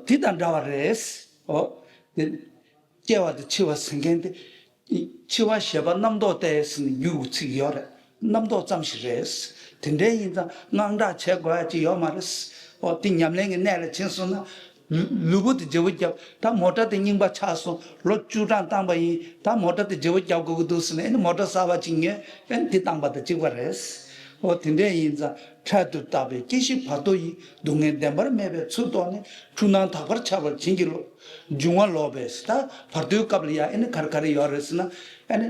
དེ་དང་འདྲ་བ་རེད། འོ་དེ། སྐྱེ་བ་དང་འཆི་བ་ཟེར་མཁན་དེ། འཆི་བ་ཞེས་པ་རྣམ་རྟོག་སྟེ་ཟེར་ནས་རྒྱུགས་ཚིག་ཡོད་རེད། རྣམ་རྟོག་ཙམ་ཞིག་རེད། དེ་འདྲའི་ཡིན་ཙང་དངངས་སྐྲག་བྱེད་དགོས་ཡ་ཅིག་ཡོད་མ་རེད། ཨོ་དེ་ཉམས་ལེན་གྱི་གནས་ལ་ཕྱིན་སོང་ན། ལུས་ལུས་པོ་དེ་བརྗེ་པོ་བརྒྱབ། ད་མོ་ཊ་དེ་རྙིང་པ་ཆགས་སོང་། ལོ་བཅུ་གྲངས་བཏང་པ་ཡིན། ད་མོ་ཊ་དེ་བརྗེ་པོ་བརྒྱབ་དགོས་ཀྱི་འདུག་ཟེར་ནས་ཨེ་ནི་མོ་ཊ་གསར་པ་ཅིག་ཉོས། ཨེ་ནི་དེ་བཏང་པ་དང་གཅིག་པ་རེད། ཨོ་དེ་འདྲའི་ཡིན་ཙང་འཕྲལ་དུ་བཏགས་པའི་སྐྱེ་ཤི་བར་དོ་ཡི། སྡུག་བསྔལ་བདེན་པར་མེད་པའི་ཚུལ་རྟོགས་ནས། འཁྲུལ་སྣང་དག་པར་འཆར་བར་བྱིན་གྱིས་རློབས། འབྱུང་བ་ལོག་པས་ད་བར་དོའི་སྐབས་ལ་ཡ་ཨེ་ནི་ག་རེ་ག་རེ་ཡོད་རེད་ཟེར་ན། ཨེ་ནི་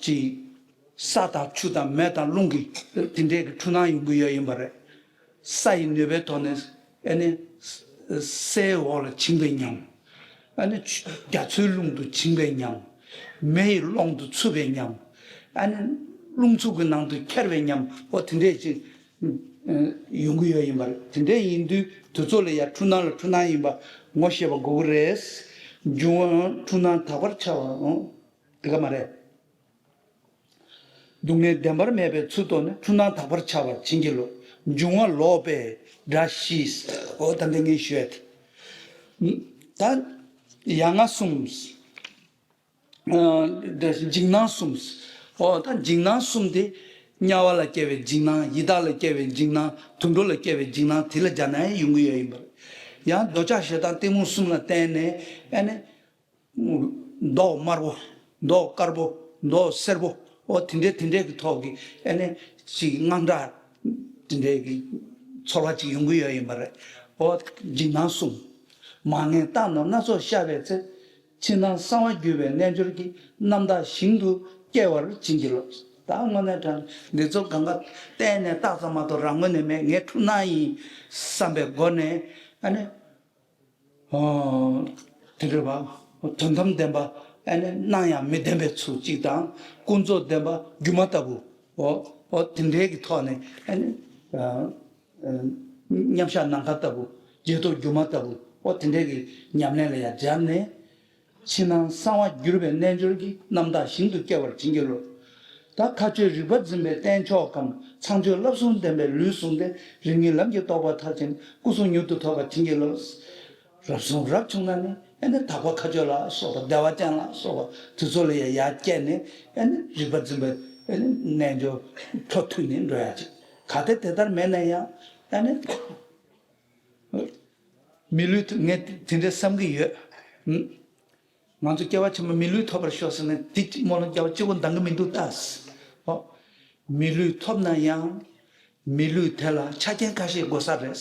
ཅིག་ས་དང་ཆུ་དང་མེ་དང་རླུང་གི་དེ་འདྲའི་གི་འཁྲུལ་སྣང་ཡོང་གི་ཡོད་ཡིན་པ་རེད། ས་ཡི་ནུས་པའི་ཐོག་ནས་ཨེ་ནི་སའི་འོག་ལ་བྱིང་བའི་ཉམས། ཨ་ནི་ཆུ་རྒྱ་མཚོའི་རླུང་དུ་བྱིང་བའི་ཉམས། མེ་ཡི་ཀློང་དུ་འཚུབ་པའི་ཉམས། ཨ་ནི་རླུང་འཚུབ་ཀྱི་ནང་དུ་འཁྱར་བའི་ཉམས། འོ་དེ་འདྲས་ཅིག་ཡོང་གི་ཡོད་ཡིན་པ་རེད། དེ་འདྲས་ཡིན་དུས་དུས་ཚོད་ལ་ཡ་འཁྲུལ་སྣང་ལ་འཁྲུལ་སྣང་ཡིན་པ་ངོ་ཤེས་པ་དགོས་ཀྱི་རེད། འབྱུང་བ་འཁྲུལ་སྣང་དག་པར་འཆར་བ། འོ་དེ་ག་མ་རེད། སྡུག་བསྔལ་བདེན་པར་མེད་པའི་ཚུལ་རྟོགས་ནས། འཁྲུལ་སྣང་དག་པར་འཆར་བར་བྱིན་གྱིས་རློབས། འབྱུང་བ་ལོག་པའི་དགྲ་ཞི། འོ་ད་འདི་ངས་ཞུས་ཏེ། ད་ཡ་ང་གསུམ། འཇིགས་སྣང་གསུམ། འོ་ད་འཇིགས་སྣང་གསུམ་དེ། དམྱལ་བ་ལ་སྐྱེ་བའི་འཇིགས་སྣང་། ཡི་དྭགས་ལ་སྐྱེ་བའི་འཇིགས་སྣང་། དུད་འགྲོ་ལ་སྐྱེ་བའི་འཇིགས་སྣང་དེ་ལ་སྦྱར་ནའང་ཡོང་གི་ཡོད་ཡིན་པ་རེད། ཡང་འདོད་ཆགས་ཞེ་སྡང་གཏི་མུག་གསུམ་ལ་བརྟེན་ནས་ཨ་ནི། མདོག་དམར་པོ། མདོག་དཀར་པོ། མདོག་སེར་པོ། འོ་དེ་འདྲའི་དེ་འདྲའི་གི་ཐོག་གི་ཨ་ནི་ཅིག་དངངས་སྐྲག་དེ་འདྲའི་གི་ཚོར་བ་ཅིག་ཡོང་གི་ཡོད་ཡིན་པ་རེད། འོ་འཇིགས་སྣང་གསུམ། མ་ངེས་རྟག་རྣམས་སྣ་ཚོགས་ཤར་བའི་ཚེ། ཕྱི་ནང་གསང་བ་འགྱུར་བའི་རྣལ་འབྱོར་གྱིས། རྣམ་དག་ཞིང་དུ་སྐྱེ་བར་བྱིན་གྱིས་རློབས། ད་དངོས་གནས་དྲང་འདི་ཚོ་གང་ག་གཏན་ནས་རྟགས་ཙམ་མ་གཏོགས་རང་ངོས་ནས་མེད། ངའི་འཁྲུལ་སྣང་ཡིན་བསམ་པའི་སྒོ་ནས་ཨ་ནི། དེ་འདྲ་བ། དོན་དམ་བདེན་པ། ཨ་ནི་སྣང་ཡང་མི་བདེན་པའི་ཚུལ་གཅིག་དང་། ཀུན་རྫོབ་བདེན་པ་སྒྱུ་མ་ལྟ་བུ། འོ་འོ་དེ་འདྲའི་གི་ཐོག་ནས་ཨ་ནི། མཉམ་གཞག་ནམ་མཁའ་ལྟ་བུ། རྗེས་ཐོབ་སྒྱུ་མ་ལྟ་བུ། འོ་དེ་འདྲའི་གི་ཉམས་ལེན་ལ་ཡང་སྦྱར་ནས། ཕྱི་ནང་གསང་བ་འགྱུར་བའི་རྣལ་འབྱོར་གྱིས། རྣམ་དག་ཞིང་དུ་སྐྱེ་བར་བྱིན་གྱིས་རློབས། ད་མཁའ་སྤྱོད་རིག་པ་འཛིན་པའི་རྟེན་མཆོག་གམ། ཚངས་སྤྱོད་བསླབ་གསུམ་ལྡན་པའི་ལུས་བཟུང་སྟེ། རིམ་གཉིས་ལམ་གྱི་རྟོགས་པ་མཐར་ཕྱིན། སྐུ་གསུང་མྱུར་དུ་ཐོབ་པར་བྱིན་གྱིས་རློབས། རབ་བཟུང་རབ་བྱུང་ན་ནི་ཨེ་ནི་དག་པ་མཁའ་སྤྱོད་ལ་སོགས་པ། བདེ་བ་ཅན་ལ་སོགས་པ་དེ་ཚོ་ལ་ཡང་ཡར་བསྐྱལ་ནས་ཨེ་ནི་རིག་པ་འཛིན་པའི་ཨེ་ནི་རྣལ་འབྱོར་འཕྲོ་མཐུད་ནས་འགྲོ་ཡ་ཅིག་གལ་ཏེ་དེ་ལྟར་མེད་ན་ཡང་ཨེ་ནི། མི་ལུས་ཐོབ། ངས་དེ་འདྲའི་བསམ་གྱི་ཡོད། ང་ཚོ་སྐྱེ་བ་ཕྱི་མ་མི་ལུས་ཐོབ་པར་ཤོག་ཟེར་ནས་དེ་སྨོན་ལམ་རྒྱག་པ་གཅིག་པོ་འདང་གི་མི་འདུག་ད། ཨོ། མི་ལུས་ཐོབ་ན་ཡང་། མི་ལུས་དེ་ལ་ཆ་རྐྱེན་ཁ་ཤས་དགོས་ས་རེད།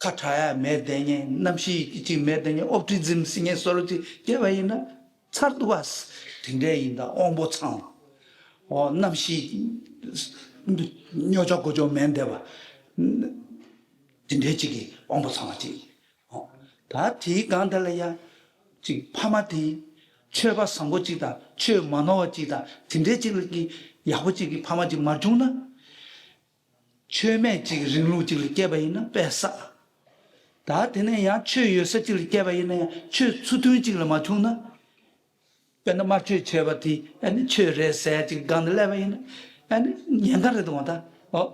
ཁ་གྲག་ཡ་མེད་བསྡད་མཁན། གནམ་གཤིས་ཅིག་མེད་བསྡད་མཁན། ཨོབ་ཏི་ཛིམ་ཟེར་མཁན་བཟོ་འདྲ་ཅིག་སྐྱེས་པ་ཡིན་ན་ཚར་འདུག་བ། དེ་འདྲ་ཡིན་ད་དབང་པོ་ཚང་བ། ཨོ་གནམ་གཤིས་ཉོ་ཆ་དགོས་ཆ་མེད་བསྡད་པ། དེ་འདྲའི་ཅིག་གི་དབང་པོ་ཚང་བ་ཅིག་ཨོ། ད་དེའི་སྒང་དེ་ལ་ཡ། ཅིག་ཕ་མ་དེ། ཆོས་པ་བཟང་པོ་ཅིག་དང་ཆོས་མ་ནོར་བ་ཅིག་དང་དེ་འདྲའི་ཅིག་ལ་གི་ཡག་པོ་ཅིག་གི་ཕ་མ་ཅིག་མ་བྱུང་ན། ཆོས་མེད་ཅིག་གི་རིང་ལུགས་ཅིག་ལ་སྐྱེས་པ་ཡིན་ན་དཔེ་བསགས། ད་དེ་ནས་ཡང་ཆོས་ཡོད་ས་ཅིག་ལ་སྐྱེས་པ་ཡིན་ན་ཡང་ཆོས་ཚུལ་མཐུན་ཅིག་ལ་མ་བྱུང་ན། དཔེར་ན་དམར་མཆོད་བྱས་པ་དེ་ཨ་ནི་ཆོས་རེད་ཟེར་ཅིག་སྒང་དུ་སླེབས་པ་ཡིན་ན་ཨ་ནི་ཉེན་ཁ་རེད་འདུག་ད། ཨོ།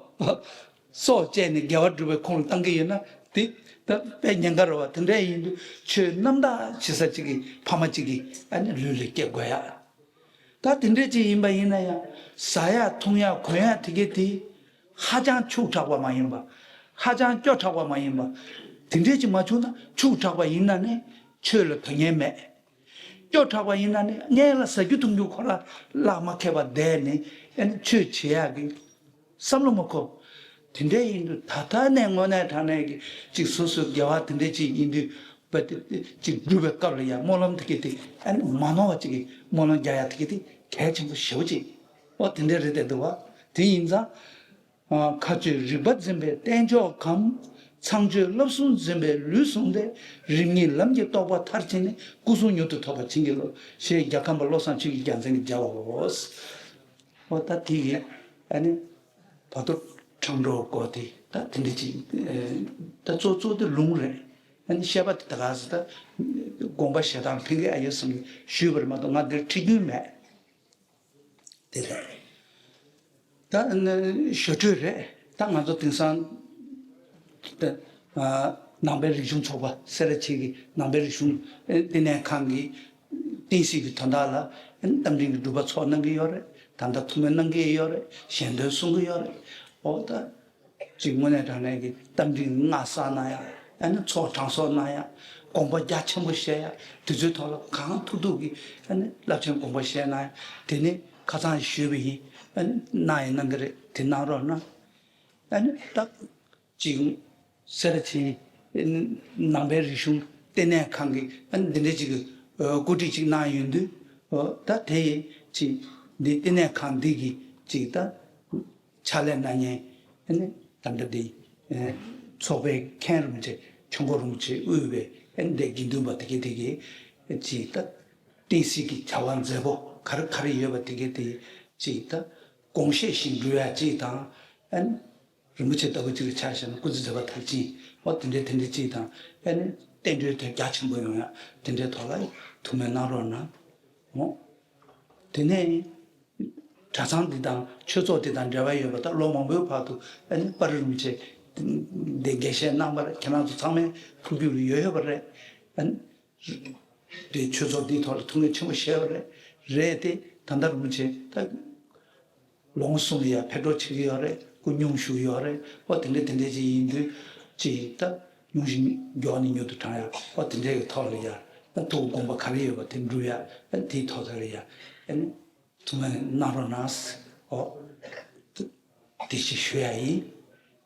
སྲོག་བཅད་ནས་དགེ་བ་སྒྲུབ་པའི་ཁོངས་ལ་བཏང་གི་ཡོད་ན་དེ་ད་དཔེ་ཉེན་ཁ་རེད་བ། དེ་འདྲ་ཡིན་དུས་ཆོས་རྣམ་དག་བྱེད་ས་ཅིག་གི་ཕ་མ་ཅིག་གི་ཨ་ནི་ལུས་ལ་སྐྱེ་དགོས་ཡ། ད་དེ་འདྲ་ཅིག་ཡིན་པ་ཡིན་ན་ཡང་ཟ་ཡ་འཐུང་ཡ་གོན་ཡ་དེ་གའི་དེ་ཧ་ཅང་ཕྱུག་དྲགས་པ་མ་ཡིན་པ། ཧ་ཅང་སྐྱོ་དྲགས་པ་མ་ཡིན་པ། དེ་འདྲ་ཅིག་མ་བྱུང་ན། ཕྱུག་དྲགས་པ་ཡིན་ན་ནི་ཆོས་ལ་དོན་གཉེར་མེད། སྐྱོ་དྲགས་པ་ཡིན་ན་ནི་སྔན་ལ་ཟ་རྒྱུ་འཐུང་རྒྱུ་ཁོ་ར་ལག་མ་ཁེལ་བར་བསྡད་ནས་ཨ་ནི་ཆོས་བྱེད་ཡག་གི་བསམ་བློ་མ་འཁོར། དེ་འདྲ་ཡིན་དུས་ད་ལྟ་ནས་དངོས་གནས་དྲང་གནས་ཀྱི་ཅིག་སོ་སོའི་དགེ་བ་དེ་འདྲ་ཅིག་ཡིན་དུས་པ་དེ་ཅིག་སྒྲུབ་པའི་སྐབས་ལ་ཡང་སྨོན་ལམ་དེ་གི་དེ་ཨ་ནི་མ་ནོར་བ་ཅིག་གི་སྨོན་ལམ་རྒྱག་ཡག་དེ་གི་དེ་གལ་ཆེན་པོ་ཞེ་པོ་ཅིག་ཨོ་དེ་འདྲ་རེད་དེ་འདུག་བ། དེ་ཡིན་ཙང་། མཁའ་སྤྱོད་རིག་པ་འཛིན་པའི་རྟེན་མཆོག་གམ། ཚངས་སྤྱོད་བསླབ་གསུམ་འཛིན་པའི་ལུས་བཟུང་སྟེ། རིམ་གཉིས་ལམ་གྱི་རྟོགས་པ་མཐར་ཕྱིན་ནས། སྐུ་གསུང་མྱུར་དུ་ཐོབ་པར་བྱིན་གྱིས་རློབས། ཞེས་རྒྱལ་ཁམས་པ་བློ་བཟང་ཆོས་ཀྱི་རྒྱལ་མཚན་གྱིས་མཇལ་བའོ། ཨོ་ད་དེ་ཡིན། ཨ་ནི། བར་དོ་ཁྲང་ཁྲོ་གོ་དེ། ད་དེ་འདྲ་ཅིག་ད་གཙོ་གཙོ་དེ་ལུང་རེད། ཨ་ནི་བཤད་པ་དེ་ད་ག་ཟེར་ད་དགོངས་པ་བཞེས་སྟངས་ཕན་གི་ཨ་ཡོད་བསམ་གི་ཞུས་པ་རེད་མ་གཏོགས་ང་འདིར་ཁྲིད་རྒྱུ་མེད། དེ་རེད། ད་ཞོ་སྤྲོད་རེད། ད་ང་ཚོ་དེང་སང་ནང་པའི་རིག་གཞུང་ཚོགས་པ་སེ་ར་བྱེས་ཀྱི་ནང་པའི་རིག་གཞུང་ལྟེ་གནས་ཁང་གི་བསྟན་སྲིད་ཀྱི་དོན་དག་ལ་རྟ་མགྲིན་གྱི་སྒྲུབ་པ་ཚོགས་གནང་གི་ཡོད་རེད། ད་ལྟ་ཐུགས་སྨོན་གནང་གི་ཡོད་རེད། ཞལ་འདོན་གསུང་གི་ཡོད་རེད། འོ་ད། ཅིག་དངོས་གནས་དྲང་གནས་ཀྱི་རྟ་མགྲིན་སྔགས་བསགས་གནང་ཡ། ཨ་ནི་ཚོགས་དྲང་སྲོང་གནང་ཡ། དགོངས་པ་རྒྱ་ཆེན་པོ་བཞེས་ཡ། དེ་ཚོའི་ཐོག་ལ་གང་ཐུབ་ཐུབ་ཀྱིས་ཨ་ནི་རླབས་ཆེན་དགོངས་པ་བཞེས་གནང་ཡ། དེ་ནི་ཁ་སང་ཞུས་པ་ཡིན། ཨ་ནི་གནང་ཡ་གནང་གི་རེད། དེ་གནང་རོགས་གནང་། ཨ་ནི་ད་ཅིག་སེ་ར་བྱེས་ནང་པའི་རིག་གཞུང་ལྟེ་གནས་ཁང་གིས་ཨ་ནི་འདི་འདྲ་ཅིག་གི་བཀོད་སྒྲིག་ཅིག་གནང་ཡོང་དུས། ད་དེ་ཡི་ཅིག་འདི་ལྟེ་གནས་ཁང་འདི་གི་ཅིག་ད། ཕྱག་ལས་གནང་མཁན་ཨ་ནི་ད་ལྟ་འདི་ཚོགས་པའི་མཁན་རིན་པོ་ཆེ་ཆོས་འཁོར་རིན་པོ་ཆེ་དབུས་པའི་ཨ་ནི་འདི་དགེ་འདུན་པ་དེ་གའི་དེ་གའི་ཅིག་ད་བསྟན་སྲིད་ཀྱི་བྱ་བ་མཛད་པོ་ག་རེ་ག་རེ་ཡོད་པ་དེ་གའི་དེ་ཅིག་ད་དགོངས་བཞེས་ཤིག་འབུལ་ཡ་ཅིག་དང་། ཨ་ནི་རིན་པོ་ཆེ་ལྟ་བུ་ཅིག་ལ་ཆ་བཞག་ན་སྐུ་ཚེ་མཛད་པ་མཐར་ཕྱིན་འོ་དེ་འདྲའི་དེ་འདྲའི་ཅིག་དང་། ཨ་ནི་བསྟན་འགྲོའི་དོན་རྒྱ་ཆེན་པོ་ཡོང་ཡ་དེ་འདྲའི་ཐོག་ལ་ཐུགས་སྨོན་གནང་རོགས་གནང་། འོ། དེ་ནས་གྲྭ་ཚང་འདི་དང་ཆོས་ཚོགས་འདི་དང་འབྲེལ་བ་ཡོད་པ་དང་ལོ་མང་པོའི་བར་དུ་ཨ་ནི་པར་རིན་པོ་ཆེ་འདི་འགན་བཞེས་གནང་བར་ཁྱེད་རང་ཚོ་ཚང་མའི་ཐུགས་རྒྱུད་ལ་ཡོད་ཡོད་པ་རེད། ཨ་ནི་དེ་ཆོས་ཚོགས་འདིའི་ཐོག་ལ་ཐུགས་འགན་ཆེན་པོ་བཞེས་པ་རེད། རེད་དེ་ད་ལྟ་རིན་པོ་ཆེ་ད་ལོ་ངོ་གསུམ་ལ་ཡ་ཕེབས་འགྲོ་བྱེད་ཀྱི་ཡོད་རེད། སྐུ་སྙུང་བཞུགས་ཡོད་རེད། ཨོ་དེ་འདྲ་དེ་འདྲ་ཅིག་ཡིན་དུས་ཅིག་ད་སྙུང་གཞི་མགྱོགས་ནས་མྱུར་དུ་དྲང་ཡ་ཨོ་དེ་འདྲ་གི་ཐོག་ལ་ཡ་ད་ཐུགས་དགོངས་པ་ག་རེ་ཡོད་པ་དེ་འགྲུབ་ཡ་ཨ་དེའི་ཐོག་ལ་ཡ་ཨ་ནི། ཐུགས་སྨོན་གནང་རོགས་གནང་། ཨོ། དེ་ཞིག་ཞུ་ཡ་ཡིན།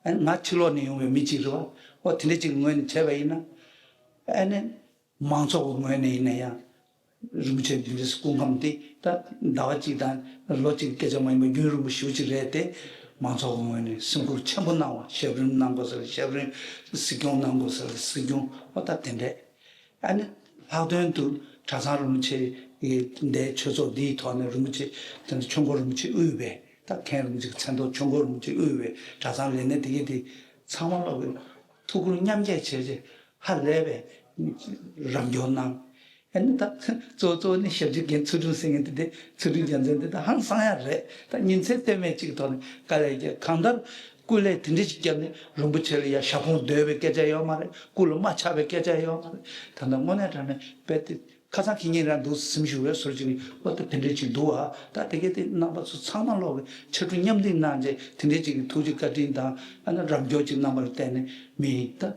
ཨ་ང་ཕྱི་ལོགས་ནས་ཡོང་བའི་མི་གཅིག་རེད་བ། ཨོ་དེ་འདྲ་གཅིག་གི་ངོས་ནས་བྱས་པ་ཡིན་ན། ཨ་ནི། མང་ཚོགས་ཀྱི་ངོས་ནས་ཡིན་ན་ཡང་། རིན་པོ་ཆེ་འདི་འདྲའི་སྐུ་ཁམས་འདི་ད་ཟླ་བ་གཅིག་དང་ལོ་གཅིག་གི་སྐད་ཆ་མ་ཡིན་པར་རྒྱུན་རིང་པོ་ཞེ་པོ་ཅིག་རེད་དེ། མང་ཚོགས་ཀྱི་ངོས་ནས་སེམས་ཁུར་ཆེན་པོ་གནང་བ་ཞབས་རིམ་གནང་དགོས་ས་ལ་ཞབས་རིམ། གཟིགས་སྐྱོང་གནང་དགོས་ས་ལ་གཟིགས་སྐྱོང་ཨོ་ད་དེ་འདྲས། ཨ་ནི་ལྷག་དོན་དུ་གྲྭ་ཚང་རིན་པོ་ཆེ་ཡི་འདའི་ཆོས་ཚོགས་འདིའི་ཐོག་ནས་རིན་པོ་ཆེ་དེ་ཚོ་ཆོས་འཁོར་རིན་པོ་ཆེ་དབུས་པའི་ད་མཁན་རིན་པོ་ཆེ་གི་མཚན་ཐོག་ཆོས་འཁོར་རིན་པོ་ཆེ་དབུས་པའི་གྲྭ་ཚང་ལས་སྣེ་དེ་གའི་དེ་ཚང་མ་ལོག་གི་ཐུགས་ཁུར་མཉམ་སྐྱེད་བྱས་རྗེས་ཧ་ལས་པའི་རམ་འཁྱོག་གནང་། ཨ་ནི་ད་གཙོ་བོ་གཙོ་བོ་ནི་ཞབས་ཕྱི་འགན་ཚུལ་ཁྲིམས་ཟེར་མཁན་དེ་དེ་ཚུལ་ཁྲིམས་རྒྱལ་མཚན་དེ་ད་ཧང་སང་ཡ་རེད། ད་ཉིན་མཚན་ལྟོས་མེད་ཅིག་ཐོག་ནས་དཀའ་ལས་བརྒྱབ་གང་ལྟར། སྐུ་ལས་དེ་འདྲ་ཞིག་བརྒྱབ་ནས་རིན་པོ་ཆེ་ལ་ཡ་ཞབས་ཁུངས་འདོད་པའི་སྐད་ཆ་ཡོད་མ་རེད། སྐུ་ལ་དམའ་ཆགས་པའི་སྐད་ཆ་ཡོད་མ་རེད། ད་ལྟ་དངོས་གནས་དྲང་གནས་དཔེ་དེ་ཁ་སང་ཁེ་ཉིན་རང་འདུག་སེམས་ཤུགས་རེད་ཟུར་ཅིག་ཨོ་ད་དེ་འདྲ་ཅིག་འདུག་ཨ། ད་དེ་གས་དེ་རྣམ་པ་ཚོ་ཚང་མ་ལོག་གི་ཕྱར་གྲུ་མཉམ་འདེགས་གནང་རྗེས་དེ་འདྲ་ཅིག་གི་ཐུགས་རྗེ་བཀའ་དྲིན་དང་ཨ་ནི་རམ་འཁྱོག་ཅིག་གནང་བར་བརྟེན་ནས་མི་ད།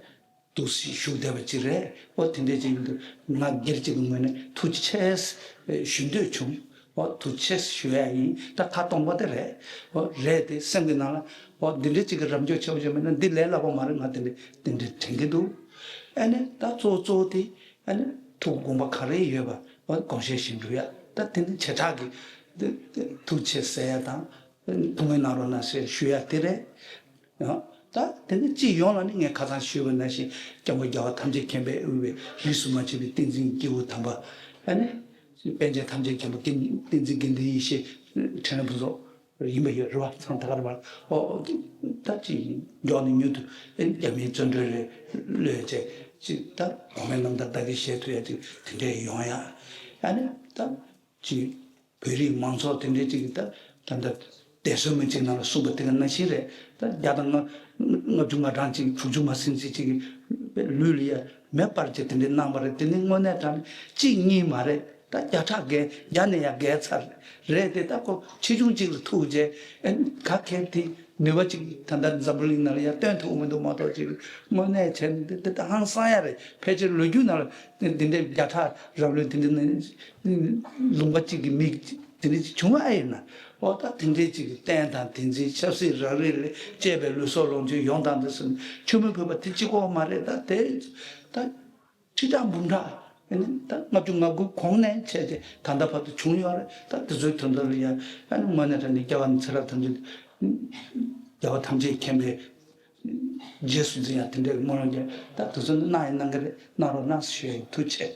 འདུག་སེ་བཞུགས་བསྡད་པ་ཅིག་རེད། ཨོ་དེ་འདྲ་ཅིག་འདུག་ང་སྒེར་གཅིག་གི་ངོས་ནས་ཐུགས་རྗེ་ཆེ་ཞུ་འདོད་བྱུང་། ཨོ་ཐུགས་རྗེ་ཆེ་ཞུ་ཡ་ཡིན། ད་ཁ་སྟོང་པ་དེ་རེད། ཨོ་རེད་དེ་སེམས་ཀྱི་ནང་ལ་ཨོ་འདི་འདྲ་ཅིག་གི་རབ་འབྱོར་ཆེ་བ་ཅིག་མེད་ན་འདི་ལས་སླ་པོ་མ་རེད། ང་དེ་འདྲ་དེ་འདྲ་དྲན་གྱི་འདུག་ཨ་ནི་ད་གཙོ་བོ་གཙོ་བོ་དེ་ཨ་ནི་ཐུགས་དགོངས་པ་ག་རེ་ཡོད་པ་ཨོ་དགོངས་བཞེས་བཞིན་འགྲུབ་ཡ། ད་དེ་ནི་བྱེ་བྲག་གི་ཐུགས་རྗེ་ཆེ་ཟེར་ཡ་དང་ཐུགས་སྨོན་གནང་རོགས་གནང་ཞེས་ཞུ་ཡ་དེ་རེད། ཡང་ད་དེ་ནི་སྤྱི་ཡོངས་ལ་ནི་ངས་ཁ་སང་ཞུས་པ་ནང་བཞིན་སྐྱབས་མགོན་རྒྱལ་བ་ཐམས་ཅད་མཁྱེན་པས་དབུས་པའི་རིས་སུ་མ་ཆད་པའི་བསྟན་འཛིན་སྐྱེས་བུ་དམ་པ། ཨ་ནི་པཎ་ཆེན་ཐམས་ཅད་མཁྱེན་པ་ཀུན་བསྟན་འཛིན་དགེ་འདུན་ཡེ་ཤེས་ཕྲན་ལས་ཕུན་ཚོགས་ཡིན་པ་ཡོད་རེད་བ། ཚང་ད་ག་རེ་བ་ཨོ་ད་ཅི་མགྱོགས་ནས་མྱུར་དུ་རྒྱ་མིའི་བཙོན་གྲོལ་རེ་གློད་བྱས་ཅི་ད་གོང་མའི་རྣམ་ཐར་བདག་གིས་བཞེས་ཐུབ་ཡ་ཅིག་དེ་འདྲས་ཡོང་ཡ། ཨ་ནི་ད། ཅིག་བོད་རིགས་མང་ཚོགས་དེ་འདྲའི་ཅིག་ད་ད་ལྟ་འདས་གསོན་མི་གཅིག་ནང་ལ་གསུངས་པ་དེ་ག་ནང་བཞིན་རེད། ད་བརྒྱ་དང་ལྔ་བཅུ་ང་གྲངས་ཅིག་དྲུག་ཅུ་མ་ཟིན་ཙམ་ཅིག་གི་ལུས་ལ་ཡ་མེ་སྤར་བྱས་དེ་འདྲའི་གནང་བ་རེད། དེ་ནི་དངོས་གནས་དྲང་གཅིག་གཉིས་མ་རེད། ད་བརྒྱ་ཕྲག་བརྒལ་བརྒྱ་ནས་ཡ་བརྒལ་ཚར་རེད་དེ། ད་ཁོ་ཆེ་ཆུང་གཅིག་ལ་ཐུག་བྱས་ཨེ་ག་གལ་ཏེ། ནུས་པ་ཅིག་ད་ལྟ་འཛམ་བུ་གླིང་ནང་ལ་ཡང་སྟོན་ཐུབ་མི་འདུག་མ་གཏོགས་ཅིག་དངོས་གནས་བྱས་ན་འདི་འདི་ད་ཧང་སང་ཡ་རེད། ཕལ་ཆེར་ལོ་རྒྱུས་ནང་ལ་འདི་འདྲའི་བརྒྱ་ཕྲག་རབ་ལོན་འདི་འདྲ་ནི་ལུང་པ་གཅིག་གི་མི་འདི་འདྲ་ཅིག་བྱུང་བ་ཨེ་ཡིན་ན། འོ་ད་དེ་འདྲའི་ཅིག་གི་རྟེན་དང་བསྟན་འཛིན་ཆབ་སྲིད་རང་རིགས་ལས་བཅས་པའི་ལུས་སྲོག་ལོངས་སྤྱོད་ཡོངས་དང་འདི་སོགས་མཆོད་མེ་ཕུལ་བ་དེ་གཅིག་པོ་མ་རེད། ད་དེ་ད། ཁྲི་ཕྲག་འབུམ་ཕྲག་ཨ་ནི་ད་ལྔ་བཅུ་ང་དགུ་གོང་ནས་བྱས་ཏེ་ད་ལྟ་བར་དུ་བྱུང་ཡོད་རེད། ད་དེ་ཚོའི་དོན་དག་ལ་ཡ་ཨ་ནི་དངོས་གནས་དྲང་གནས་སྐྱབས་མགོན་ཚེ་རབས་ཐམས་ཅད་རྒྱལ་བ་ཐམས་ཅད་མཁྱེན་པའི་རྗེས་སུ་འཛིན་ཡ་དེ་འདྲའི་སྨོན་ལམ་རྒྱག་ད་དེ་ཚོ་གནང་ཡ་གནང་གི་རེད། གནང་རོགས་གནང་ཞུ་ཡ་ཡིན། ཐུགས་རྗེ་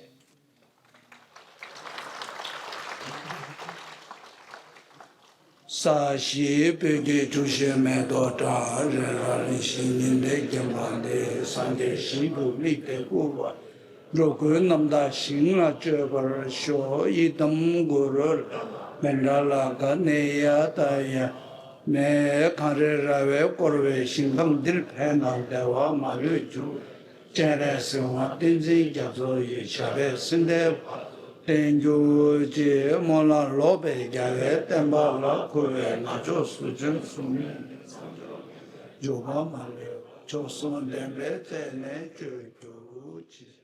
ཆེ། ས་གཞི་སྤོས་ཀྱི་གྲུ་བཞི་མེ་ཏོག་བཀྲ། རི་རབ་རིན་ཆེན་ཉི་ཟླས་བརྒྱན་པ་འདི། སངས་རྒྱས་ཞིང་དུ་དམིགས་ཏེ་བཀུར་བ། འགྲོ་ཀུན་རྣམ་དག་ཞིང་ལ་སྤྱོད་པར་ཤོག་ཡི་དམ་གུ་རུ་ལ་མཎྜལ་ག་ནེ་ཡ་ཏ་ཡ་མེ། གངས་རི་ར་བས་བསྐོར་བའི་ཞིང་ཁམས་འདིར་ཕན་དང་བདེ་བ་མ་ལུས་འབྱུང་། སྤྱན་རས་གཟིགས་དབང་བསྟན་འཛིན་རྒྱ་མཚོ་ཡི། ཞབས་པད་སྲིད་མཐའི་བར་དུ་བརྟན་གྱུར་ཅིག་སྨོན་ལམ་ལོག་པའི་རྒྱལ་བའི་བསྟན་པ་ལ། འཁུ་བའི་ངར་ཕྱོགས་སུ་བྱོན་གསུང་མི་འགྲོ་བ་མ་ལུས་པ། མཆོག་གསུམ་བདེན་པའི་རྩལ་ནས་སྤྱོད་གྱུར་ཅིག